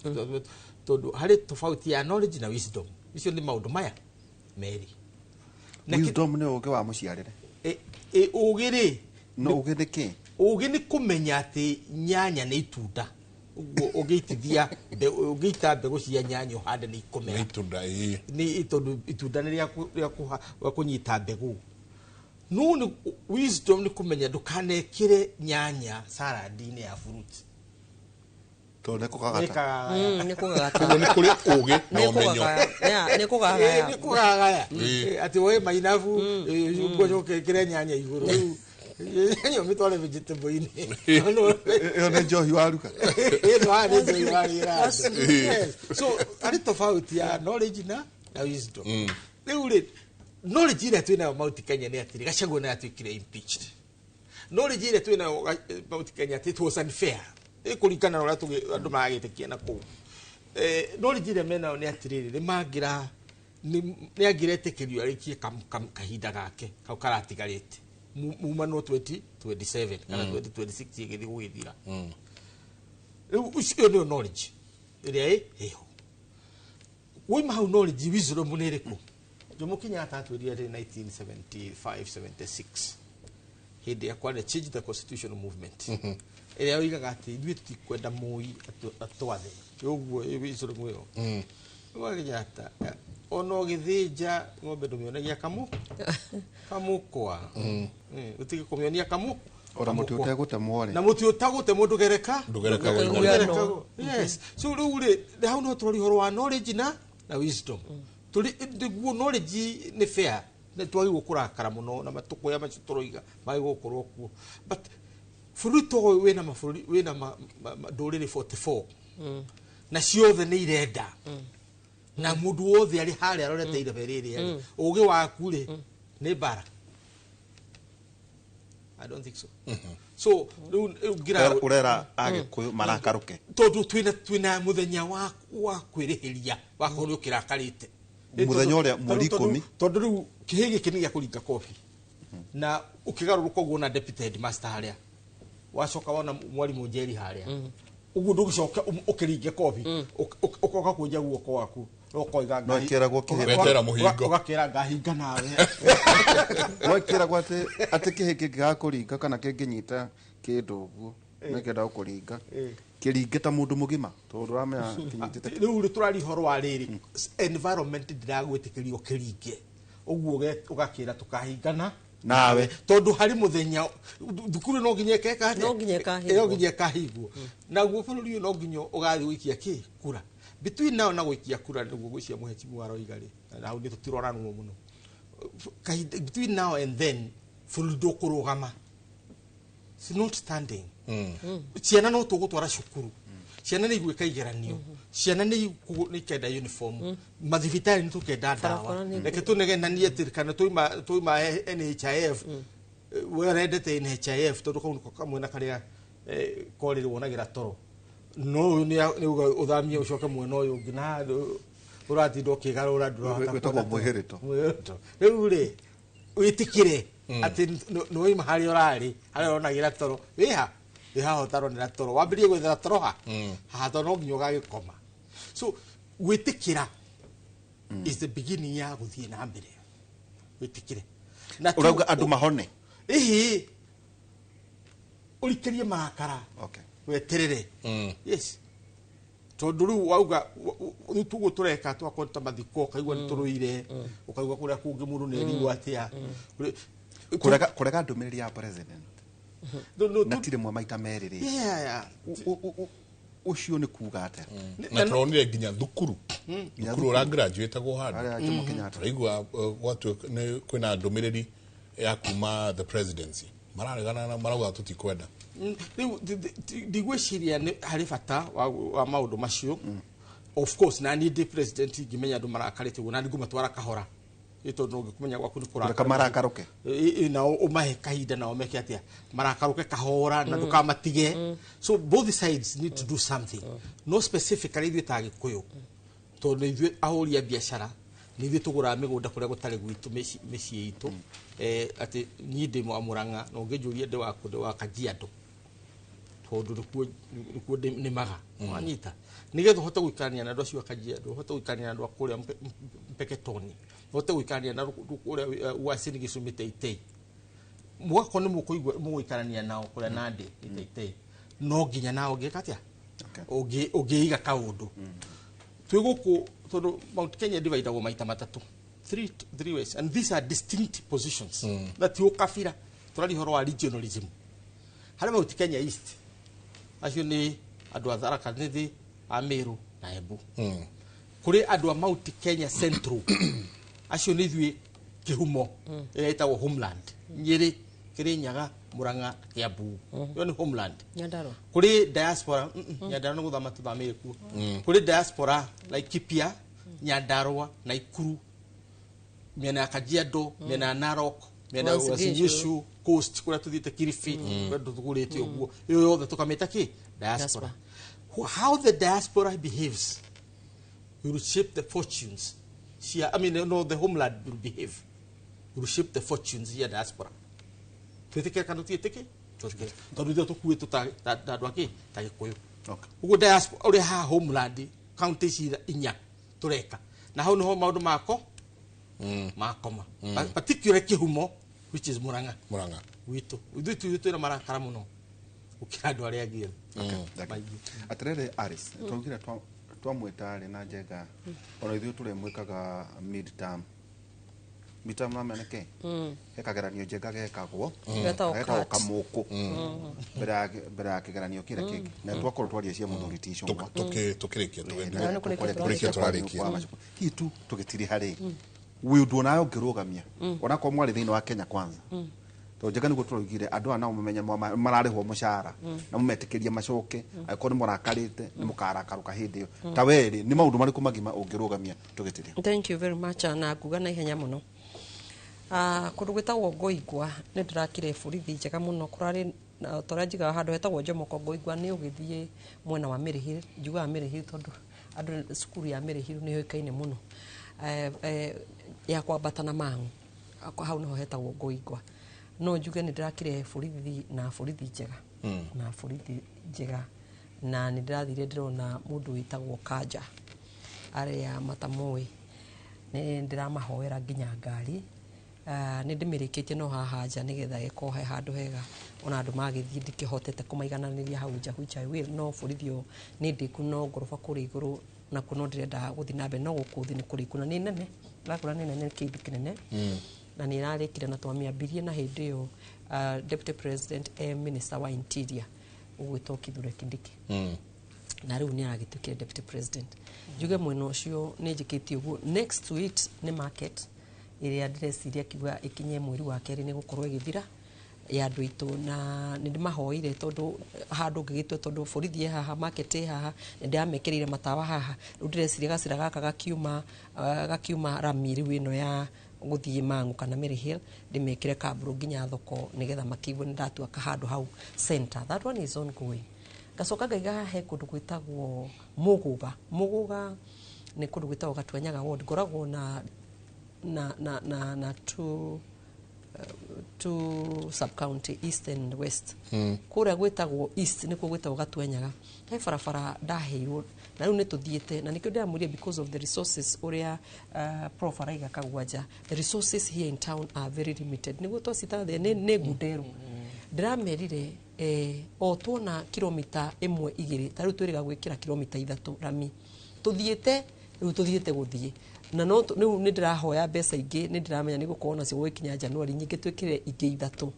S5: tondũ harĩ tofauti ya knowledge na wisdom. Icio nĩ maũndũ maya merĩ. Na kĩ-
S2: Wisdom nĩ ũgĩ wa mũciarĩre.
S5: Ũgĩ rĩ,
S2: No ũgĩ nĩ kĩ?
S5: Ũgĩ nĩ kũmenya atĩ nyanya nĩ itunda, ũguo ũngĩitithia ũngĩita mbegũ cia nyanya ũhande nĩ ikũmera.
S1: Nĩ itunda, ĩĩ.
S5: Nĩ tondũ itunda nĩ rĩa kũnyita mbegũ. No nĩ wisdom nĩ kũmenya ndũkanekĩre nyanya salad-inĩ ya fruit.
S2: Tondũ nĩ kũgagata.
S5: Nĩ
S4: Nĩ kũgagata.
S1: Koguo nĩ kũrĩ ũgĩ na
S4: Nĩ
S1: ũmenyo.
S4: kũgagaya. Yeah, nĩ kũgagaya.
S5: Nĩ kũgagaya. Atĩ woe mainabu ũcoke ĩkĩre nyanya igũrũ, rĩu nyanya ũmĩtware vegetable-inĩ.
S2: Ĩyo nĩ njohi waruga.
S5: Ĩno haha nĩ njohi warĩra andũ. Yes. So harĩ tofauti ya knowledge na wisdom. Rĩu rĩ, knowledge ĩrĩa twĩnayo Mount Kenya nĩ atĩrĩ, Gachagua nĩ atuĩkire impeached. Knowledge ĩrĩa twĩnayo Mount Kenya atĩ it was unfair, ĩkũringana na ũrĩa andũ maragĩtĩkia na kũu. Knowledge ĩrĩa menayo nĩ atĩrĩrĩ, nĩ mangĩra nĩ angĩretĩkĩrio arĩkie kahinda gake kau karatigarĩte muma no 2027 kana 2026 ĩgĩthiĩ gũgĩthira. Rĩu ũcio nĩyo knowledge ĩrĩa ĩho. Woima hau, knowledge, wisdom nĩ ĩrĩkũ? Jomo Kenyatta atwĩrire atĩ 1975 76, hĩndĩ ya kwarĩ Change the Constitution movement ĩrĩa yoigaga atĩ ithuĩ tũtikwenda Moi atwathe, ũguo wisdom ĩyo. Wa Kenyatta, ona ũgĩthĩnja ng'ombe ndũmĩonagia kamũkwa. Ũtige kũmĩonia kamũ
S2: Ona mũtĩ
S5: kamũkwa.
S2: ũtegũtemwo rĩ.
S5: Na mũtĩ ũtagũtemwo ndũgereka.
S1: Ndũgereka.
S4: Ndũgereka.
S5: Yes, so rĩu rĩ, hau no tũrori ũhoro wa knowledge na wisdom. Tũrĩ nĩguo knowledge nĩ fair, nĩ twagĩrĩirwo kũrakara mũno na matũkũya macio tũroiga magĩrĩirwo gũkorwo kuo, but bũrũri ta ũyũ wĩna mabũrũri wĩna ndũrĩrĩ 44 na ciothe nĩ irenda, na mũndũ wothe arĩ harĩa arorete irebe rĩrĩa rĩ, ũgĩ waku rĩ nĩ mbara? I don't think so. So rĩu ngira
S2: Ũrera Agĩkũyũ marakarũke.
S5: Tondũ twĩna mũthenya wa kwĩrĩhĩria wakorwo nĩ ũkĩrakarĩte.
S2: Mũthenya ũrĩa mweri 10.
S5: Tondũ rĩu kĩhĩ gĩkĩ nĩ gĩa kũringa kobi na ũkĩgarũrũka ũguo na deputy headmaster harĩa, wacoka wona mwarimũ Njeri harĩa ũguo, ndũgĩcoka ũkĩringe kobi, ũkoka kũnja guoko waku ũkoiga
S2: No ĩkĩragwo kĩhĩ.
S1: Wetera mũhingo.
S5: Ũgakĩra ngahinga nawe.
S2: No ĩkĩragwo atĩ kĩhĩ kĩngĩgakũringa kana kĩngĩnyita kĩndũ ũguo nĩkĩenda gũkũringa, kĩringe ta mũndũ mũgima tondũ ũramenya kĩnyitĩte.
S5: Rĩu rĩ, tũraria ũhoro wa rĩrĩ, environment ndĩragwĩtĩkĩria ũkĩringe ũguo, ũgakĩra tũkahingana
S2: nawe.
S5: Tondũ harĩ mũthenya thukuru no nginya ĩkeka atĩa?
S4: No nginya ĩkahingwo.
S5: No nginya ĩkahingwo. Naguo bũrũri ũyũ no nginya ũgathiĩ gũikia kĩ kura. Between now na gũikia kura, nĩguo gwĩcia mũhecimu aroiga rĩ, na hau nĩ tũtiroranwo mũno. Kahinda between now and then, bũrũri ndũkũrũgama. It's not standing. Ciana no tũgũtwara cukuru, ciana nĩ igwĩka igeranio, ciana nĩ ikenda uniform, mathibitarĩ nĩ tũkenda ndawa.
S4: Barabara nĩ
S5: Reke tũnegenanie atĩ kana tũima NHIF, we ũrendete NHIF tondũ kau nĩko kamwe na karĩa korĩrĩ wonagĩra toro, no ũyũ nĩ uga ũthamie ũcoke mwena ũyũ ũngĩ na ũratinda ũkĩgarũra, ndũrahota
S2: Wĩtagwo
S5: kuona toro.
S2: mwĩhĩrĩto.
S5: Mwĩhĩrĩto. Rĩu rĩ, wĩtĩkĩre atĩ nĩ waima harĩa ũrarĩ, harĩa ũronagĩra toro, wĩha wĩ haha ũtaronera toro, wambĩrĩrie gwethera toro ha haha, tondũ no nginya ũgagĩkoma. So gwĩtĩkĩra is the beginning ya gũthiĩ na mbere, wĩtĩkĩre. Na
S2: Ũrauga andũ mahone.
S5: Ĩhĩ, ũrikĩrie marakara, weterere. Yes, tondũ rĩu wauga rĩu tuguo tũreka twakorwo ta mathiko, ũkaigua nĩ tũrũire, ũkaigua kũrĩa kũngĩ mũndũ nĩ erigwo atĩa.
S2: Kũrega ndũmĩrĩri ya president na ti rĩmwe, maita merĩ rĩ, ũcio nĩ kuga atĩa?
S1: Na tũronire nginya thukuru thukuru ũra graduate agwo handũ
S2: Harĩa Jomo Kenyatta.
S1: Tũraigua gwatuĩka nĩ kwĩna ndũmĩrĩri ya kuma the presidency, mararegana na marauga tũtikwenda.
S5: Rĩu ndigwĩciria nĩ harĩ bata wa maũndũ macio. Of course, na niĩ ndĩ president, ingĩmenya andũ marakarĩte ũguo, na niĩ ngũmatwara kahora. Ĩ tondũ ũngĩkũmenya gwaku nĩ
S2: Kũreka marakarũke.
S5: Nao ũmahe kahinda nao meke atĩa, marakarũke kahora na ndũkamatige. So both sides need to do something, no specifically ithuĩ ta Gĩkũyũ, tondũ nĩ ithuĩ ahũri a biacara, nĩ ithuĩ tũgũraga mĩgũnda kũrĩa gũtarĩ gwitũ mĩciĩ itũ. Atĩ niĩ ndĩ wa Mũrang'a, na ũngĩnjũria ndĩ waku, ndĩ wa Kajiado. Tondu nikuo nimaga wanyita nigetha uhote guikarania na andu acio a Kajiado, uhote guikarania na andu a kuria Mpeketoni, uhote guikarania na kuria Uasin Gishu Miteitei, mugakorwo ni mukuigua muguikarania nao kuria Nandi Miteitei, no nginya nao ũngĩka atia ũngĩiga kaũndũ twĩ gũkũ, tondũ Mount Kenya dividagwo maita matatũ, three ways, and these are distinct positions na ti ũkabira, tũraria ũhoro wa regionalism. Harĩ Mount Kenya East, acio nĩ andũ a Tharaka Nithi, a Meru na Embu. Kũrĩ andũ a Mount Kenya Central, acio nĩ ithuĩ kĩhumo ĩrĩa ĩtagwo homeland, Nyĩrĩ, Kĩrĩnyaga, Murang'a, Kiambu, ĩyo nĩ homeland.
S4: Nyandarua.
S5: Kũrĩ diaspora, Nyandarua nĩ gũthama tũthamĩire kuo. Kũrĩ diaspora Laikipia, Nyandarua, Naikuru, mĩena ya Kajiado, mĩena ya Narok, mĩena ya
S4: Uasin
S5: Uasin
S4: Gishu.
S5: Gishu, Coast, kũrĩa tũthiĩte Kilifi, kũrĩa tũgũrĩte ũguo, ĩyo yothe tũkamĩta kĩ diaspora. How the diaspora behaves will shape the fortunes cia, I mean, no, the homeland will behave, will shape the fortunes cia diaspora. Twĩtĩkĩre kana tũtiĩtĩkĩre, twĩtĩkĩre, tondũ ithuĩ tũkuĩtwo ta andũ akĩ ta Gĩkũyũ. Ũguo diaspora ũrĩa haha homeland county ici inya tũreka na hau nĩho maũndũ mako makoma, particularly kĩhumo, which is Murang'a.
S1: Murang'a.
S5: Gwitũ ithuĩ tuitũ twĩna marakara mũno gũkĩra andũ arĩa angĩ othe.
S2: Okay. Atirĩrĩ Alice, twaugire twamwĩta rĩ na Njenga, ona ithuĩ tũrĩmwĩkaga midterm. Midterm namenya nĩkĩ? He kageranio Njenga gekagwo
S4: Getagwo
S2: getagwo
S4: CAT.
S2: Kamũkũ mbere ya kĩgeranio kĩrĩa kĩngĩ, na twakorwo twaria cia mũthuri ti Icũng'wa.
S1: Tukĩrĩkia.
S4: Na nĩ kũrĩkia.
S1: Kũrĩkia tũrarĩkia.
S2: Hihi tu tũgĩtiriha rĩ, wĩ ũndũ onawe ũngĩrũgamia onakorwo mwarĩ thĩinĩ wa Kenya Kwanza, tondũ Njenga nĩguo tũraugire andũ aya nao mamenye mararĩhwo mũcara na mũmetĩkĩrie macoke, angĩkorwo nĩ mũrakarĩte nĩ mũkarakarũka hĩndĩ ĩyo, ta werĩ nĩ maũndũ marĩkũ magima ũngĩrũgamia tũgĩtiriha?
S4: Thank you very much. Na nguga na ihenya mũno. Kũndũ gwĩtagwo Ngoingwa nĩ ndĩrakire borithi njega mũno kũrarĩ na torĩa njigaga handũ hetagwo Njomoko Ngoingwa, nĩ ũgĩthiĩ mwena wa Mĩrĩhiri, njugaga Mĩrĩhiri tondũ andũ cukuru ya Mĩrĩhiri nĩ yũĩkaine mũno, ya kwambata na Mang'u. Hau nĩho hetagwo Ngoingwa. No njuge nĩ ndĩrakire borithi na borithi njega na borithi njega, na nĩ ndĩrathire ndĩrona mũndũ wĩtagwo Kanja, arĩa matamũĩ nĩ ndĩramahoera nginya ngari. Nĩ ndĩmĩrĩkĩtie no haha nja nĩgetha ĩkorwo he handũ hega ona andũ magĩthiĩ, ndikĩhotete kũmaigananĩria hau nja, which I will. No borithi ĩyo nĩ ndĩku, no ngoroba kũrĩa igũrũ nakuo no ndĩrenda gũthiĩ na mbere, no gũkũ thĩ nĩ kũrĩku na nĩ nene, ndĩrakũra nĩ nene, kĩndũ kĩnene, na nĩ ĩrarĩkire na twamĩambirie na hĩndĩ ĩyo deputy president e minister wa interior ũgwĩtwo Kithure Kindiki, na rĩu nĩ aragĩtuĩkire deputy president. Njuge mwena ũcio nĩ njĩkĩtie ũguo. Next to it nĩ market ĩrĩa ndĩreciria kiuga ĩkinye mweri wa kerĩ nĩ gũkorwo ĩgĩthira ya andũ aitũ, na nĩ ndĩmahoire tondũ handũ ngĩgĩtua, tondũ borithi ĩ haha, market ĩ haha, nĩ ndĩramekĩrĩire matawa haha. Rĩu ndĩreciria gacĩra gaka gakiuma rami rĩu ĩno ya gũthiĩ Mang'u kana Mary Hill, ndĩmĩkĩre kaburo nginya thoko nĩgetha makĩigue nĩ ndatua kahandũ hau center. That one is ongoing. Ngacoka ngaiga haha he kũndũ gwĩtagwo Mũgũga. Mũgũga nĩ kũndũ gwĩtagwo Gatuanyaga ward, ngoragwo na two sub county, east and west. Kũrĩa gwĩtagwo east nĩkuo gwĩtagwo Gatuanyaga, he barabara ndaheirwo na rĩu nĩ tũthiĩte, na nĩkĩo ndĩramwĩrire because of the resources ũrĩa prof araiga Kagwanja, the resources here in town are very limited. Nĩguo twacita thĩ nĩ ngunderu ndĩramerire, o tuona kilomita 1 2, ta rĩu twĩrĩga gwĩkĩra kilomita 3 rami, tũthiĩte rĩu tũthiĩte gũthiĩ na no rĩu nĩ ndĩrahoya mbeca ingĩ, nĩ ndĩramenya nĩ gũkorwo nacio gũgĩkinya January nyingĩ, twĩkĩre ingĩ 3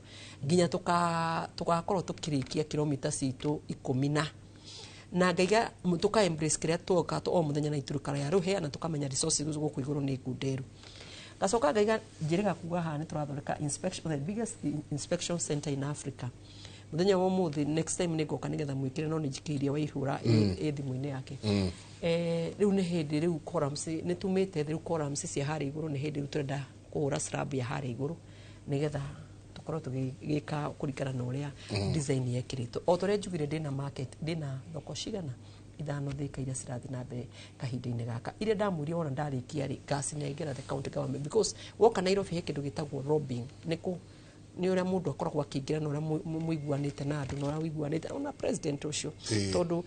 S4: nginya tũgakorwo tũkĩrĩkia kilomita citũ 10 na ngaiga tũka embrace kĩrĩa tuoka o mũthenya na iturũka rĩa rũhĩa na tũkamenya resources gũkũ igũrũ nĩ ngunderu. Ngacoka ngaiga njĩrĩga kuga haha nĩ tũrathondeka inspection, the biggest inspection center in Africa. Mũthenya wa ũmũthĩ, next time nĩ ngoka nĩgetha mwĩkĩre, no nĩ njikĩirie Waihũra ĩ thimũ-inĩ yake. Rĩu nĩ hĩndĩ rĩu columns nĩ tumĩte rĩu columns cia harĩa igũrũ, nĩ hĩndĩ rĩu tũrenda kũhũra slab ya harĩa igũrũ nĩgetha tũkorwo tũgĩka kũringana na ũrĩa design yekĩrĩtwo. O ta ũrĩa njugire, ndĩna market, ndĩna thoko cigana 5 Thika iria cirathiĩ na mbere kahinda-inĩ gaka, iria ndamwĩrire wona ndarĩkia rĩ, ngacinengera the county government, because woka Nairobi he kĩndũ gĩtagwo lobbying, nĩ kũ Nĩ ũrĩa mũndũ akoragwo akĩingĩra na ũrĩa mũiguanĩte na andũ na ũrĩa ũiguanĩte ona president ũcio. Tondũ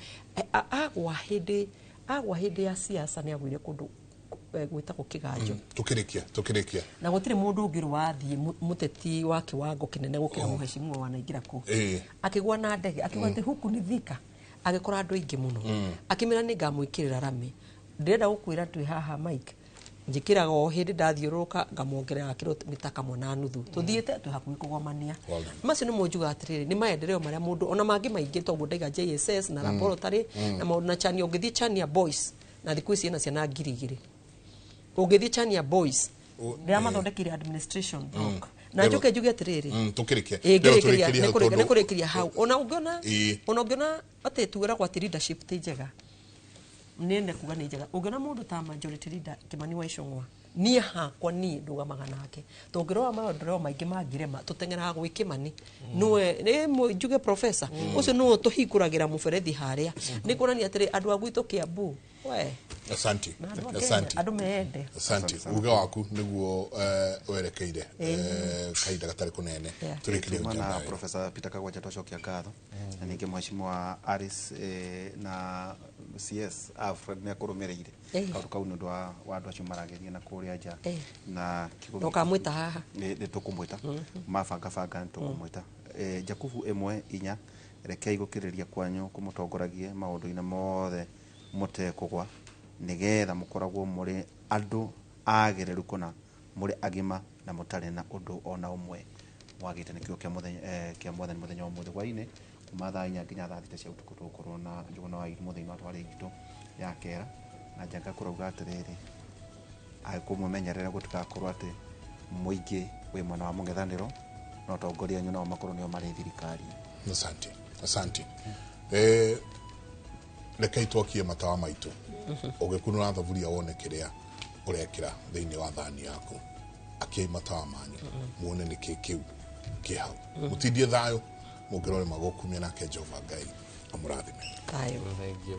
S4: agwa hĩndĩ ya siasa nĩ agwire kũndũ gwĩtagwo Kĩganjo.
S1: Tukirikia.
S4: Na gũtirĩ mũndũ ũngĩ wathiĩ mũteti wa kĩwango kĩnene gũkĩra mũheshimiwa wanaingĩra kũu. Akĩgwa na ndege, akiuga atĩ huku ni Thika, agĩkora andũ aingĩ mũno, akĩmĩra nĩ ngamwĩkĩrĩra rami. Ndĩrenda gũkwĩra twĩ haha, Mike, njĩkĩraga o hĩndĩ ndathiũrũrũka ngamongerera kilomita kamwe na nuthu, tũthiĩte twĩ hakuhĩ kũgomania.
S1: Well done.
S4: Macio nĩmo njugaga atĩrĩrĩ, nĩ maendeleo marĩa mũndũ ona mangĩ maingĩ toguo ndaiga JSS na laboratory na maũndũ na Chania. Ũngĩthiĩ Chania Boys na thikũ ici ena ciana 2000, ũngĩthiĩ Chania Boys, ndĩramathondekeire administration block na njoke njuge atĩrĩrĩ,
S1: Tukirikia.
S4: Ĩ,
S1: Rĩu
S4: ngĩrĩkĩria
S1: tũrĩkĩrie hau
S4: nĩ kũrĩkĩria hau, ona ũngĩona ona ũngĩona atĩ tugeragwo atĩ leadership ti njega, nĩ kuga nĩ njega. Ũngĩona mũndũ ta majority leader Kimani wa Ichung'wa, niĩ hakwa niĩ ndũgamaga nake, tũngĩrora maendeleo maingĩ mangĩrema tũteng'eraga gwĩ Kimani, nĩwe nĩ njuge professor ũcio nĩwe tũhingũragĩra mũberethi harĩa, nĩ kuonania atĩrĩ andũ a gwitũ Kiambu we
S1: Asante.
S4: na andũ a Kenya
S1: Asante.
S4: andũ meende.
S1: Asante, uge waku niguo werekeire kahinda gatarĩ kũnene. Tũrĩkĩrie.
S2: Tuma na
S1: gũkĩamba wega.
S2: Professor Peter Kagwanja twacokia ngatho, na ningĩ mheshimiwa Alice na CS Alfred nĩ akũrũmĩrĩire kaũndũ kau nĩ ũndũ wa andũ acio marageria na kũrĩa nja na kiugo gĩkĩ-
S4: Ndũkamwĩta haha.
S2: Nĩ tũkũmwĩta mabangabanga, nĩ tũkũmwĩta. Jakubu 1:4, rekei gũkĩrĩria kwanyu kũmũtongoragie maũndũ-inĩ mothe mũtekũgwa, nĩgetha mũkoragwo mũrĩ andũ agĩrĩru kũna, mũrĩ agima na mũtarĩ na ũndũ ona ũmwe mwagĩte. Nĩ kiugo kĩa mũthenya kĩa mwathani mũthenya wa ũmũthĩ hwaĩ-inĩ kuma thaa 4 nginya thaa 6 cia ũtukũ tũgũkorwo na Njũgũna wa Irimũ thĩinĩ wa twarĩ itũ ya kera na Njanga kũrauga atĩrĩrĩ, agĩkũmũmenyerera gũtigakorwo atĩ mũingĩ wĩ mwena wa mũng'ethanĩro no atongoria anyu nao makorwo nĩo marĩ thirikari.
S1: Asante, asante. Rekei twakie matawa maitũ. Ũgĩkunũra thaburia wone kĩrĩa ũrekĩra thĩinĩ wa thani yaku. Akiai matawa manyu muone nĩkĩ kĩu kĩ hau. Mũtindie thayũ mũngĩrore magũkumia, nake Jehova Ngai amũrathime.
S4: Thayũ.
S5: Thank you.